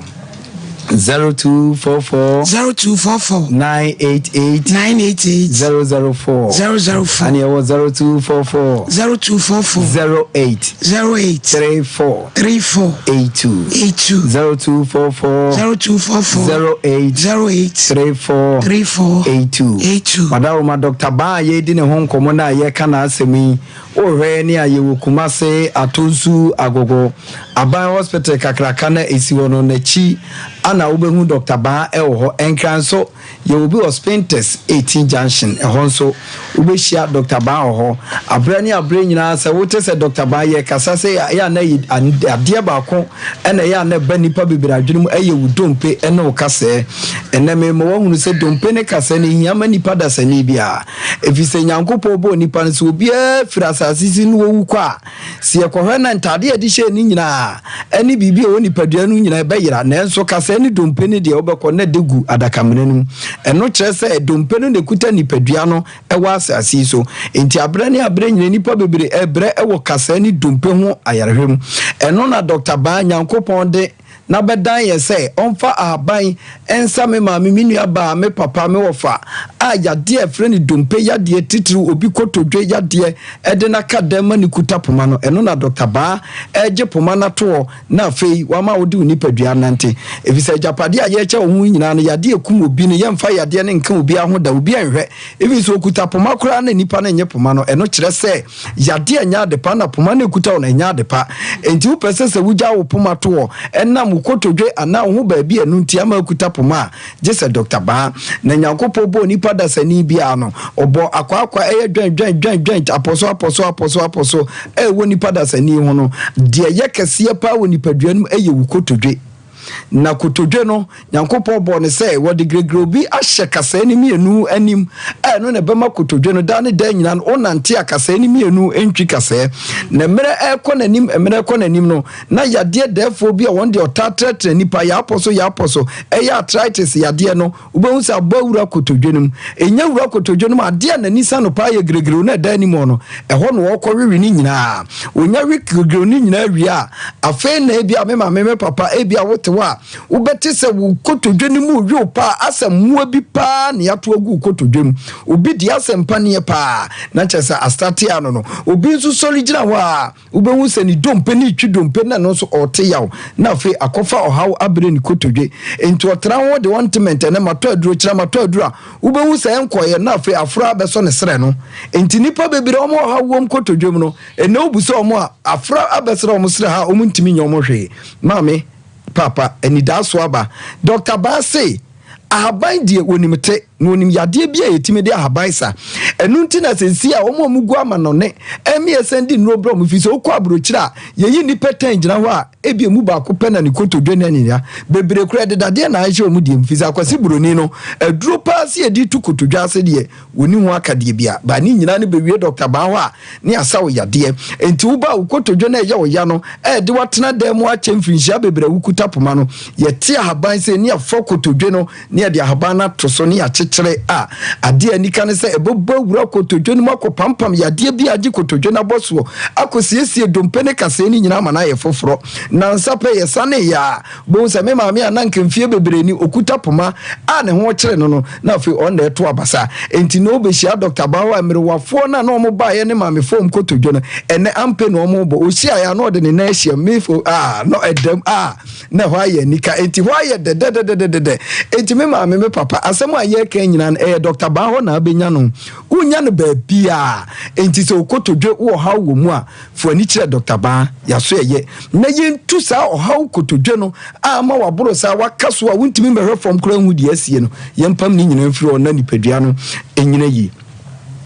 0244 0244 988 988 004, 004 ɛne ɛwɔ 0244 0244 08 08 34 34 82 82 0244 0244 08 08 34 34 82 82. Madaroma Dɔkta Baa a yɛredi ne ho nkɔmmɔ no a yɛreka n'asɛm yi, wohwɛ ne a yɛwɔ Kumase, Atonsu, Agogo, Aban Hospital kakraka no a ɛsi hɔ no, n'akyi ana wobɛhu Dɔkta Baa wɔ hɔ. Nkran nso, Yɛwɔ bi wɔ Spintex 18 Junction, ɛhɔ nso wobɛhyia Dɔkta Baa wɔ hɔ. Aberɛ ne aberɛ nyinaa sɛ wote sɛ Dɔkta Baa yɛkasa sei a, ɛyɛ a na ɛyɛ adeɛ baako na ɛyɛ a na ɛba nnipa bebree adwene mu, ɛyɛ wo dompe ne wo kasɛɛ. Ɛnnɛ mema woahunu sɛ dompe ne kasɛɛ no ɛhia ma nnipa dasani biara. Ɛfiri sɛ Nyankopɔn bɔɔ nnipa no sɛ obiara firi asase so na ɔwu kɔ a, Sɛ yɛkɔhwɛ na ntade a yɛde hyɛɛ no nyinaa ne biribi a ɛwɔ nipadua no nyinaa ɛbɛyera, nanso kasɛɛ ne dompe no deɛ wobɛkɔ na ɛde gu adakamena no mu. Ɛno kyerɛ sɛ dompe no na ɛkuta nipadua no wɔ asase yi so. Enti aberɛ ne aberɛ nyinaa nnipa bebree rebrɛ wɔ kasɛɛ ne dompe ho ayarehwɛ mu. Ɛno na Dɔkta Baa Nyankopɔn de na bɛdan yɛn sɛ ɔmfa ahaban nsa me maame, me nua baa, me papa, me wɔfa a yadeɛ a ɛfrɛ no dompe yadeɛ titiriw obi kotodwe yadeɛ de no aka dɛm ma no kuta poma no, ɛno na Dɔkta Baa regye poma no ato hɔ na afei wama wode wo nipadua anante. Efisɛ agyapadeɛ a yɛrekyɛ wo ho yi nyinaa no, yadeɛ ɛkum obi no, yɛmfa yadeɛ no nka obiara ho da, obiara nhwɛ. Even sɛ ɔkuta poma koraa na nipa no nnye poma no, ɛno kyerɛ sɛ Yadeɛ nyɛ adepa na poma no ɛkuta wo no ɛnyɛ adepa. Enti wopɛ sɛ sɛ wogyaa wo poma to hɔ ɛnam wo kotodwe anaa wo ho baabi a ɛno nti ama akuta poma a, gye sɛ Dɔkta Baa. Na Nyankopɔn bɔɔ nipa dasani biara no, ɔbɔɔ akwaakwa ɛyɛ dwɛn dwɛn dwɛn dwɛn apɔso apɔso apɔso apɔso a ɛwɔ nipa dasani ho no. Deɛ ɛyɛ kɛseɛ paa wɔ nipadua no mu ɛyɛ wo kotodwe. Na kotodwe no, Nyankopɔn bɔɔ no sɛ wɔde gregrɛw bi ahyɛ kasɛɛ no mmienu anim a ɛno na ɛbɛma kotodwe no daa ne daa nyinaa no wonante a kasɛɛ no mmienu ntwi kasɛɛ. Na mmerɛ ɛrekɔ n'anim, mmerɛ ɛrekɔ n'anim no, na yadeɛ dɛɛfoɔ bi a wɔn deɛ ɔtaa trɛtrɛ nnipa, yaapɔ so yaapɔ so, ɛyɛ arthritis yadeɛ no, Wobɛhu sɛ aboa wura kotodwe no mu. Ɛnya wura kotodwe no mu a, adeɛ a n'ani sa no paa yɛ gregreo no a ɛda anim hɔ no. Ɛhɔ na ɔrekɔwewe ne nyinaa. Ɔnya we gregreo no nyinaa wie a, afei na ebia me maame, me papa, ebia wote hɔ a, wobɛte sɛ wo kotodwe no mu rewe wo paa, asɛ mmoa bi paa na yɛato agu wo kotodwe mu. Obi deɛ asɛ mpaneɛ paa, na kyerɛ sɛ astate ano no. Obi nso sɔre gyina hɔ a, Wobɛhu sɛ ne dompe no retwi dompe na ɛno nso ɔrete yaw, na afei akɔfa ɔhaw abrɛ ne kotodwe. Enti ɔtra ho de ɔntement ɛnɛ matɔ aduro, kyena matɔ aduro a, wobɛhu sɛ ɛnkɔeɛ na afei aforo abɛsɔ ne serɛ no. Enti nnipa bebree a wɔn ɔhaw wɔ wɔn kotodwe mu no, ɛnnɛ wobu sɛ wɔn a aforo abɛsra wɔn serɛ ha a wɔntumi nyɛ wɔn hwee. Maame, Paapa, anidaasoɔ aba. Dɔkta Baa se, Ahaban deɛ wɔnim te. Na ɔnim yadeɛ bi a yɛtumi de ahaban sa. Ɛno nti na seesei a wɔn a wɔgu amanɔne ɛme ɛsan di nnuro brɛ wɔn firi sɛ wokɔ aburokyire a yɛyi nnipa tɛn gyina hɔ a ebia emu baako pɛ na ne kotodwe ne anyinya. Bebree koraa yɛde dadeɛ na ahyɛ wɔn deɛ mu firi sɛ Akwasi Buroni no aduro paa sɛ yɛde tu kotodwe ase deɛ wɔnni ho akadeɛ bia. Baa ne nyinaa no bɛwie dɔkta baa hɔ a ne asa wo yadeɛ. Enti woba a wo kotodwe no a ɛyɛ wo ya no a ɛde wo atena dan mu akyɛ mfirinhyia bebree a wokuta poma no yɛte ahaban sei ne yɛfɔ kotodwe no ne yɛde ahaban no ato so ne yɛakyekyere a, adeɛ a anika ne sɛ ɛbɛbɔ awura kotodwe no mu akɔpampam yadeɛ bi a agye kotodwe no abɔ soɔ, akɔsiesie dompe ne kasɛɛ no nyinaa ama no ayɛ foforɔ. Nnansa pɛ, yɛsaneeɛ a, wobɛhu sɛ me maame a na anka mfeɛ bebree ni ɔkuta poma a ne ho rekyere no no, na afei ɔno na ɛreto abasa. Enti na ɔbɛhyia Dɔkta Bauer, mmerewafoɔ no a na wɔbaeɛ ne maamefoɔ a wɔkotodwe no, ɛnnɛ ampe na wɔrebɔ. Ɔhyiaeɛ a na ɔde ne nan ahyia me, a, na ɛdam, a, Na ɛhɔ ayɛ anika, enti hɔ ayɛ dɛdɛdɛdɛdɛdɛ. Enti me maame, me papa, asɛm a yɛreka yi nyinaa no, ɛyɛ Dɔkta Baa hɔ na abɛnya no. Wonnya no baabiara. Enti sɛ wo kotodwe wɔ ɔhaw wɔ mu a, fa w'ani kyerɛ Dɔkta Baa. Yɛaso ɛyɛ. Na yɛntu saa ɔhaw kotodwe no a ama waboro saa, waka so a wontumi mmɛhwɛ fam koraa nhu deɛ asie no. Yɛmpam ne nyinaa mfiri hɔ na nipadua no nnyina yie.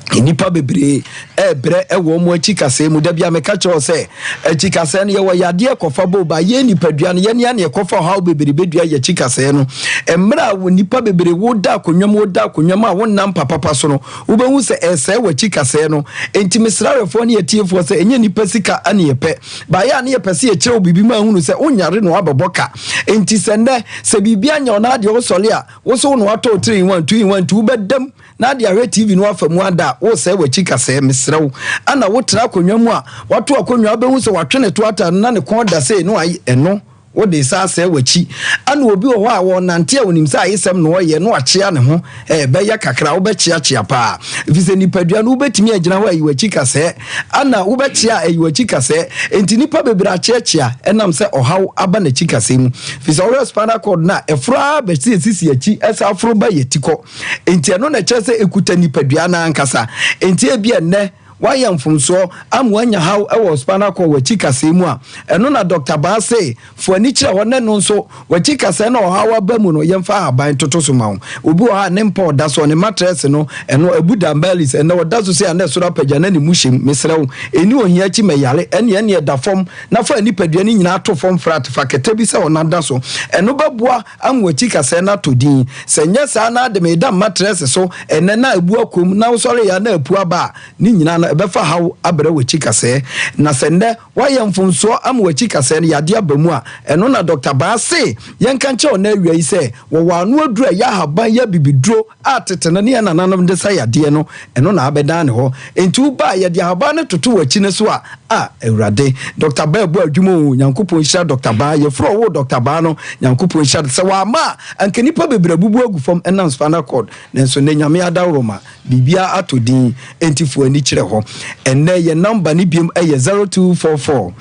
Nnipa bebree ɛrebrɛ wɔ wɔn akyi kasɛɛ mu. Da bi a meka kyerɛ wo sɛ, akyi kasɛɛ no yɛwɔ yadeɛ kɔfa bɔ ba. Yɛn nipadua no, yɛn ne ɛkɔfa ɔhaw bebree bɛdua yɛn akyi kasɛɛ no. Mmerɛ a nnipa bebree woda akonnwa mu, woda akonnwa mu a wonnam papapa so no, wobɛhu sɛ ɛresɛe w'akyi kasɛɛ no. Enti mesrɛ awɛfoɔ ne atiefoɔ sɛ, ɛnyɛ nnipa sika ne yɛpɛ. Baeɛ a ne yɛpɛ sɛ yɛkyerɛ wo biribi ma ahunu sɛ wonyare na woabɛbɔ ka. Enti sɛ nnɛ, sɛ biribi anyɛ wo na adeɛ wosɔre a, wo so wo na woatɔ wo tiri in one, two in one, nti wobɛdam na ade ahwɛ TV no afa mu ada a, woresɛe w'akyi kasɛɛ, mesrɛ wo. Ana wotena akonnwa mu a, wato akonnwa a wobɛhu sɛ watwe ne to atare no na ne kɔn da sei na wayɛ ɛno, wode resa asɛe w'akyi. Ana obi wɔ hɔ a ɔrenante a onim sɛ ayesɛm na ɔreyɛ na wakyea ne ho, ɛɛ, bɛyɛ kakra a wobɛkyeakyea paa. Efisɛ nipadua no wobɛtumi agyina hɔ ayi w'akyi kasɛɛ, ana wobɛkyea a ayi w'akyi kasɛɛ. Enti nnipa bebree akyeakyea ɛnam sɛ ɔhaw aba n'akyi kasɛɛ mu. Efisɛ wohwɛ spinal cord no a, ɛforo ara bɛsi esisi akyi ɛsan foro ba yɛn ti kɔ. Enti ɛno na ɛkyerɛ sɛ ɛkuta nipadua no ankasa. Enti ebia nnɛ woayɛ mfomsoɔ ama woanya haw wɔ spinal cord, w'akyi kasɛe mu a, ɛno na Dɔkta Baa se fa w'ani kyerɛ hɔ na ɛno nso w'akyi kasɛe na ɔhaw aba mu no, yɛmfa ahaban ntoto so ma wo. Obi wɔ hɔ a ne mpa a ɔda soɔ, ne matrɛse no, ɛno abu dambalis, ɛnnɛ ɔda so sei a na ɛsoro apagya na ne mu hyem. Mesrɛ wo, ɛnni ohia akyi mɛyare, ɛnneɛ ɛnneɛ da fam na fa nipadua no nyinaa to fam flat, fa kɛtɛ bi sɛ hɔ na da so. Ɛno bɛboa ama w'akyi kasɛɛ no atɔ din. Sɛ nyɛ saa na ade meda mmatrɛse so ɛnnɛ na abu akɔ mu na wosɔre a na apu aba a, ne nyinaa no ɛbɛfa haw abrɛ w'akyi kasɛɛ. Na sɛ nnɛ woayɛ mfomsoɔ ama w'akyi kasɛɛ no yadeɛ aba mu a, ɛno na Dɔkta Baa se yɛnka nkyerɛ wo nnɛ awia yi sɛ wɔwɔ ano aduro a ɛyɛ ahaban yɛ abibiduro a tete no ne yɛn nananom de sa yadeɛ no, ɛno na abɛdan ne hɔ. Enti woba a, yɛde ahaban no toto w'akyi no so a, a, Awurade. Dɔkta Baa bu adwuma o, Nyankopɔn nhyira Dɔkta Baa. Yɛfrɛ ɔwoo Dɔkta Baa no, Nyankopɔn nhyira no. Sɛ wamma a, anka nnipa bebree abubu agu fam ɛnam spinal cord. Nanso nnɛ Nyame adaworoma, biribiara atɔ din. Enti fa w'ani kyerɛ hɔ. Ɛnnɛ yɛn number no biom yɛ 0244.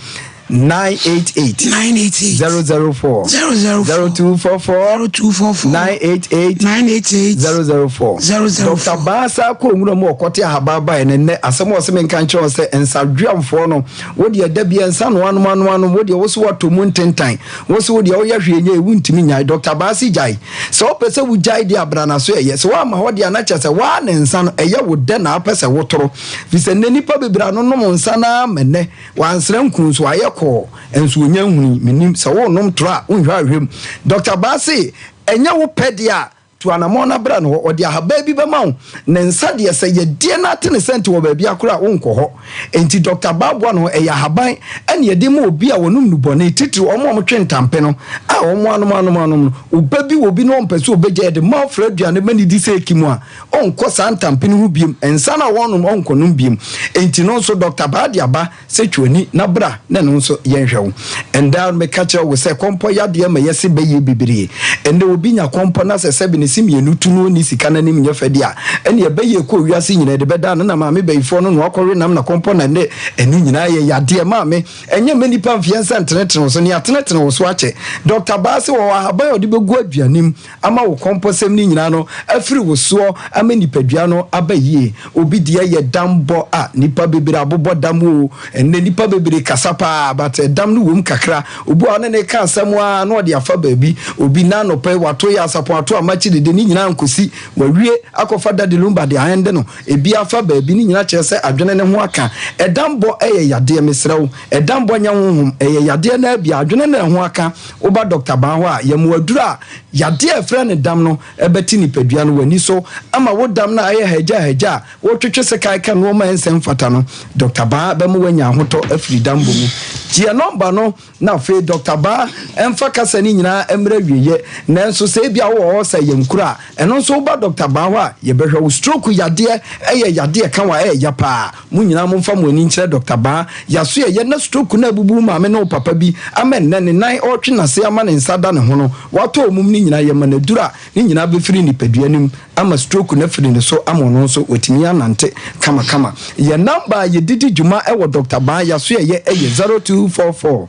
988 988 004 004 0244 0244 988 988 004 004 Dr. Baasa kɔ nwura mu ɔkɔte ahaban baeɛ no nnɛ asɛm a ɔsɛ menka nkyerɛ wo sɛ nsadweamfoɔ no wodeɛ da bia nsa no anom anom anom wodeɛ wo so woatɔ mu ntentan wo so wodeɛ woyɛ hwee nyɛ wontumi nyae Dr. Baase gyae sɛ wopɛ sɛ wogyae deɛ abra na so ɛyɛ sɛ woama hɔ deɛ na kyerɛ sɛ woa ne nsa no ɛyɛ wo dɛ na apɛ sɛ wotoro firi sɛ nnɛ nnipa bebree ano nom nsa no ara ma nnɛ Wansra nku nso ayɛ kɔɔ nso ɔnya nhunui menim sɛ worenom toro a wonhwɛ ahwɛ mu Doctor Baa se ɛnyɛ wo pɛ deɛ a tu anamɔn na bra ne hɔ ɔde ahabaa bi bɛma wo ne nsa deɛ sɛ yɛdeɛ no ate ne sɛnte wɔ baabi akora a wonkɔ hɔ enti Doctor Baa boa ne ho ɛyɛ ahaban ɛne yɛde ma obi a wɔnom nnubɔne titiriw wɔn a wɔtwe ntampe no a wɔn anom anom anom no wo ba bi wɔ bi na ɔmpɛ sɛ ɔbɛgya yɛde ma ɔfra aduane ma ne di sɛ eki mu a ɔnkɔ saa ntampe no ho biom, nsa no a wɔnom ɔnkɔnom biom. Enti no nso Dɔkta Baa de aba sɛ twe w'ani na bra na ɛno nso yɛnhwɛ wo. Ɛndɛ ara meka kyerɛ wo sɛ kɔmpɔ yadeɛ ma yɛse bɛyɛ bebree. Ɛndɛ obi nya kɔmpɔ na sɛ sɛbe ne se mmienu tu na ɔnni sika na anim nyɛ fɛ deɛ a, ɛnneɛ ɛbɛyɛ ɛkɔɔ wiase nyinaa ɛde bɛdaa no na maame bayifoɔ no na wakɔwe nam na kɔmpɔ na ɛndɛ ɛno nyinaa yɛ yadeɛ. Maame, ɛnyɛ mma nnipa mfeɛ nsa ntenetene wo so, nea atenetene wo so akyɛ. Dɔkta Baa se wɔwɔ ahaban a ɔde bɛgu aduane mu ama wo kɔmpɔsɛm no nyinaa no afiri wo soɔ ama nipadua no aba yie. Obi deɛ yɛ dam bɔ a nipa bebree abobɔ dam oo. Ɛnnɛ nipa bebree kasa paa but ɛdam no wom kakra. Obi wɔ hɔ a ne ne ka asɛm aa na ɔde afa baabi. Obi nnɛ anɔpa yi wato yɛ asapɔn ato amakye de. dede ne nyinaa nkosi wawie akɔfa Daddy Lumba de aɛnde no ebi afa baabi ne nyinaa kyerɛ sɛ adwene ne ho aka. Ɛdambɔ yɛ yadeɛ mesrɛ wo ɛdambɔ nyɛ honhom ɛyɛ yadeɛ no ara bi adwene na ɛho aka. Woba Dɔkta Baa hɔ a yɛma wo aduro a yadeɛ a ɛfrɛ no dam no bɛte nipadua no w'ani so ama wo dam no a ayɛ hagya hagya a wotwetwe sekan ka nnoɔma a ɛnsɛ mfata no. Dɔkta Baa bɛma woanya ahotɔ afiri dambɔ mu. Gye yɛn nɔmba no Na afei Dɔkta Barr mfa kasa no nyinaa mmrɛ awieɛ. Nanso sɛ ebia wowɔ hɔ sɛ yɛn kuro a, ɛno nso woba Dɔkta Barr hɔ a, yɛbɛhwɛ wo. Stroke yadeɛ yɛ yadeɛ ɛka wo a ɛyɛ ya paa. Mo nyinaa momfa mo ani nkyerɛ Dɔkta Barr. Yaso ɛyɛ na stroke no abubu wo maame ne wo papa bi ama nnɛ ne nan ɔretwe n'ase ama ne nsa da ne ho no, watɔ omum no nyinaa, yɛma no aduro a ne nyinaa bɛfiri nipadua no mu ama stroke no afiri ne so ama ɔno nso watumi anante kamakama. Yɛn namba a yɛde di dwuma wɔ Dɔkta Baa Yasoɛyɛ yɛ 0244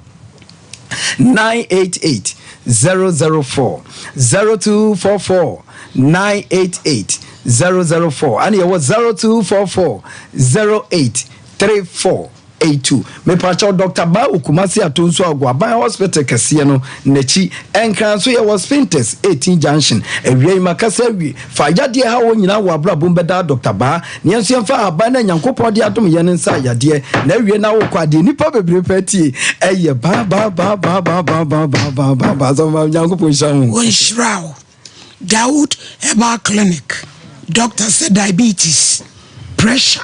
988 004, 0244 988 004, ɛne yɛwɔ 0244 08 34. 82. Mepakyɛw Dɔkta Baa wɔ Kumasi Atonsu Ago Aban Hospital kɛseɛ no nakyi. Nkran nso yɛwɔ Spintex 18 Junction. Awia yi makasa awie. Fa yadeɛ ɛha wo nyinaa wɔ abrabɔ mu bɛdaa Dɔkta Baa. Na yɛn nso yɛmfa ahaban no a Nyankopɔn de adom yɛn no nsa yadeɛ. Na awie na wokɔ a deɛ nnipa bebree pɛ tie ɛyɛ Baa Baa Baa Baa Baa Baa Baa Baa Baa Baa Baa. Sɔfo Maame Nyankopɔn nhyira wo. Wɔnhyira wo. Dawood Herbal Clinic doctor sɛ diabetes, pressure,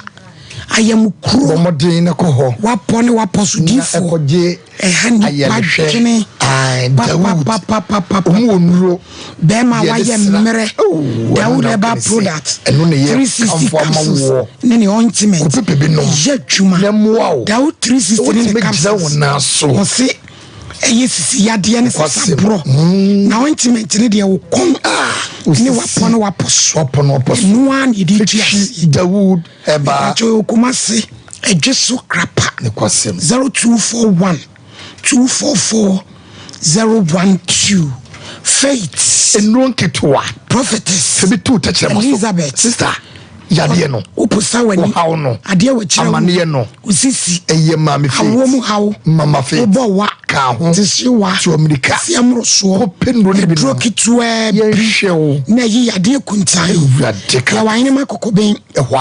ayamukuro. Bɔ mmɔden na kɔ hɔ. Wapɔ ne wapɔ so difoɔ. Na ɛkɔgye ɛha nipa dwene. Dawood. Papapapapapa. Ɔmu wɔ nnuro. Bɛrima wayɛ mmerɛ. Dawood Herbal product. Ɛno ne yɛ 360 kamfo ama capsules woɔ. ne ne ointment. Kɔpepɛ bi nom. Yɛ adwuma. Na mmoa wo. Dawood 360 ne ne Wotumi gyina capsules. wo nan so. Ɔse. Ɛyɛ sisi yadeɛ ne sasaborɔ na ointment ne deɛ wo kɔn ne wapɔ ne wapɔ so ɛno ara na yɛde tu aseɛ. Dawood ɛba. Ìpàtɛ Kumasi ɛdwe so krapa. 0241 244 012 Faith. Nnuro nketewa. Prophetess. Ebi tu tɛkyerɛma so. Elizabeth. Sister yadeɛ no. Woposa w'ani. Ɔhaw no. Adeɛ wɔ kyerɛ wo. Amaneɛ no. Osisi. Ɛyɛ maame faith. Awoɔ mu haw. Mama faith. Wobɔ wa. Ka ho. Tehyewa. Tu amirika. Seɛ mmorosoɔ. Kɔpɛ nnuro no bi nom. Aduro ketewaa bi. Yɛnhwɛ wo. Na ɛyi yadeɛ kuntan. Awurade ka. Yɛwɔ Ahenema Kokoben. Ɛhɔ a.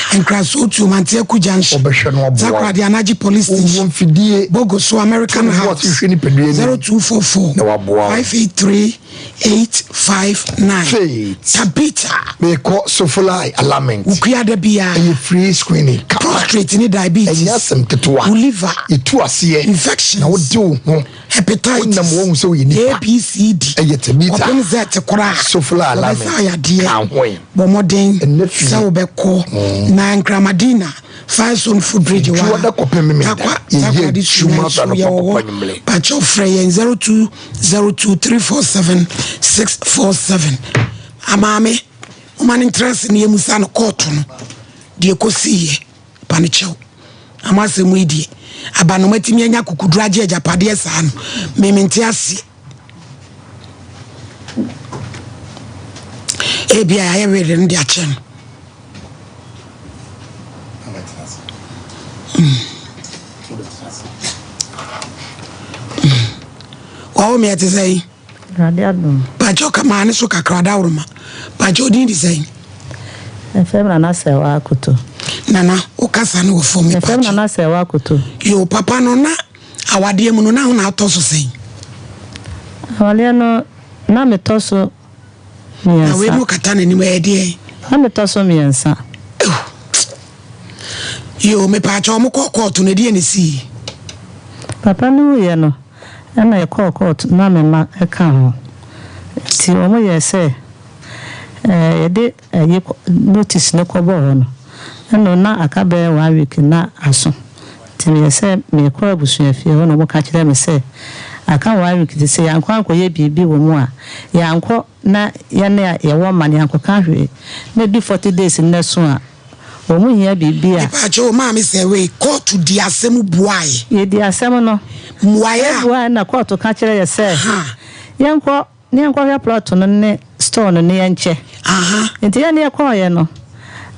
Nkraso Tuo Mante Aku Junction. Wɔbɛhwɛ no aboa wo. Takoradi Anagye Police Station. Wɔwɔ mfidie. Bogoso American House. Hwɛ nipadua anim. 0244. Na waboa wo. 583. 859. Faith. Tabitha. Mekɔ Sofolai alignment. Wukua da biara. Ɛyɛ free screening. Prostate ne diabetes. Ɛnyɛ asɛm ketewa. Wo liver. Yɛtu aseɛ. Infections. Na wode wo ho. Hepatitis. Wonam wɔn sɛ woyɛ nipa. A B C D. Ɛyɛ Tabitha. Kɔpem Z koraa. Sofolai alignment. Wɔbɛsa yadeɛ. Ka ho yi. Bɔ mmɔden. Ɛnɛ fie. Sɛ wobɛkɔ. Na Nkramadina. Firestone foot bridge wa. Dwoɔ da kɔpem memeda. Takwa Yɛyɛ Takoradi adwuma Sunyani so so anɔpa yɛwɔ kɔpɔ hɔ. anwummere. Pakyɛw frɛ yɛn 0202 347647. Amaame, momma no ntra ase na yɛmmisa no kɔɔto no deɛ ɛkɔsiiɛ. Pa no kyɛw. Na mo asɛm yi deɛ, abanoma atumi anya akukuduro agye agyapadeɛ saa no, me mente aseɛ. Ebia yɛayɛ were no de akyɛ no. Wawo me ɛte sɛn? Awurade adom. Pakyɛ ɔka maa ne so kakra adaworoma. Pakyɛ odin de sɛn? Ɛfɛm Nana Sɛwa Akoto. Nana, wo kasa no wɔ fam me pakyɛ. Ɛfɛm Nana Sɛwa Akoto. Yo, papa no na awadeɛ mu no na ho na atɔ so sɛn? Awadeɛ no na metɔ so mmiɛnsa. Na wei mu kata n'anim ɛyɛ deɛn? Na metɔ so mmiɛnsa. Yoo mepaakyɛw ɔmo kɔɔ kɔɔto no ɛdeɛn na esii? Papa no wuiɛ no ɛna yɛkɔɔ kɔɔto na me mma ka ho nti ɔmo yɛɛ sɛ ɛɛ yɛde ɛyi notice no kɔbɔɔ hɔ no ɛna na aka bɛyɛ one week na aso nti meyɛ sɛ meekɔ abusuafie hɔ na ɔmo ka kyerɛɛ me sɛ aka one week nti sɛ yɛankɔ ankɔyɛ biribi wɔ mu a yɛankɔ na yɛne a yɛwɔ mma no yɛankɔka hwee na ɛdu 40 days no so a wɔn hia biribi a. Mepaakyɛw o maame sɛ wei kɔɔto di asɛm buae. Yɛdi asɛm no. Mmuaeɛ a. Yɛbuae na kɔɔto ka kyerɛ yɛ sɛ yɛnkɔ na yɛnkɔhwɛ plɔt no ne store no na yɛnkyɛ. Nti yɛn yɛkɔeɛ no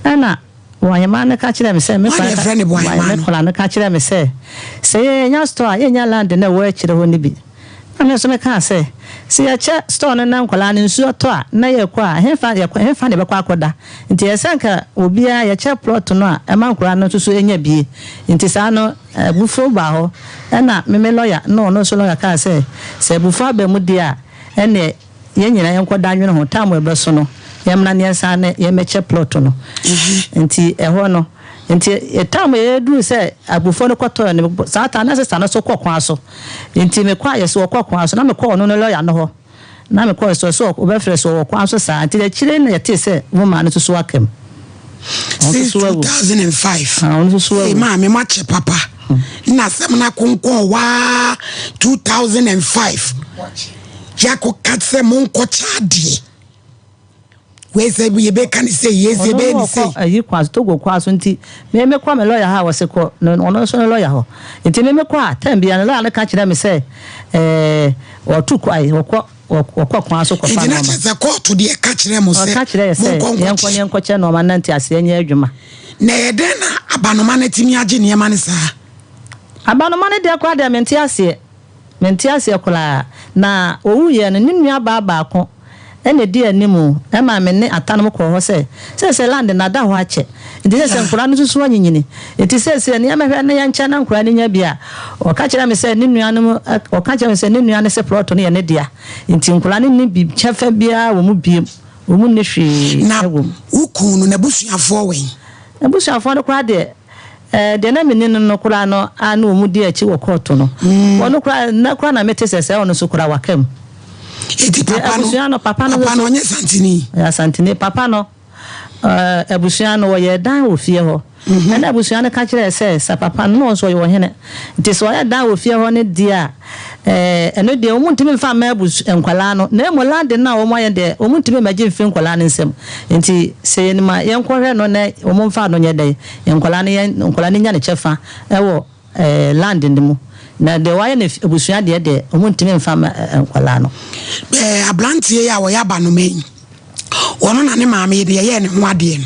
ɛna Boahemaa no ka kyerɛɛ me sɛ me Hwan na yɛfrɛ no Boahemaa no? Me kora no ka kyerɛɛ me sɛ sɛ yɛnya store a yɛnnya land no a ɛwɔ akyire hɔ no bi. Ɛna me nso mekaa sɛ, Sɛ yɛkyɛ store no na nkwadaa no nsuo tɔ a na yɛkɔ a, ɛhefa yɛkɔ ɛhefa na yɛbɛkɔ akɔda? Nti ɛyɛ sɛ anka obiara yɛkyɛ plot no a ɛma nkwadaa no nso so nya bie. Nti saa no abufuo baa hɔ. Ɛna me me lɔya ne ɔno nso lɔya kaa sɛ, sɛ abufuo aba mu deɛ a, ɛnneɛ yɛn nyinaa yɛnkɔda nwene ho, time a ɛbɛso no yɛmmra na yɛnsan ne yɛmmɛkyɛ plot no. Nti ɛhɔ no, nti time a yɛduruu sɛ abufuo no kɔtɔɔ no, saa time no na sister no nso kɔ kwan so. Nti mekɔ a yɛse wɔkɔ kwan so, na mekɔɔ ɔno ne lɔya no hɔ. Na mekɔɔ so sɛ wɔbɛfrɛ so wɔ kwan so saa nti akyire na yɛtee sɛ wo maa no nso so aka mu. Since 2005. Ah, ɔno nso so awu. Ee maame mo akyɛ papa. Na asɛm no akonkɔn waa 2005. Yɛakɔka sɛ monkɔkyɛ adeɛ. Wei sɛ yɛbɛka ne sei, yei sɛ yɛbɛyɛ ne sei. Ɔno ayi kwan so, Togo kwan so nti me mekɔ me lɔya hɔ a wɔse kɔ no ɔno nso ne lɔya hɔ. Nti me mekɔ a time biara no lɔya no ka kyerɛ me sɛ ɛɛ ɔtu kwae ɔkɔ ɔkɔ kwan so kɔfa Nti na nnoɔma. kyerɛ sɛ kɔɔto deɛ ɛka kyerɛ mo sɛ Ɔka kyerɛ yɛ sɛ monkɔ yɛnkɔ nkɔkyɛ. ne yɛnkɔkyɛ nnoɔma na nteaseɛ nyɛ adwuma. Na ɛyɛ dɛn na abanoma no atumi agye nneɛma no saa? Abanoma no deɛ koraa deɛ mente aseɛ. Mente aseɛ koraa. Na ɔwuiɛ no, ne nuabaa baako na ɛdii anim maa me ne Atanom kɔɔ hɔ sɛ, Seesei land no ada hɔ akyɛ, enti seesei nkwadaa no nso so anyinyini, enti seesei nea mɛhwɛ ne yɛnkyɛ na nkwadaa no nya bi a. Ɔka kyerɛɛ me sɛ ne nuanom, ɔka kyerɛɛ me sɛ ne nua no se plɔt no yɛ ne dea, enti nkwadaa no nni bi kyɛfa biara wɔ mu bio, wɔn nni hwee Na wɔ mu. wo kunu no, n'abusuafoɔ wɛn? N'abusuafoɔ no koraa deɛ, Ɛɛ, deɛ na menni no no koraa no a na wɔn di akyi wɔ kɔɔto no. Ɔno koraa, nnɛ koraa na mete sɛ sɛɛ ɔno nso koraa waka mu. Eti Deɛ papa no, abusua no, papa no papa no nso. ɔnyɛ Santini? Ɔyɛ Asanteni. Papa no, ɛɛ, abusua no, wɔyɛɛ dan wɔ fie hɔ. Ɛna abusua no ka kyerɛɛ sɛ, sɛ papa no, na ɔno nso ɔyɛ ɔhene. Nti sɛ ɔyɛ dan wɔ fie hɔ no deɛ a, ɛɛ, ɛno deɛ wɔntumi mfa mma abus, nkwadaa no. Na mmom land no a wɔayɛ deɛ, wɔntumi mmɛgye mfiri nkwadaa no nsam. Nti sɛ yɛnim a, yɛnkɔhwɛ no na wɔmfa no nyɛ dɛn? Nkwadaa no yɛn nkwadaa no nya ne kyɛfa wɔ ɛɛ land no mu. Na deɛ wɔayɛ no abusua deɛ deɛ, wɔntumi mfa mma nkwadaa no. Ɛɛ aberanteɛ yi a ɔyɛ abanoma yi, ɔno na ne maame yi deɛ yɛyɛɛ ne ho adeɛ no.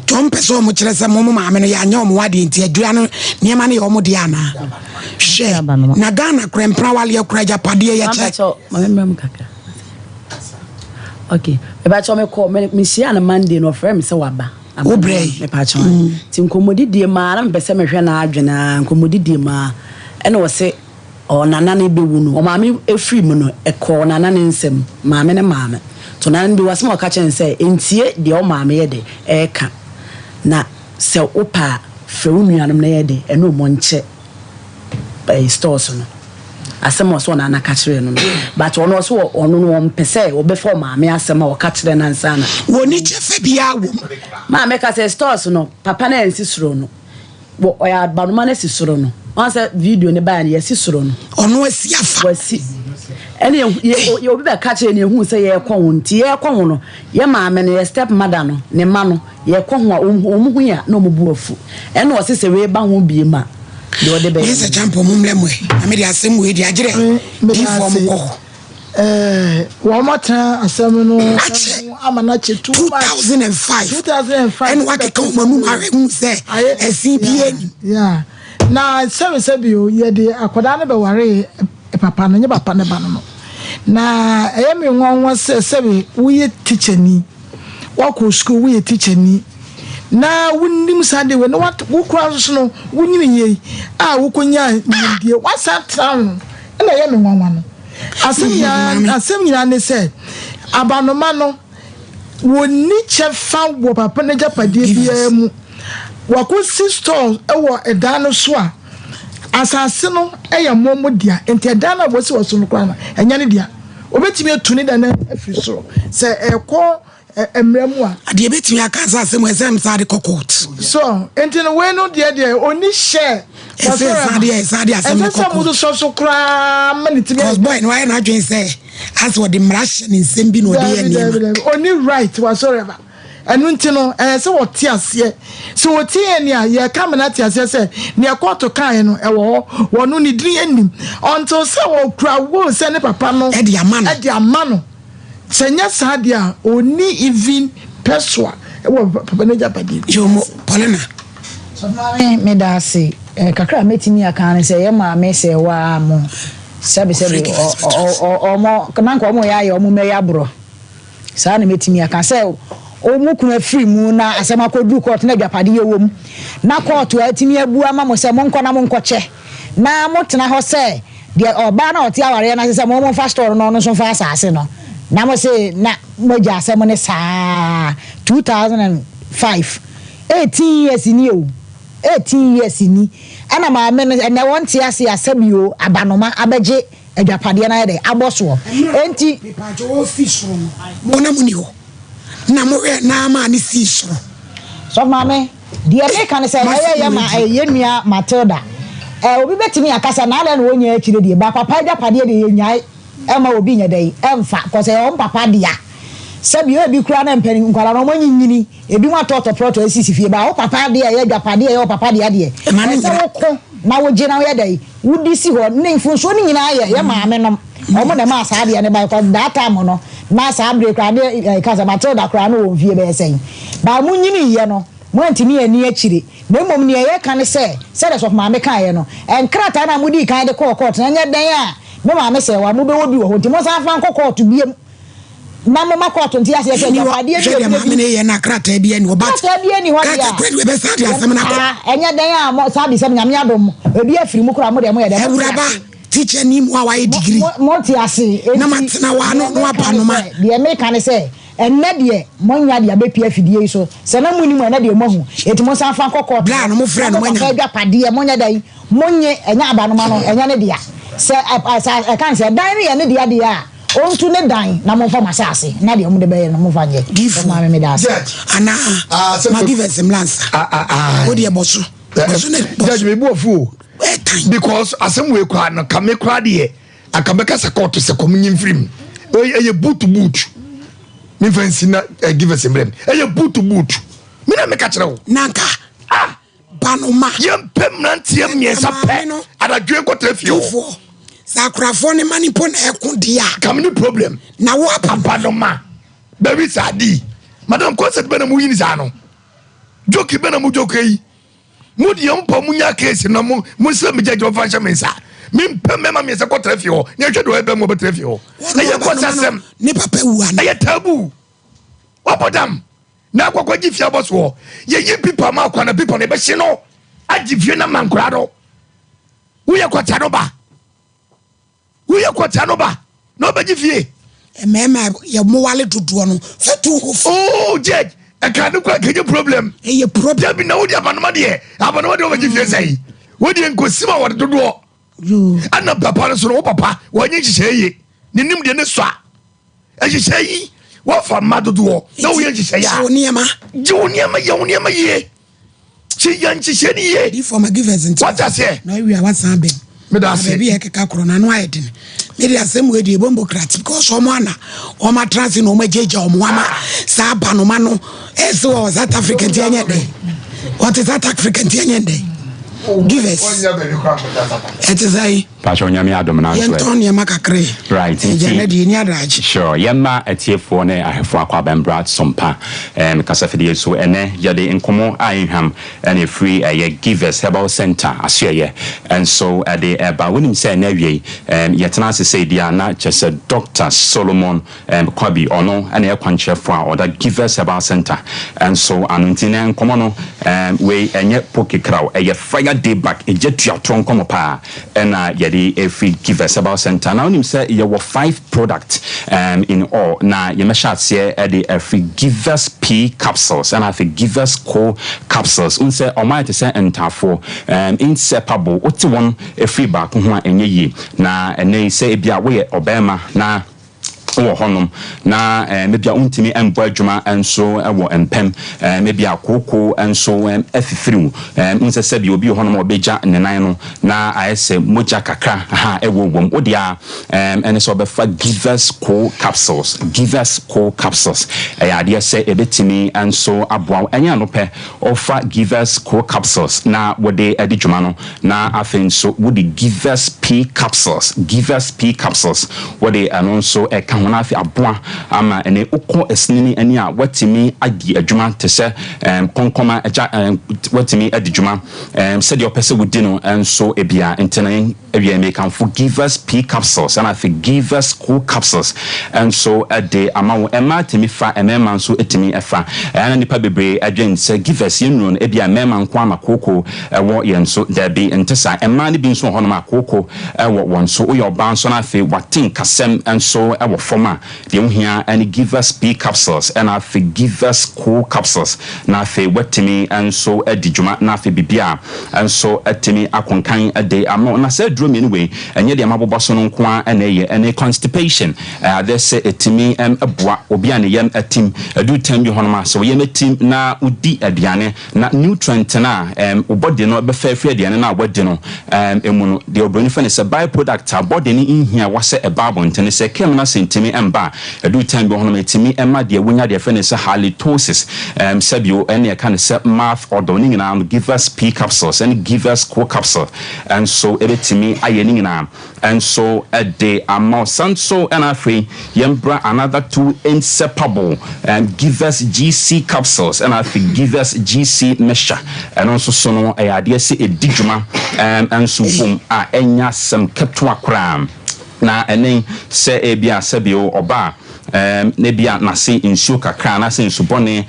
Nti wɔn pɛ sɛ wɔn kyerɛ sɛ mo mo maame no yɛanyɛ wɔn ho adeɛ nti adwira no nneɛma no yɛ wɔn deɛ anaa? Hwɛ na Ghana kora mpena waleɛ kora agyapadeɛ yɛkyɛ. Maame mmra mu kakra. Okay, mebakyɛ mekɔ mehyia no Monday no ɔfrɛ me sɛ waba. Wo brɛ yi. Mepakyɛ mm. Nti nkɔmmɔdidie maa na mepɛ sɛ mehwɛ n'adwene a nkɔmmɔdidie maa ɛna ɔse ɔnana no bɛwu no ɔmaame ɛfiri mu no ɛkɔɔ ɔnana ne nsam maame ne maame nti ɔnana no bɛwu asɛm a ɔka kyerɛ no sɛ ntie deɛ ɔmaame yɛ de ɛɛka na sɛ wopɛ a frɛ wo nuanom na yɛ de ɛne ɔmo nkyɛ ɛyi stores no asɛm a ɔsɛ ɔnana ka kyerɛɛ no no but ɔno ɔsɛ ɔno no ɔmpɛ sɛ ɔbɛfa ɔmaame asɛm a ɔka kyerɛ no ansa na. Wɔni kyɛfa biara wɔ mu. Maame ka sɛ stores no papa no ansi soro no wɔ ɔyɛ abanoma no asi soro no wɔn sɛ video no baa no yɛsi soro no. Ɔno asi afa. Wasi ɛne yɛ yɛ obi bɛka kyerɛ ne ehu sɛ yɛrekɔ ho nti yɛrekɔ ho no yɛ maame no yɛ step mother no ne ma no. Yɛkɔ ho a, wɔn hu yɛn a, na wɔn bo afu. Ɛna ɔse sɛ wei ba ho biem a, deɛ ɔde bɛyɛ. Mensah Kyampong mo mmrɛ mo ɛ na mede asɛm wei deɛ agyerɛ diifoɔ mo kɔ hɔ. Wɔn atena asɛm no ho ama no akyɛ too much. 2005 2005 ɛna wakeka wɔn anum ahwɛ hu sɛ ɛsen bi anim. Yeah na sɛbi sɛbi o yɛde akwadaa no bɛwaree papa no nyɛ papa no ba no no na ɛyɛ me nwanwa sɛ sɛbi woyɛ tikyani. Woakɔ sukuu, woyɛ tikyani, na wonim saa adeɛ wei, na wo koraa nso no, wonyini yie a wokɔnya nimdeɛ, woasan atena ho, ɛna ɛyɛ me nwanwa no. Asɛm nyinaa, asɛm nyinaa ne sɛ, abanoma no, wɔnni kyɛfa wɔ papa no agyapadeɛ biara mu. Wakɔsi store wɔ ɛdan no so a, asase no yɛ mo dea, nti ɛdan no a wɔasi wɔ so no koraa no, ɛnyɛ ne dea. Obetumi atu ne dan no afiri soro sɛ ɛkɔ mmara mu a. Adeɛ ebetumi aka sɛ asɛm ɛsɛ nsa de kɔ court. So nti no wei no deɛ deɛ oni hyɛ. Ɛsɛ nsa de nsa de asɛm no kɔ court. Ɛsɛ sɛ mo sɔ so koraa ma ne ti. Cause boy no wayɛ n'adwene sɛ asɛ ɔde mmara hyɛ ne nsɛm bi na ɔde yɛ nneɛma. Oni right whatsoever. Ɛno nti no, ɛyɛ sɛ wɔte aseɛ. Sɛ wɔtie yɛn nne a, yɛreka ama no ate aseɛ sɛ, deɛ kɔɔto kaeɛ no, ɛwɔ hɔ. Wɔno, ne din nnim. Until sɛ ɔkura will sɛ ne papa no de ama no. De ama no. Sɛ ɛnyɛ saa deɛ a, ɔnni even pɛsoa wɔ papa no agyapadeɛ bi Yomo, Paulina. Sɔfo Maame, meda ase. Kakra a mɛtumi aka ara ne sɛ, yɛn maame sɛ waa mo. Sɛbi sɛbi ɔmo na nka ɔmo yɛ ayɛ ɔmo mɛyɛ aborɔ. Saa na mɛtumi aka sɛ ɔmo kunu afiri mu na asɛm akɔduru kɔɔto na agyapadeɛ wɔ mu na kɔɔto atumi abu ama mo sɛ monkɔ na monkɔkyɛ na motena hɔ sɛ deɛ ɔbaa no a ɔte awareɛ no ase sɛ mo momfa store no ɔno nso mfa asase no na mo se na moagya asɛm no saa 2005 18 years ni o 18 years ni ɛna maame no ɛnɛ wɔnte ase asɛbi o abanoma abɛgye agyapadeɛ no ayɛ dɛ abɔ soɔ enti. Mepaakyɛw ɔfi soro no mo na mo ni hɔ na mo hwɛ na maa ne sii soro. Sɔfo maame, deɛ meka ne sɛ ɛyɛ yɛ ma yɛn nua Matilda. Ɛ obi bɛtumi aka sɛ na adɛn na wɔnnya akyire deɛ ba papa agyapadeɛ deɛ yɛnnyae mma obi nyɛ dɛn mfa kɔ sɛ ɛyɛ wɔn papa dea. Sɛbi ebi koraa na mpanin nkwadaa no wɔn anyinyini ebi mo atɔɔtɔ prɔtɔ asisi fie ba wo papa adeɛ a ɛyɛ agyapadeɛ a ɛyɛ wo papa dea deɛ ɛsɛ sɛ woko na wogye na woyɛ dɛn wodi si hɔ ne mfomsoɔ no nyinaa yɛ yɛ maame nom wɔn na ɛmaa saa adeɛ no bae cause that time no na saa bere koraa ne ɛka sɛ Matilda koraa no wɔ mfie bɛyɛ sɛn but mo nyiniiɛ no mo antumi anni akyire na mmom nea yɛka ne sɛ sɛdeɛ sɔfo maame kaeɛ no nkrataa no a modii kan de kɔɔ court no ɛnyɛ dɛn a me maame sɛ wa mobɛwɔ bi wɔ hɔ nti monsan mfa nkɔ court biom na moma kɔɔto nte aseɛ sɛ agyapadeɛ bi a Hwɛ deɛ maame no yɛ na krataa bi ani hɔ but krataa bi ani hɔ deɛ krataa kura deɛ ɛbɛsa de asɛm no akɔ. Ɛnyɛ dɛn a mo saa bisɛm nyame adom ebi afiri mu koraa mo deɛ mo yɛ dɛn mo te Awuraba ase. teacher ni mu a wayɛ degree. Mo mo te ase Na enti matena hɔ ano deɛ na meka waba ne noma. sɛ deɛ meka ne sɛ ɛnnɛ deɛ moanya deɛ abɛpue afidie yi so sɛ na monim a ɛnnɛ deɛ moahu enti monsan mfa nkɔ kɔɔto Bla hɔ no mofrɛ na no mo moanya papa no. agyapadeɛ monyɛ dɛn monye ɛnyɛ abanoma no ɛnyɛ ne dea sɛ ɛ ɛ ɛka ne sɛ ɛdan no yɛ ne dea deɛ a Ɔntu ne dan na momfa mo asase na deɛ mode bɛyɛ no momfa nyɛ. Difo Maame meda ase. Anaa ma givers mmla nsa. Wo deɛ bɔ so. Bɔ so ne bɔ so. Judge me bu afu o. Because asɛm wei koraa no ka me koraa deɛ anka mɛka sɛ kɔɔto sɛ kɔm nyi mfiri mu. Ɛyɛ boot boot. Memfa nsi na givers mmerɛ mu. Ɛyɛ boot boot. Me na meka kyerɛ wo. Nanka. Ah! Ba no ma. Yɛmpɛ mmeranteɛ mmiɛnsa pɛ anadwo nkɔtena fie hɔ. Difoɔ, sɛ akorafoɔ ne ma no mpo na ɛko deɛ a. Kam ne problem. Na wo aba. Aba no ma. Bɛwi saa di. Madam concert bɛ na mo yi ni saa no. Joke bɛ na mo joke yi. Mo deɛ mo pa mo nya case na mo mo nsɛ mi gyagye ɔfa nhyɛ mi nsa. Mi mpɛ mmarima mmiɛnsa kɔtena fie hɔ. Nyɛ hwɛ deɛ ɔyɛ bɛ mo bɛtena fie hɔ. Ɛyɛ nkɔsasɛm. Ne papa wu ana. Ɛyɛ taboo. Wabɔ dam. Na akɔkɔ gye fie abɔ soɔ. Yɛyi pipa ma akwa na pipa no yɛbɛhye no agye fie no ama nkora no. Woyɛ kwata no ba. Woyɛ kwata no ba na ɔbɛgye fie. Mmarima yɛ mowale dodoɔ no fɛ to ho fo. Oh judge ɛka no kora kɛnyɛ problem. Ɛyɛ problem. Dabi na wode abanoma deɛ abanoma deɛ ɔbɛgye fie sɛn. Wodeɛ nkosim a wɔde dodoɔ. Ɛna papa no so no wo papa wɔnyɛ nhyehyɛe yie. Ne nim deɛ ne sɔ a nhyehyɛe yi wɔfa mma dodoɔ na woyɛ nhyehyɛe a. Gye wo nneɛma. Gye wo nneɛma yɛ wo nneɛma yie. Kye yɛ nhyehyɛe no yie. Di fam givers nti. Wate aseɛ. Na awie a wasan abɛm. Meda ase. Na baabi a ɛkeka korɔ no ano ayɛ den. Me de asɛm wei deɛ bombo krat because wɔn ana wɔn atena ase na wɔn agyagya wɔn ama saa abanoma no ɛsɛ wɔ South Africa nti ɛnyɛ dɛ. Wɔte South Africa nti ɛnyɛ dɛ. Givers. Ɛte sɛ. Pakyɛw Nyame adom nanso ɛ. Yɛntɔn nneɛma kakra yi. Right nti. Agya nɛ deɛ yɛnni adagye. Sure yɛmma atiefoɔ ne ahwɛfoɔ akwaaba mbra Sompa ɛɛm kasafidie so ɛnɛ yɛde nkɔmɔ a ɛnhwam ɛna ɛfiri ɛyɛ Givers Herbal Centre asoɛeɛ nso ɛde ɛba wonim sɛ ɛnɛ awiei ɛɛm yɛtena ase sei deɛ a na kyerɛ sɛ Doctor Solomon Ɛm Kwabi, ɔno na ɛyɛ kwankyerɛfoɔ a ɔda Givers Herbal Centre nso ano nti nɛ nkɔmmɔ no ɛm wei ɛnyɛ poke kraw, ɛyɛ fire day back, egya tuatoɔ nkɔmmɔ paa ɛna yɛde ɛfiri Givers Herbal Centre. Na wonim sɛ yɛwɔ five product ɛm in all, na yɛmɛhyɛ aseɛ ɛde afiri Givers P capsules ɛna afei Givers Co capsules. Wohu sɛ wɔn ayɛ te sɛ ntaafoɔ, ɛm inseparable, wote wɔn ɛfiri baako ho a ɛnyɛ yie. Na ɛnɛ yi sɛ ebia woyɛ ɔbarima na wɔ hɔnom, na ebia wontumi mbɔ adwuma nso wɔ mpam, ebia kooko nso afifiri wo. Wohu sɛ sɛbi obi wɔ hɔnom a ɔbɛgya ne nan no na ayɛ sɛ mogya kakra ha ɛwɔ wom. Wo deɛ a ɛne sɛ ɔbɛfa Givers Co capsules. Givers Co capsules ɛyɛ adeɛ sɛ ɛbɛtumi nso aboa wo. Ɛnyɛ ɛno pɛ, wofa Givers Co capsules na wode adi dwuma no, Na afei nso wode Givers P capsules, Givers P capsules, wode ɛno nso ka ho. ho na afei aboa ama ɛnɛ wokɔ asinini ani a woatumi adi adwuma te sɛ ɛɛm kɔnkɔma agya ɛɛm woatumi adi dwuma ɛɛm sɛdeɛ wopɛ sɛ wodi no nso ebia nti no awiei mekamfo Givers P capsules ɛna afei Givers Cool capsules nso de ama wo. Mmaa tumi fa, mmarima nso tumi fa. Ɛyɛ a na nnipa bebree dwen sɛ Givers yɛn nnuro no ebia mmarima nko ara na kooko wɔ yɛn so. Dabi, ɛnte saa. Mmaa no bi nso wɔ hɔnom a kooko wɔ wɔn so. Woyɛ ɔbaa nso na afei w'atenkasɛm nso wɔ fam a, deɛ wohia ne Givers P capsules ɛna afei Givers Cool capsules na afei woatumi nso adi dwuma na afei biribiara nso atumi akonkan de ama wo. Na saa aduro mmienu wei, ɛnyɛ deɛ mabobɔ so no nko ara na ɛyɛ. Ɛne constipation, ɛyɛ adeɛ sɛ ɛtumi boa obi a ne yam atim. Ɛduru time bi hɔnom a, sɛ wo yam atim na wodi aduane na nutrient no a wo body no bɛfa afiri aduane no a woadi no mu no, deɛ oburoni frɛ no sɛ by-product a body no nhia wɔ sɛ ɛba abɔntene, sɛ ɛka mu na sɛ ɛntumi mba a, ɛduru time bi hɔnom a, ɛtumi ma deɛ wonya deɛ yɛfrɛ no sɛ halitosis, sɛbio ɛne yɛka no sɛ mouth odour, ne nyinaa no Givers P capsules ɛne Givers Co capsule nso ɛbɛtumi ayɛ ne nyinaa nso de ama wo. San nso na afei yɛmbra another two inseparable Givers GC capsules ɛna afei Givers GC mixture. Ɛno nso so no ɛyɛ adeɛ sɛ ɛdi dwuma nso wom a ɛnyɛ asɛm ketewa koraa. Na ɛne sɛ ebia sɛbio ɔba a na ebia n'ase nsuo kakra anaasɛ nsu bɔne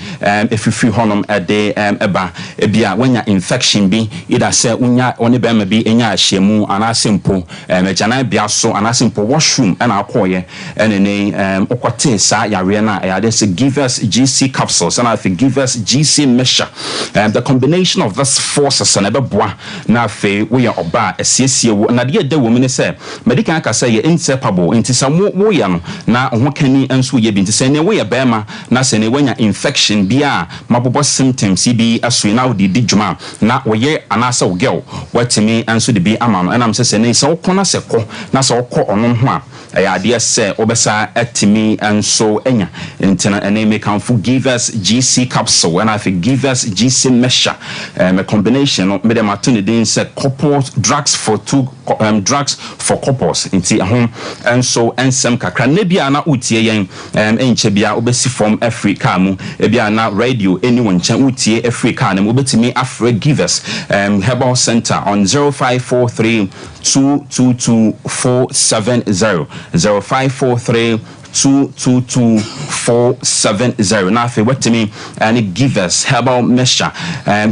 fifiri hɔnom de ba. Ebia woanya infection bi, either sɛ wonya wo ne barima bi nyaa ahyiamu anaasɛ mpo agyananbea so anaasɛ mpo washroom na wokɔeɛ ɛna ɛnnɛ yi wokɔtee saa yareɛ no a, ɛyɛ adeɛ sɛ Givers GC capsules ɛna afei Givers GC mixture. The combination of this forces na ɛbɛboa na afei woyɛ ɔbaa a asiesie wo. Na adeɛ a ɛda wɔ mu ne sɛ, Madi kan aka sɛ yɛ inseparable, nti sɛ wo woyɛ no na wo ho kani nso yɛ bi, nti sɛ ɛnɛ woyɛ barima na sɛ ɛnɛ woanya infection bi a mabobɔ symptoms yi bi so yi na wode di dwuma a, na wo yere anaasɛ wo girl woatumi nso de bi ama no, ɛnam sɛ sɛ ɛnɛ sɛ woko na sɛ kɔ na sɛ wokɔ ɔno ho a ɛyɛ adeɛ sɛ wobɛsa atumi nso anya, nti no ɛnɛ mekamfo Givers GC capsule ɛna afei Givers GC mixture, ɛɛ combination no mede mato ne din sɛ couple drugs for two um, drugs for couples nti ɛho nso nsɛm kakra. Nnɛ bi a na wotie yɛn, um, ɛnkyɛ bia wobɛsi fam afiri kaa mu, ebi a na radio ɛni wo nkyɛn, wotie afiri kaa no mu, wobɛtumi afrɛ Givers um, Herbal Center on 0543 222 470, 0543 222470 na afei watumi ne Givers Herbal Mixture,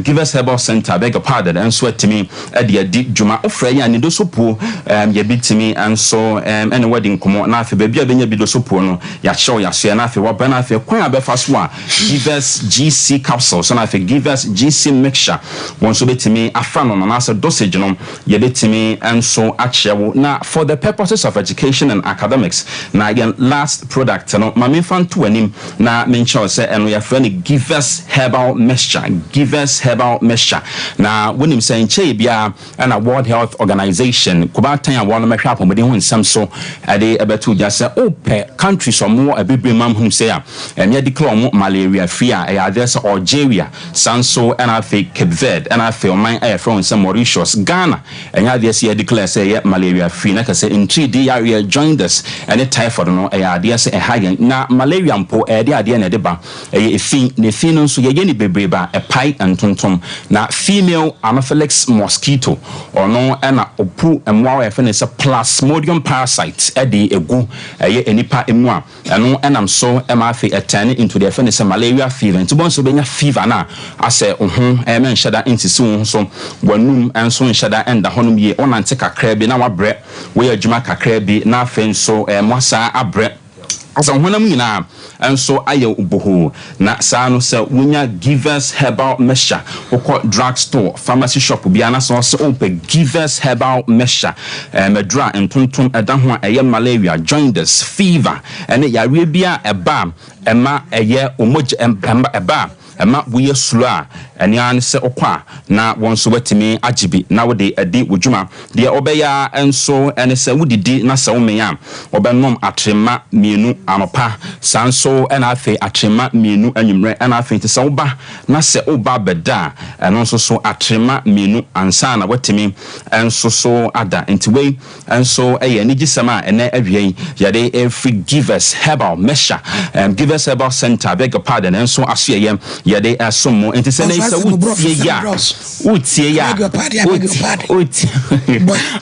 Givers Herbal Center, beg your pardon, nso atumi de adi dwuma. Wofrɛ yɛn a, ne dosopuo yɛbɛtumi nso ne wo adi nkɔmmɔ na afei baabi a wobɛnya bi dosopuo no yɛakyerɛ wo yɛasoɛ na afei waba na afei kwan a wobɛfa so a Givers GC Capsules na afei Givers GC Mixture wo nso wobɛtumi afa no no anaasɛ dosage no Yɛbɛtumi nso akyerɛ wo na for the purposes of education and academics na yɛn last product no ma memfa nto w'anim na menkyerɛ wo sɛ ɛno yɛfrɛ no Givers Herbal Mixture, Givers Herbal Mixture. Na wonim sɛ nkyɛeɛ biara ɛna World Health Organization, kubaatan a wɔnom hwɛ apɔmuden ho nsɛm so de bɛto dwa sɛ wopɛ countries a wɔwɔ abibire mam hunu sei a ɛne declare wɔn malaria free a ɛyɛ adeɛ sɛ Algeria, Saa nso na afei Cape Verde ɛna afei ɔman a yɛfrɛ wɔn sɛ Mauritius, Ghana ɛnyɛ adeɛ sɛ yɛ declare sɛ yɛyɛ malaria free na kyerɛ sɛ ntiridi yareɛ, jaundice ɛne typhoid no ɛyɛ adeɛ sɛ ɛha yɛn. Na malaria mpo ɛyɛ deɛ adeɛ na ɛde ba, ɛyɛ efi na efi no nso yɛyɛ no bebrebe a ɛpae ntontom. Na female anopheles mosquito ɔno ɛna ɔpu mmoawa a yɛfrɛ no sɛ plasmodium parasite ɛde ɛgu ɛyɛ nnipa mu a Ɛno nam so ma afei ɛtɛne into deɛ yɛfrɛ no sɛ malaria fever. Nti wobɛhu sɛ wobɛnya fever no a asɛ wo ho ɛmɛ nhyɛ da nsisi wo ho so, w'anum nso nhyɛ da nda hɔnom yie, wonante kakraa bi na wabrɛ, woyɛ adwuma kakraa bi na afei nso woasan abrɛ. Asɛ wo honam nyinaa nso ayɛ wo bohoo. Na saa no sɛ wonya Givers Herbal Mixture, wokɔ drug store, pharmacy shop biara na sɛ wɔse wopɛ Givers Herbal Mixture, aduru a ntontom da ho a ɛyɛ malaria, jaundice, fever ne yareɛ biara a ɛba a ɛma ɛyɛ wo mogya, ɛba a ɛma woyɛ slow a, Ɛno ara ne sɛ wokɔ a na wo nso woatumi agye bi na wode adi wo dwuma. Deɛ wobɛyɛ ara nso ne sɛ wodidi na sɛ womee a, wobɛnom atrema mmienu anɔpa, saa nso na afei atrema mmienu anwummerɛ, ɛna afei nti sɛ woba na sɛ woreba abɛda a, ɛno nso so atrema mmienu ansa na woatumi nso so ada. Nti wei nso yɛ anigyesɛm a ɛnnɛ awia yi yɛde refiri Givers Herbal Mixture, Givers Herbal Center, beg your pardon, nso asoɛeɛ yɛde resom mo. Nti sɛ nnɛ yi sɛ wotie yi a, wotie yi a,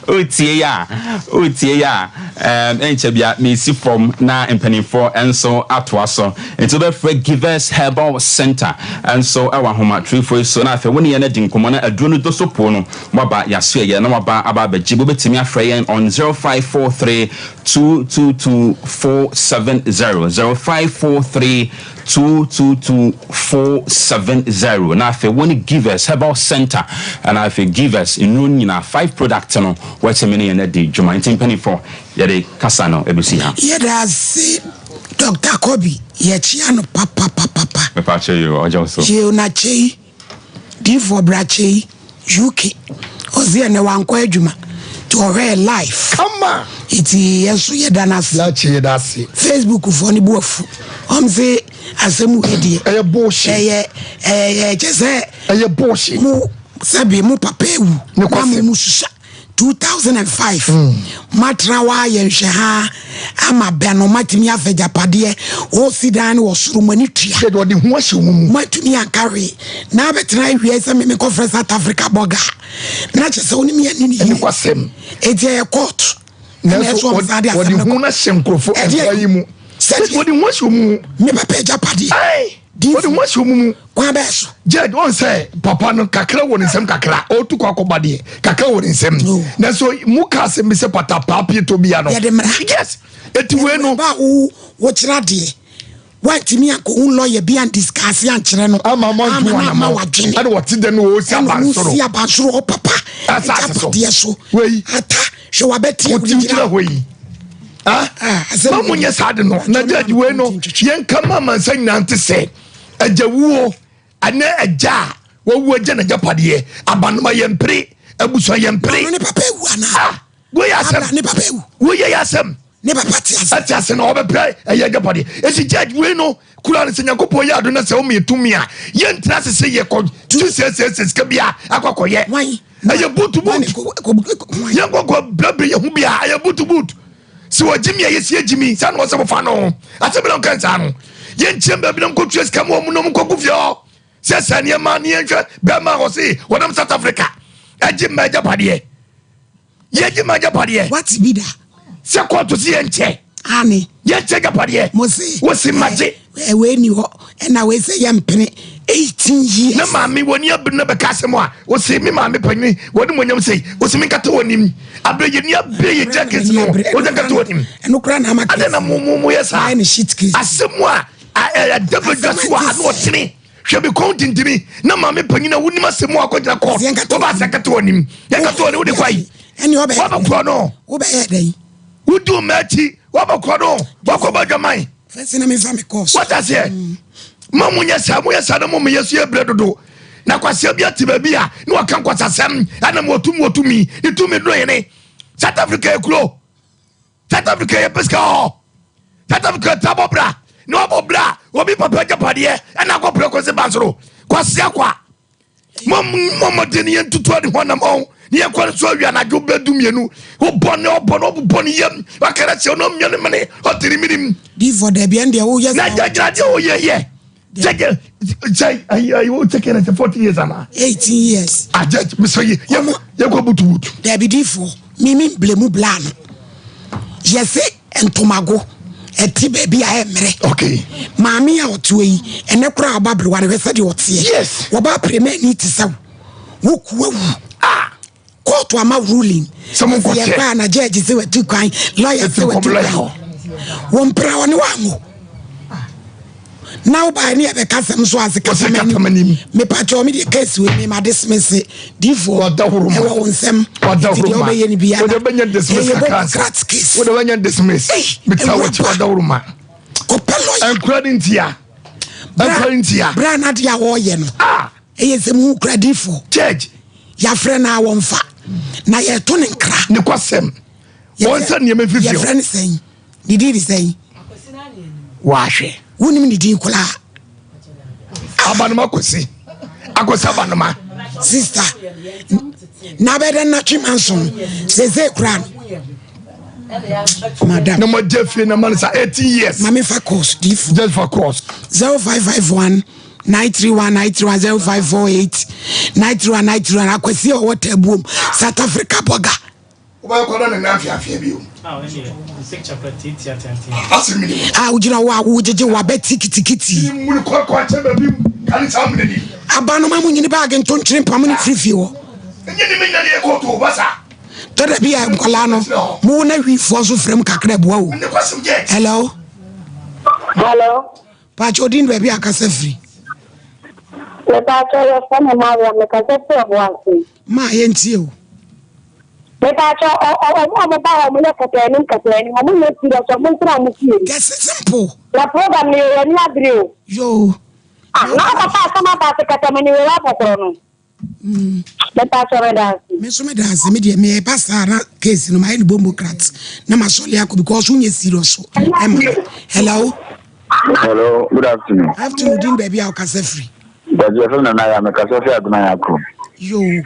wotie yi a, wotie yi a, ɛnkyɛ bia mesi fam na mpanimfoɔ nso atoa so. Nti wobɛfrɛ Givers Herbal Center nso wɔ ahomatrofoɔ yi so na afei wo ne yɛn adi nkɔmmɔ na aduro no doso po no Waba y'asoɛyɛ na waba aba abɛgye. Wobɛtumi afrɛ yɛn on 0543 222 470, 0543 222 470. Na afei wo ne Givers Herbal Center ɛna afei Givers nnuro no nyinaa 5 product no wɔatumi ne yɛn adi dwuma. Nti mpanimfoɔ yɛde kasa no ɛbɛsi ha. Yɛda ase Doctor Kobi yɛkyea no papapapapa. Mepa kyɛ yoo ɔgye wo so. Yeo na kyei. Difoɔ Brakyei UK ɔse ɛnɛ wankɔ adwuma nti ɔhwɛɛ live. Kama! Nti yɛn nso yɛda no ase. Brakyei yɛda ase. Facebook foɔ no bo afu. Wɔn se asɛm wei deɛ. Ɛyɛ bullshit. Ɛyɛ ɛyɛ kyɛ sɛ. Ɛyɛ bullshit. Mo sɛbi mo papa ewu. Ne kwasɛm. Na mo mo susua. 2005 Moatena hɔ ayɛ nhwɛhaa ama bɛ no, moatumi afa agyapadeɛ, wɔresi dan no wɔ soro, mo ani tua. Yɛde ɔde ho ahyɛ wɔn mu. Moatumi anka hwee. Na abɛtena awia sɛ me mekɔfrɛ South Africa bɔga a, na kyerɛ sɛ wo ne me anni no yie. Ɛnokwasɛm. Enti ɛyɛ court. Nanso ɔde ho no ahyɛ nkurɔfoɔ nkwa yi mu. Sɛdeɛ ɔde ho ahyɛ wɔn mu. Me papa agyapadeɛ. Ae! Ɔde ho ahyɛ wɔn mu. Kwan bɛɛ so. Judge ɔn sɛ papa no kakra wɔ ne nsam kakra ɔtu kɔ akɔba deɛ kakra wɔ ne nsam nanso mu ka asɛm bi sɛ pata paa pieto bia no. Yɛde mmara. Yes eti wei no. Ba wo wokyerɛ adeɛ wantumi ankɔhu lɔya bi andiskase ankyerɛ no ama mo antu ama ama wadwene ɛna wɔte dɛ no wɔsi abansoro ɛna wɔsi abansoro hɔ papa asase so agyapadeɛ so wei ata hwɛ wabɛte wotim gyina hɔ yi ah ma mo nyɛ saa de no na judge wei no yɛnka ma amansa nyinaa nte sɛ Agya wuo ɛnɛ agya a wawu agya n'agyapadeɛ abanoma yɛ mpere abusua yɛ mpere. Ɔno ne papa ewu anaa? Ah wei yɛ asɛm. Ne papa ewu. Wei yɛ asɛm. Ne papa te ase. Ɛte ase na ɔbɛpɛ ɛyɛ agyapadeɛ. Esi judge wei no kura no sɛ Nyankopɔn yɛ ado na sɛ ɔmo yɛ tumi a yɛntena ase sɛ yɛkɔ tu sɛsɛsɛ sika bi a akɔkɔyɛ. Ɛyɛ boot boot. Yɛnkɔkɔ brɛbrɛ yɛ ho bi a ɛyɛ boot boot. Sɛ wɔgye mi a yɛsi agye mi saa na wɔsɛ wɔfa no asɛm bi na ɔka nsaa no yɛnkyɛm baabi na nkɔtua sika mu ɔmu na ɔmu nkɔgu fie hɔ sɛ sɛ nneɛma ne yɛnhwɛ bɛrima a ɔse wɔnam South Africa agye mma agyapadeɛ yɛgye mma agyapadeɛ wate bi da sɛ kɔɔto se yɛnkyɛ ane yɛnkyɛ agyapadeɛ mose wɔsi magye wei ni hɔ ɛna wei sɛ yɛmpene 18 years na maame wɔni abere na bɛka asɛm a wɔsi me maame panyin wɔne mo nyam sei wɔsi me nkata wɔn nim abere yɛ ni abere yɛ gya kesi no wɔsi nkata wɔn nim ɛno kora na ama adɛ na mo mo mo yɛ saa ne shit case asɛm a ɛda bɛ dwa so wɔ ha na ɔtene hwɛ mi kɔn tintimi na maame panyin a wonim asɛm a akɔgyina kɔɔt wɔba asɛ nkata wɔn nim yɛ nkata wɔn nim wode kɔ ayi wɔbɛkorɔ no wobɛyɛ dɛn wodi wɔn akyi wɔbɛkorɔ no wɔkɔbɔ adwaman Fɛsi na mefa me kɔɔ so. Wata aseɛ mm. Ma mo nyɛ saa mo yɛ saa na mo meyɛ so yɛ brɛ dodo na kwasia bi ate baabi a na waka nkwasasɛm ɛna mo wɔtum wɔtumi ne tumi duro yene South Africa yɛ kuro South Africa yɛ pesika hɔ South Africa ta bɔ bra na wabɔ bra obi papa agyapadeɛ ɛna akɔ prɛ kɔsi bansoro kwasia kwa Mommɔ mmɔden ne yɛntutu ade ho anammɔn ne yɛnkɔ no so awia anadwo bɛ dumienu. Wobɔ ne ɔbɔ no ɔbobɔ ne yam wakara hyɛ ɔno mmea ne mene ɔte ne menim. Difo dɛbi ɛn deɛ woyɛ na gyagyina deɛ woyɛ yɛ gyagya sɛ ayi ayi wo kyɛkɛ na sɛ 40 years ana 18 years agyɛ ah, mesɛ yɛ yɛ kɔ butubutu dɛbi difo mimi mblemu bla no yɛse ntomago ɛte baabi a ɛmmerɛ okay. maame a ɔteɛ yi ɛnɛ koraa ɔba berewa no hwɛ sɛdeɛ ɔteɛ yes. wɔba prema ani te sɛ wo wokuwa wu ah. kóòtù ama ruling sɛ mo nkɔkyɛ yɛ kɔ a na judge sɛ watu kwan lawyer sɛ watu kwan wɔn mpira wɔne wɔn na wobae ne yɛbɛka sɛm so ase katamanim mepakyɛ me deɛ case wei mema dismiss difoɔ ɛwɔ wo nsɛm nti deɛ wobɛyɛ no biara ɛyɛ democrat case wode bɛnya dismiss meta wɔkyi wadahoroma kɔpɛ lɔya ɛnkura ne ntia ɛnkura ne ntia berɛ a nadeɛ a wɔreyɛ no ah. Ɛyɛ sɛ mu kura difoɔ. Judge. Yɛafrɛ no a wɔmfa na yɛto ne nkra. Ne kwasɛm. Wɔn sɛ nneɛma mfifiri. Yɛfrɛ no sɛn? Ne din de sɛn? Wahwɛ. Wonim ne din koraa. Abanoma Kwasi. Akwasi Abanoma. Sister, na bɛdɛ natwe manso no sese koraa no. Madam. Na mo gye fie na ma no sa 18 years. Mame fa course difo. Just for course. 0551 931 931 0548 931 931 Akwasi a ɔwɔ Tabuom South Africa bɔga. Wobɛyɛ kɔ na ne nan mfeafea bio. A wogyina hɔ a wogyegye w'abati kitikiti. Aba no ma mo nyini baage nto nkyene mpam no firi fie hɔ. Tɔda bi a nkwadaa no mo na wifoɔ nso frɛ mu kakra boa o. Hello. Hello. Pakyɛ odin baabi a kasa firi. Mepakyɛ yɛfrɛ me Maria mekasa firi Ɔboase. Ma yɛntie o. Mepakyɛ ɔ ɔ ɔmo a ɔmo ba hɔ ɔmo yɛ kɛtɛanim kɛtɛanim ɔmo nyɛ serious ɔmo ntena ɔmo fie. Kɛse simple. Na program no yɛ yɛni abere o. Yoo. Ah na ɔkɔfa asɛm aba ase kɛtɛmani wei wabɔ korɔ no. Mepakyɛ meda ase. Me nso meda ase me deɛ meba saa na case no mayɛ no bombocrat na masɔle akɔ because wonyɛ serious so ɛma me. Hello. Hello, good afternoon. Afternoon din baabi a wokasa firi. Bàjẹ́ fún nana ya mekasa fi adoma ya kurom. Yoo,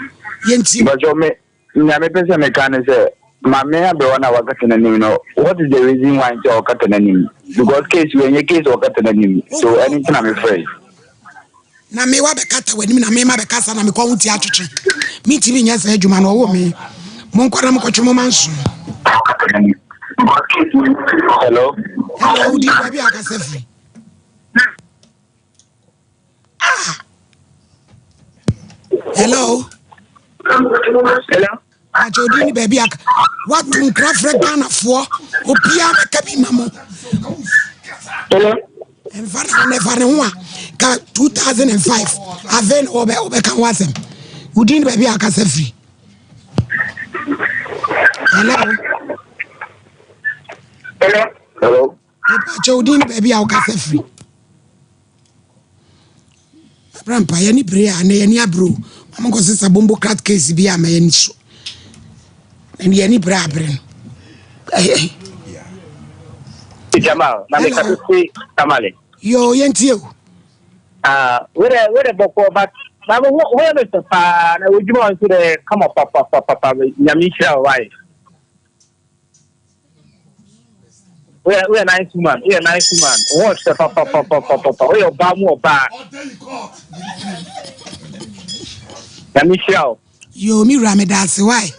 yɛntie. Bàjẹ́ me nea mepɛ sɛ meka ne sɛ maame aberewa no a wakata n'anim no what is the reason why nti a ɔkata n'anim because case wei ɛnyɛ case a ɔkata n'anim so ɛno nti na mefrɛ. Na me wabɛkata w'anim na me mabɛkasa na mekɔ ho ti atwetwe. Mentumi nyɛ saa adwuma no ɔwɔ me. Monkɔ na mokɔtwe mo manso. Hello. Hello, wodi baabi a akasa firi. Ah. Hello. Hello. Akyɛ odi ni baabi a wato nkra frɛ Ghanafoɔ obiara bɛka bi ma mo. Hello. Ɛmfa ne ho na ɛfa ne ho a ka 2005 afei na wɔbɛ wɔbɛka ho asɛm. Wodi ni baabi a akasa firi. Hello. Hello. Hello. Akyɛ odi ni baabi a wɔkasa firi. Abrampa yɛne bere a na yɛne abere o. Mama nkɔ sesa bombo crack case bi a ma yɛni so. Na yɛne bere abere no. Ɛyɛ. Jamal, na me kasa fi Tamale. Yo, yɛntie o. Ah, wede wede bɔkɔ but na wo wo yɛ me fɛ paa na wodwuma nso dɛ kama papapapa nyame nhyira wo wae. Woyɛ woyɛ nice woman woyɛ nice woman wo ho ɔhyɛ papapapapapa woyɛ ɔbaa mu ɔbaa. Nyame nhyira wo. Yoo me wura meda ase why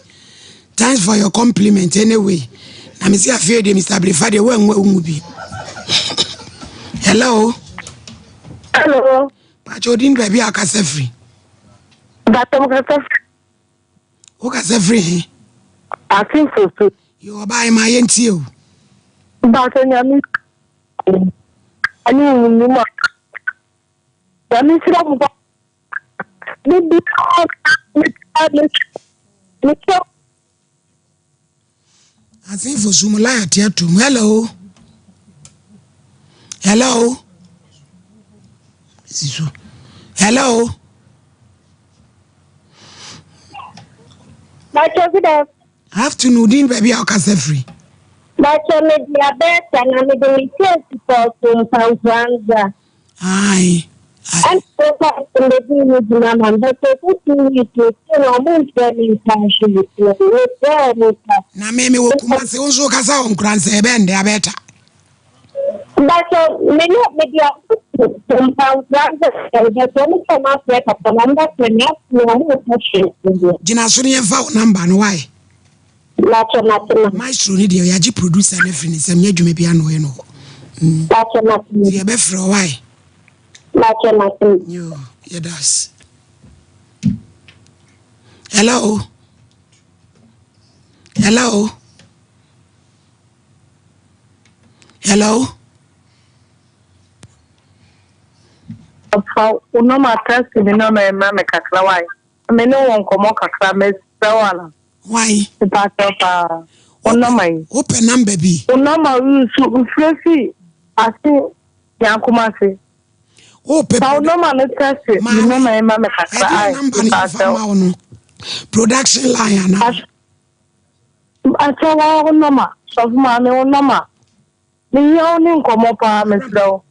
thanks for your compliment anyway na me si afei deɛ Mr. Abrefa deɛ woanwu a wonwu bi hello hello pakyɛ odin baabi a wokasa firi Batom kasa firi wokasa firi he Asenfo so yoo ɔbaa ma yɛntie o Batom nyame ɛne wo nim a nyame nhyira mo Asenfo sum line ate atom. Hello. Hello. Si so. Hello. Bàtchọ good afternoon. Afternoon din baabi a ɔkasa firi. Bàtchọ mi di abẹ́ẹ̀ta na mi de mi kéèsì kɔɔto mpampranza. Ae. Ɛna wɔfa mbɛdi ne gyina ma mbɛtɛ kutu week eti na ɔmo nfrɛ mi nka hwee mefrɛ ɔmo nka. Na me mewɔ Kumasi wo nso wokasa wɔ Nkoranza ɛbɛn ndɛ abɛɛta. Mbɛtɛ me ne me de akoto mpankura mbɛtɛ ɔmo sɛ ɔmo afrɛ papa na ɔmo bɛfrɛ me afei ɔmo nka hwee. Gyina so ne yɛmfa wo number no wae. Mate mate ma. Maestro no deɛ yɛagye producer no afiri ne nsam nyɛ adwuma biara na ɔyɛ no hɔ. Mate mate ma. Nti yɛbɛfrɛ wo wae. Mate mate ma. Yo, yɛda ase. Hello. Hello. Hello. Fa wo nɔma text me na mɛmrɛ me kakra wae. Me ne wo nkɔmmɔ kakra mesrɛ wo ana. Hwan? Mepakyɛw paa. Wo nɔma yi. Wopɛ number bi? Wo nɔma yi nso mfrɛ fi ase Nyankomase. Wopɛ Fa wo nɔma no tɛse me nɔma yi ma me kakra Ɛdeɛ ai namba no yɛmfa mepakyɛw. ma wo no? Production line anaa? Mepakyɛw wa wo nɔma sɔfo maame wo nɔma. Mehia wo ne nkɔmmɔ paa mesrɛ wo.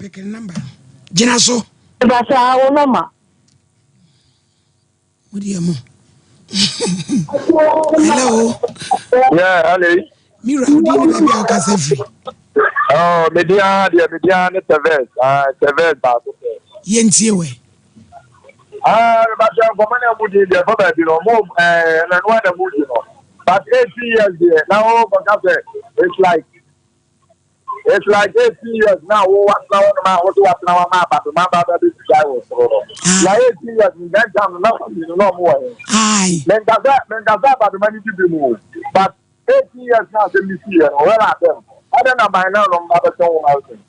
Gyina so. Mepakyɛw a wo nɔma. Mo deɛ mo. Hello. Yeah, hello. Mira, wo din ne baabi a wokasa firi. Oh, me din ara deɛ, me din ara ne Tevez. Ah, Tevez baako pɛ. Yɛntie wɛ. Ah, mebakyɛ nkɔmmɔ na mu di deɛ fa baabi no, mo eh, na no na mu di no. But 18 years deɛ, na wo kɔka sɛ, it's like It's like 18 years now. Wo watena hɔ nom a wode watena hɔ ama abadoma aba aba bɛsi dan wɔ soro no. Na 18 years no that time no na family no na ɔmo wɔ he. Menkasa menkasa abadoma no di bi mu o. But 18 years na asɛm bi si yɛ no where are them? Adɛn na by now no ɔmo ba bɛtɔn wo housing?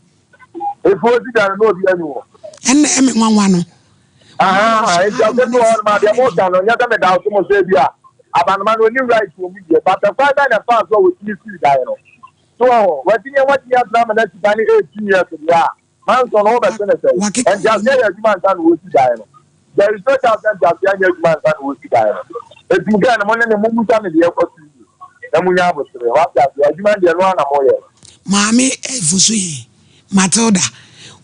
Efuo si dan no na obi ani wɔ. Ɛnna ɛmi nwanwa no. Aha, nti asɛm bi wɔ hɔ nom a deɛ mo ka no nyɛ sɛ meda so mo sɛ bi a abanoma no ɔni right wɔ mu deɛ but ɛkwan bɛn na ɛfaa so a wɔtumi sii dan no. So wahu? Watumi watumi atena ama no asi dan no 18 years deɛ a, manso no wobɛte no sɛn? Nteaseɛ yɛ adwuma ansa na wɔsi dan no. There is no doubt sɛ nteaseɛ anyɛ adwuma ansa na wɔsi dan no. Enti gɛɛ no mo ne no mommusa no deɛ ɛkɔ so yie na monya abotere. Wate aseɛ? Adwuma no deɛ ɛno ara na moyɛ. Maame Efosu he. Matilda,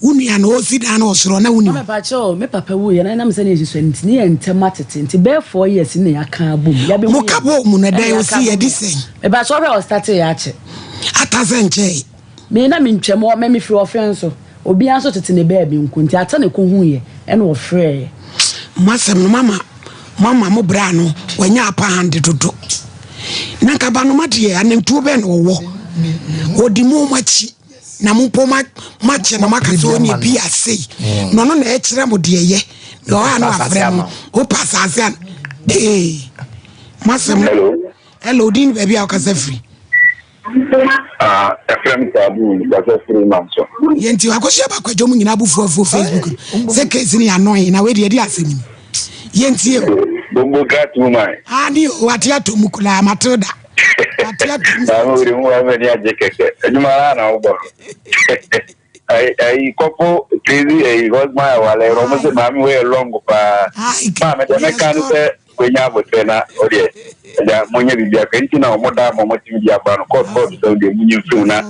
wo nua no ɔresi dan no wɔ soro na wonim? Mama pakyɛ o, me papa wuiɛ na ɛnam sɛ ne yɛsusua no nti ne yɛn ntɛm atete nti bɛyɛ 4 years ni na yɛaka abom. Yɛabɛhu Mo ka yɛn bɔɔ mu no ɛna ɛdɛn yɛaka ɔsi abom. ɛdi sɛn? Mepakyɛ wohwɛ a ɔstartee yɛ akyɛ. Ata sɛ nkyɛe. Me na mentwam hɔ, me mefiri ɔfe nso. Obiara nso tete ne baabi nko nti Ata na ɛkɔhuiɛ ɛna ɔfrɛɛ. Mo asɛm no moama moama mo bra no wanya upper hand dodo. Na nka Banoma deɛ anantuo bɛn na ɔwɔ? Ɔdi mo mo akyi. na mo mpo moakyɛ na moaka sɛ ɔne bi asei mm. na ɔno na ɛkyerɛ mo deɛ yɛ na ɔha no afrɛ mo wopɛ asase a ee moasɛm hello din baabi a wokasa firi ɛfrɛ m saabu kasa firi ma so yɛnti akɔhyia bakwadwa mu nyinaa bofuafuo facebook sɛ case no yɛ anɔe na wei deɛ ɛde asɛm ni yɛntie o bongo gat woman ane o wate atɔ mu koraa matilda Maame wuli mu wa mani agye kɛkɛ. Adwuma ara na wobɔ no. Ayi kɔpo crazy ayi husband awale ɛrɔ mo sɛ maame wei yɛ long paa. Maame deɛ mɛka no sɛ wenya abotire na o deɛ ɛgya monyɛ biribi aka nti na wɔn da ma wɔn tumi di aba no court court sɛm deɛ munyi mfiri mu na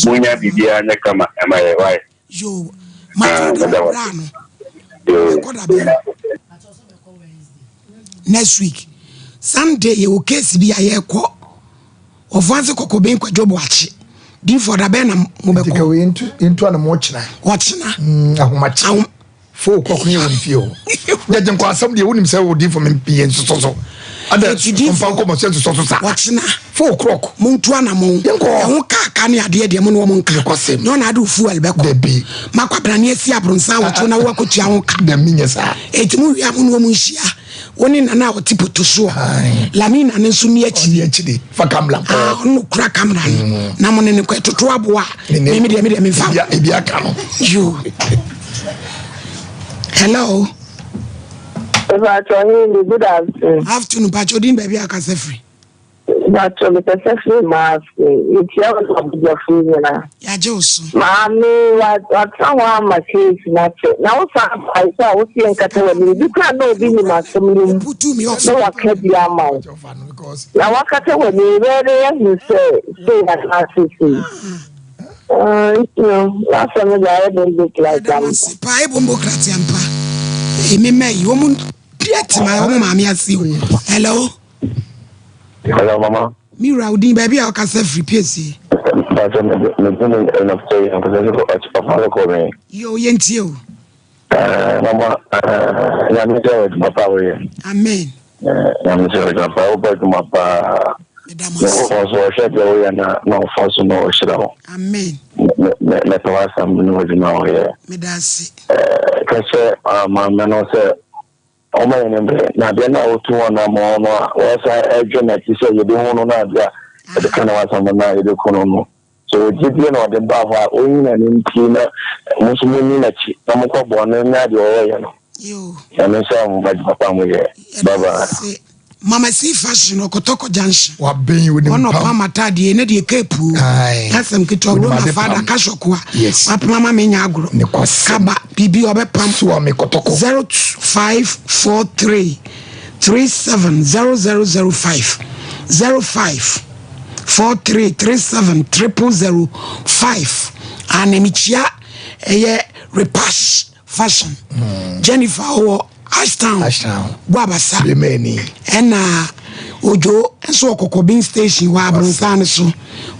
monya biribiara nyɛ kama ɛma yɛ wae. Yo, Matilda bra no. Ɛkɔ da bɛn? Next week. Sunday yɛwɔ case bi a yɛkɔ. Ɔfanse kɔkɔbɛn kwadwo boakye. Difo da bɛn na mobɛkɔ? Nti ka wei ntu ano mo ɔkyena. Ɔkyena. Mm, ahomakye. Ahom. Fo kɔkɔ yɛ wɔn fie hɔ. Yɛgye nkɔ asɛm deɛ wonim sɛ odifo me yɛ nsosɔ so. Ada mfa nkɔmɔ sɛ nsosɔ so saa. Ɔkyena. 4 o'clock. Montu anamɔn. Yɛnkɔ. Ɛho kaaka ne adeɛ deɛ mo ne wɔn nka. Nokwasɛm. Na ɔna ade fuel bɛkɔ. Dabi. Makɔ abrane asi abronsan awɔtwe na woakɔtua ho ka. Dabi nyɛ saa. Enti mo wie a mo ne wɔn nhyia. Wo ne nana a ɔte poto soɔ. Lamina no nso ni akyiri. Ɔni akyiri. Fa kamera kɔ. Ah, ɔno kura kamera no. Na mo ne no kɔ ɛtoto aboa. Me me deɛ me deɛ me nfa. Ebi aka no. Yo. Hello. Mpatsɔ Hindi, good afternoon. Afternoon, mpatsɔ din baabi a akasa firi. Mpatsɔ mekasa firi Maase, mekyia wo ne w'abadwafo nyinaa. Yɛagye wo so. Maame, watena hɔ ama case no akyɛ, na wo san bae sɛ a wose yɛnkata w'anim, bi koraa na obi nim asɛm no mu na waka bi ama wo. Na wakata w'anim, wobɛyɛ dɛn ahu sɛ sei anaasɛ sei? Nti no, n'asɛm no deɛ ayɛ bombo krat ampa. Paa ayɛ bombo krat ampa. Ee me mma yi, wɔn deɛ te ma wɔn maame ase o. Hello. Hello mama. Me wura wo din baabi a ɔkasa firi piesie. Pàṣẹ me din ne Enoch Kyei, ɔkasa firi ɔfa so kɔ me. Yo, yɛntie o. Mama, Nyame nhyira wo adwuma pa a woyɛ. Amen. Nyame nhyira wo adwuma pa, wobɔ adwuma paa. Nyankopɔn so ɔhwɛ deɛ woyɛ na na ɔfa so na ɔhyira wo. Amen. Mepɛ w'asɛm ne w'adwuma a woyɛ. Meda ase. Ka kyerɛ maame no sɛ ɔma yɛn mbrɛ na adeɛ no a wotu wɔn ama no a wɔsan ɛdwe n'akyi sɛ yɛbɛhu no no adeɛ a yɛde ka ne w'asɛm no na yɛbɛku no no. So gyidie na ɔde baa hɔ a ɔnyi n'ani nti na mo nso monni n'akyi na monkɔ bɔne ne adeɛ ɔyɛeɛ no. Nyame nhyira mo adwuma pa a moyɛ. Bye bye. Mama C fashion ɔkɔtɔkɔ junction. Wabɛn onim Ɔna pam. ɔpam ataadeɛ ne deɛ cape o. Aye. Asɛm ketewa Onim Roma ade fada pam. kasɔkoa. Yes. Wapam ama me nya agorɔ. Ne kwasɛm. Kaba biribi ɔbɛpam. Soa me kɔtɔkɔ. 0543 37 0005 05 43 37 000 5 ana mekyia ɛyɛ repash fashion Jennifer ɔwɔ Ashtown Guabasa ɛna Ojo nso wɔ Kɔkɔbin station wɔ abronsan no so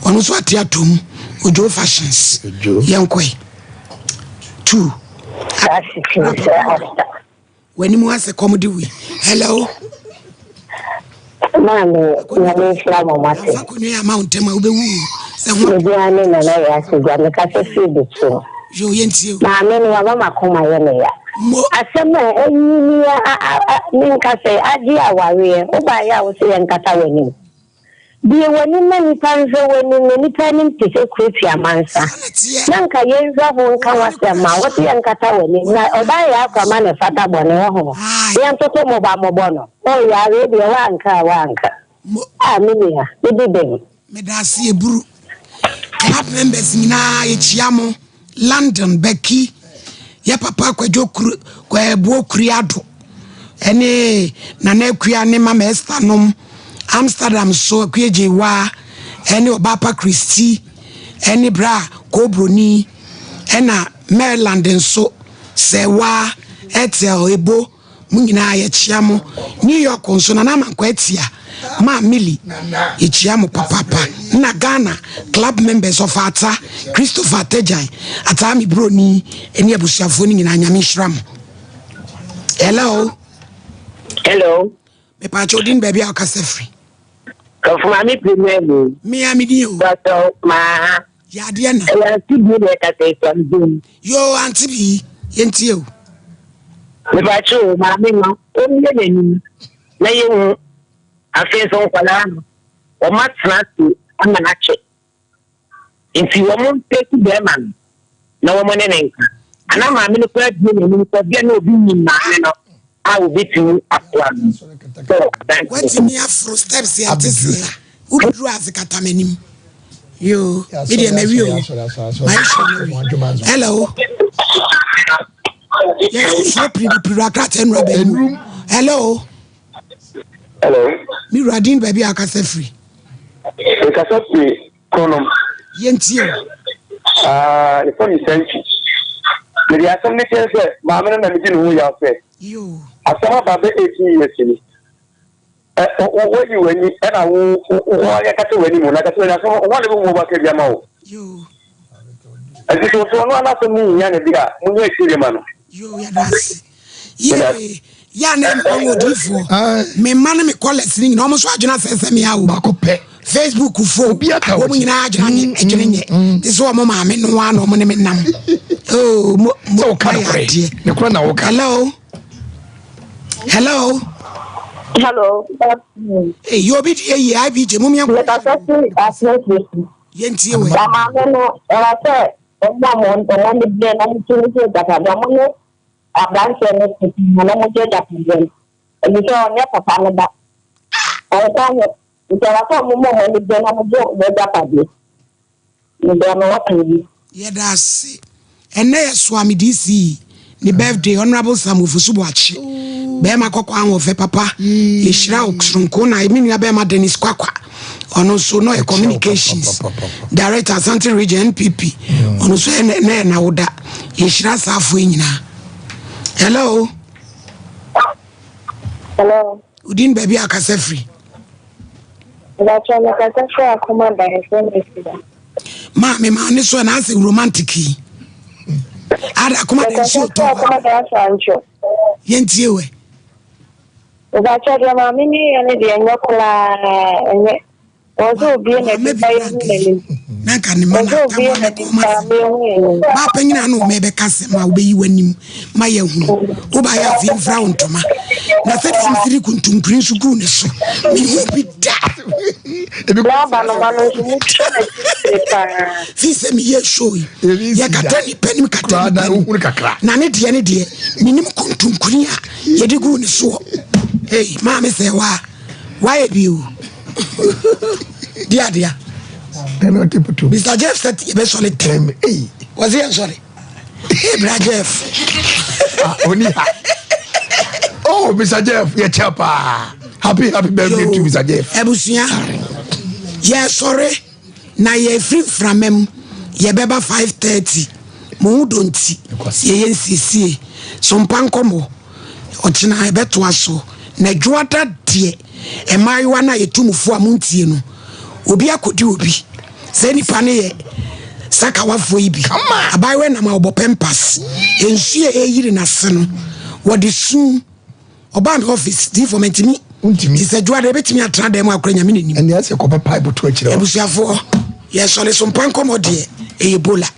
ɔno nso ate atom Ojo fashions yɛnkɔe two w'anim asɛ kɔm de wui hello Maame, nyame nhyira mo mate. Fa konwa yi ama wo ntɛm a wobɛwu sɛ ho. Mebia ne nana yɛ ase gya mekasa firi de so. Yo yɛntie o. Maame no wama makoma yɛ me ya. Mo. Asɛm a ɛnyini a menka sɛ agye awareɛ wobaeɛ a wo sɛ yɛnkata w'anim. Bue w'ani ma nnipa nhwɛ w'anim, na nnipa anim te sɛ kuro tua mansa. Na nka yɛnhwɛ ho nka ho asɛm ma wo se yɛnkata w'anim, na ɔbaa yɛ akwa ma no fata bɔne wɔ ho. Yɛntoto mo ba mobɔ no. Oh yaa wei deɛ woanka a woanka. Ah me nua, wodi bem. Medase eburu. Club members nyinaa yɛkyia mo. London Becky, yɛ papa Kwadwo Kuru, Kwabuo Kuriado, ɛne Nana Akua ne Mama Esther nom, Amsterdam so Akua Gyewa, ɛne Ɔbaapa Christy, ɛne Bra Kobroni, ɛna Maryland nso Sɛwa, Ethel, Ebo, Mo nyinaa yɛkyea mo. New York nso Nana Amankwa Atia, Ma Millie, yɛkyia mo papaapa. Nna Ghana club members Ɔfa Ata, Christopher Atagyan, Ataa me broni, ɛne abusuafoɔ no nyinaa Nyame nhyira mo. Hello. Hello. Mepaakyɛ odin baabi a ɔkasa firi. Kɔfo maame premier ni. Mea me din o. Dɔtɔ maa. Yɛ adeɛ na. Ɛyɛ ante bi na ɛkasa etia me din. Yoo ante bi yɛntie o. Mepaakyɛ o maame no ɔmmie n'anim na yɛhu afei nso nkwadaa no wɔn atena ase ama no akyɛ nti wɔn ntɛsi bɛrima no na wɔn ne ne nka anaa maame no koraa bie n'anim sɛ bia na obi nim maame no a obetumi akoa no sɛ ɔdan. Watumi aforo steps a ɛte sɛ wobɛduru ase kata m'anim. Yoo, me deɛ mawie o. Mayɛ sure mawie. Hello. Yɛsoro piripiri akrataa nnura baabi. Hello. Hello. Me wura din baabi a akasa firi. Nkasa firi Kronom. Yɛntie o. Ah, yɛfrɛ me Sɛnkyi. Mede asɛm no kyɛn sɛ maame no na medi ne ho yaw sɛ asɛm aba bɛ 18 years ni. Ɛ woayi w'ani ɛna wo wɔyɛ kata w'ani mu na kata w'ani asɛm wɔn na bɛhu wɔn aka bi ama wo. Ɛnti sɛ ɔsɛ ɔno anasɛm no nhia ne de a monyɛ akyire ma no. Yoo yɛda ase. Yee yɛ a na ɛmma wɔ odiifoɔ. Me mma ne me kɔlɛs ne nyinaa wɔn nso adwene asɛ sɛ me awo. Baako pɛ. Facebook fo wɔn nyinaa adwene anyɛ adwene nyɛ te sɛ wɔn maame no ara na wɔn ne me nam. Oo mo mo ayɛ adeɛ. Ne kora na woka. Hello. Hello. Hello. Hey, yɛ obi deɛ yie IBJ mo miɛ nkɔ. Mekasa fi Asenesi. Yɛntie wɛ. Na maame no ɛwɔ sɛ wɔn a wɔn wɔn ani bere na wɔn tumi gye agyapadeɛ wɔn ne aberanteɛ no te na wɔn gye agyapadeɛ no efisɛ ɔnyɛ papa no ba ɔnka ho nti ɛwɔ sɛ wɔn ma wɔn ani bere na wɔn gye wɔn agyapadeɛ mebɛn no wɔka yi. Yɛda ase. Ɛnnɛ yɛ Soame DC ne birthday Honourable Sam Ofosu Boakye. Bɛɛma kɔkɔ ahoɔfɛ papa. Yɛhyira wo soronko na me nua bɛɛma Dennis Kwakwa. Ɔno nso na ɔyɛ communications director Asante region NPP. Ɔno nso ɛnɛ na ɛna woda. Yɛhyira saa afoɔ yi nyinaa. Hello. Hello. Wodin baabi a akasa firi. Mpakyɛw mekasa firi Akoma Dan fɛ me si. Maa me maa ne so na asɛ romantic yi. Ada akoma da nsuo tɔ. Akoma da asancho. Yɛntie wɛ. Mpakyɛw deɛ maame ne yɛ ne deɛ nyɛ koraa ɛnyɛ. Wɔn sɛ obie na ɛde ba yɛ hu n'anim. Na nka ne ma na atam ne kɔn ma se. Baa panyin ano wɔn ɛbɛka sɛ ma wobɛyi w'anim ma yɛahunu. Wobaeɛ a afei mfira wo ntoma. Na sɛdeɛ mesiri kuntunkuri nso guu ne so. Mehu bi da. Fi sɛ meyɛ show yi, yɛkata nipa anim kata nipa anim. Na ne deɛ ne deɛ, menim kuntunkuri a yɛde guu ne soɔ. Ei, maame sɛ waa. Wayɛ bi o. Di adea. Mr. Jeff sɛ yɛbɛsɔre tɛm. Wɔse yɛnsɔre. Hey, bra Jeff. Ah, oni ha. Oh, Mr. Jeff, yɛkyɛ paa. Happy, happy birthday to Mr. Jeff. Abusua, yɛsɔre na yɛfiri mframa mu yɛbɛba 5:30. Mo ho dɔ nti, yɛyɛ nsiesie. So mpa nkɔmmɔ. Ɔkyena ɛbɛtoa so. Na dwoada deɛ, mmaayewa no a yɛtu mo fo a montie no, obi akɔdi obi. Saa nipa no yɛ sakawafoɔ yi bi. Abaayewa nam a ɔbɔ pɛmpas. Nsuo a ɛreyiri n'ase no, wɔde su. Ɔbaa me office, diifoɔ mantumi. Wontumi. Te sɛ dwoada ɛbɛtumi atena dan mu akora nyame n'anim. Ɛnea ɛsɛ kɔpɛ pipe to akyerɛ. Abusuafoɔ, yɛsɔre so mpa nkɔmmɔ deɛ, ɛyɛ bola.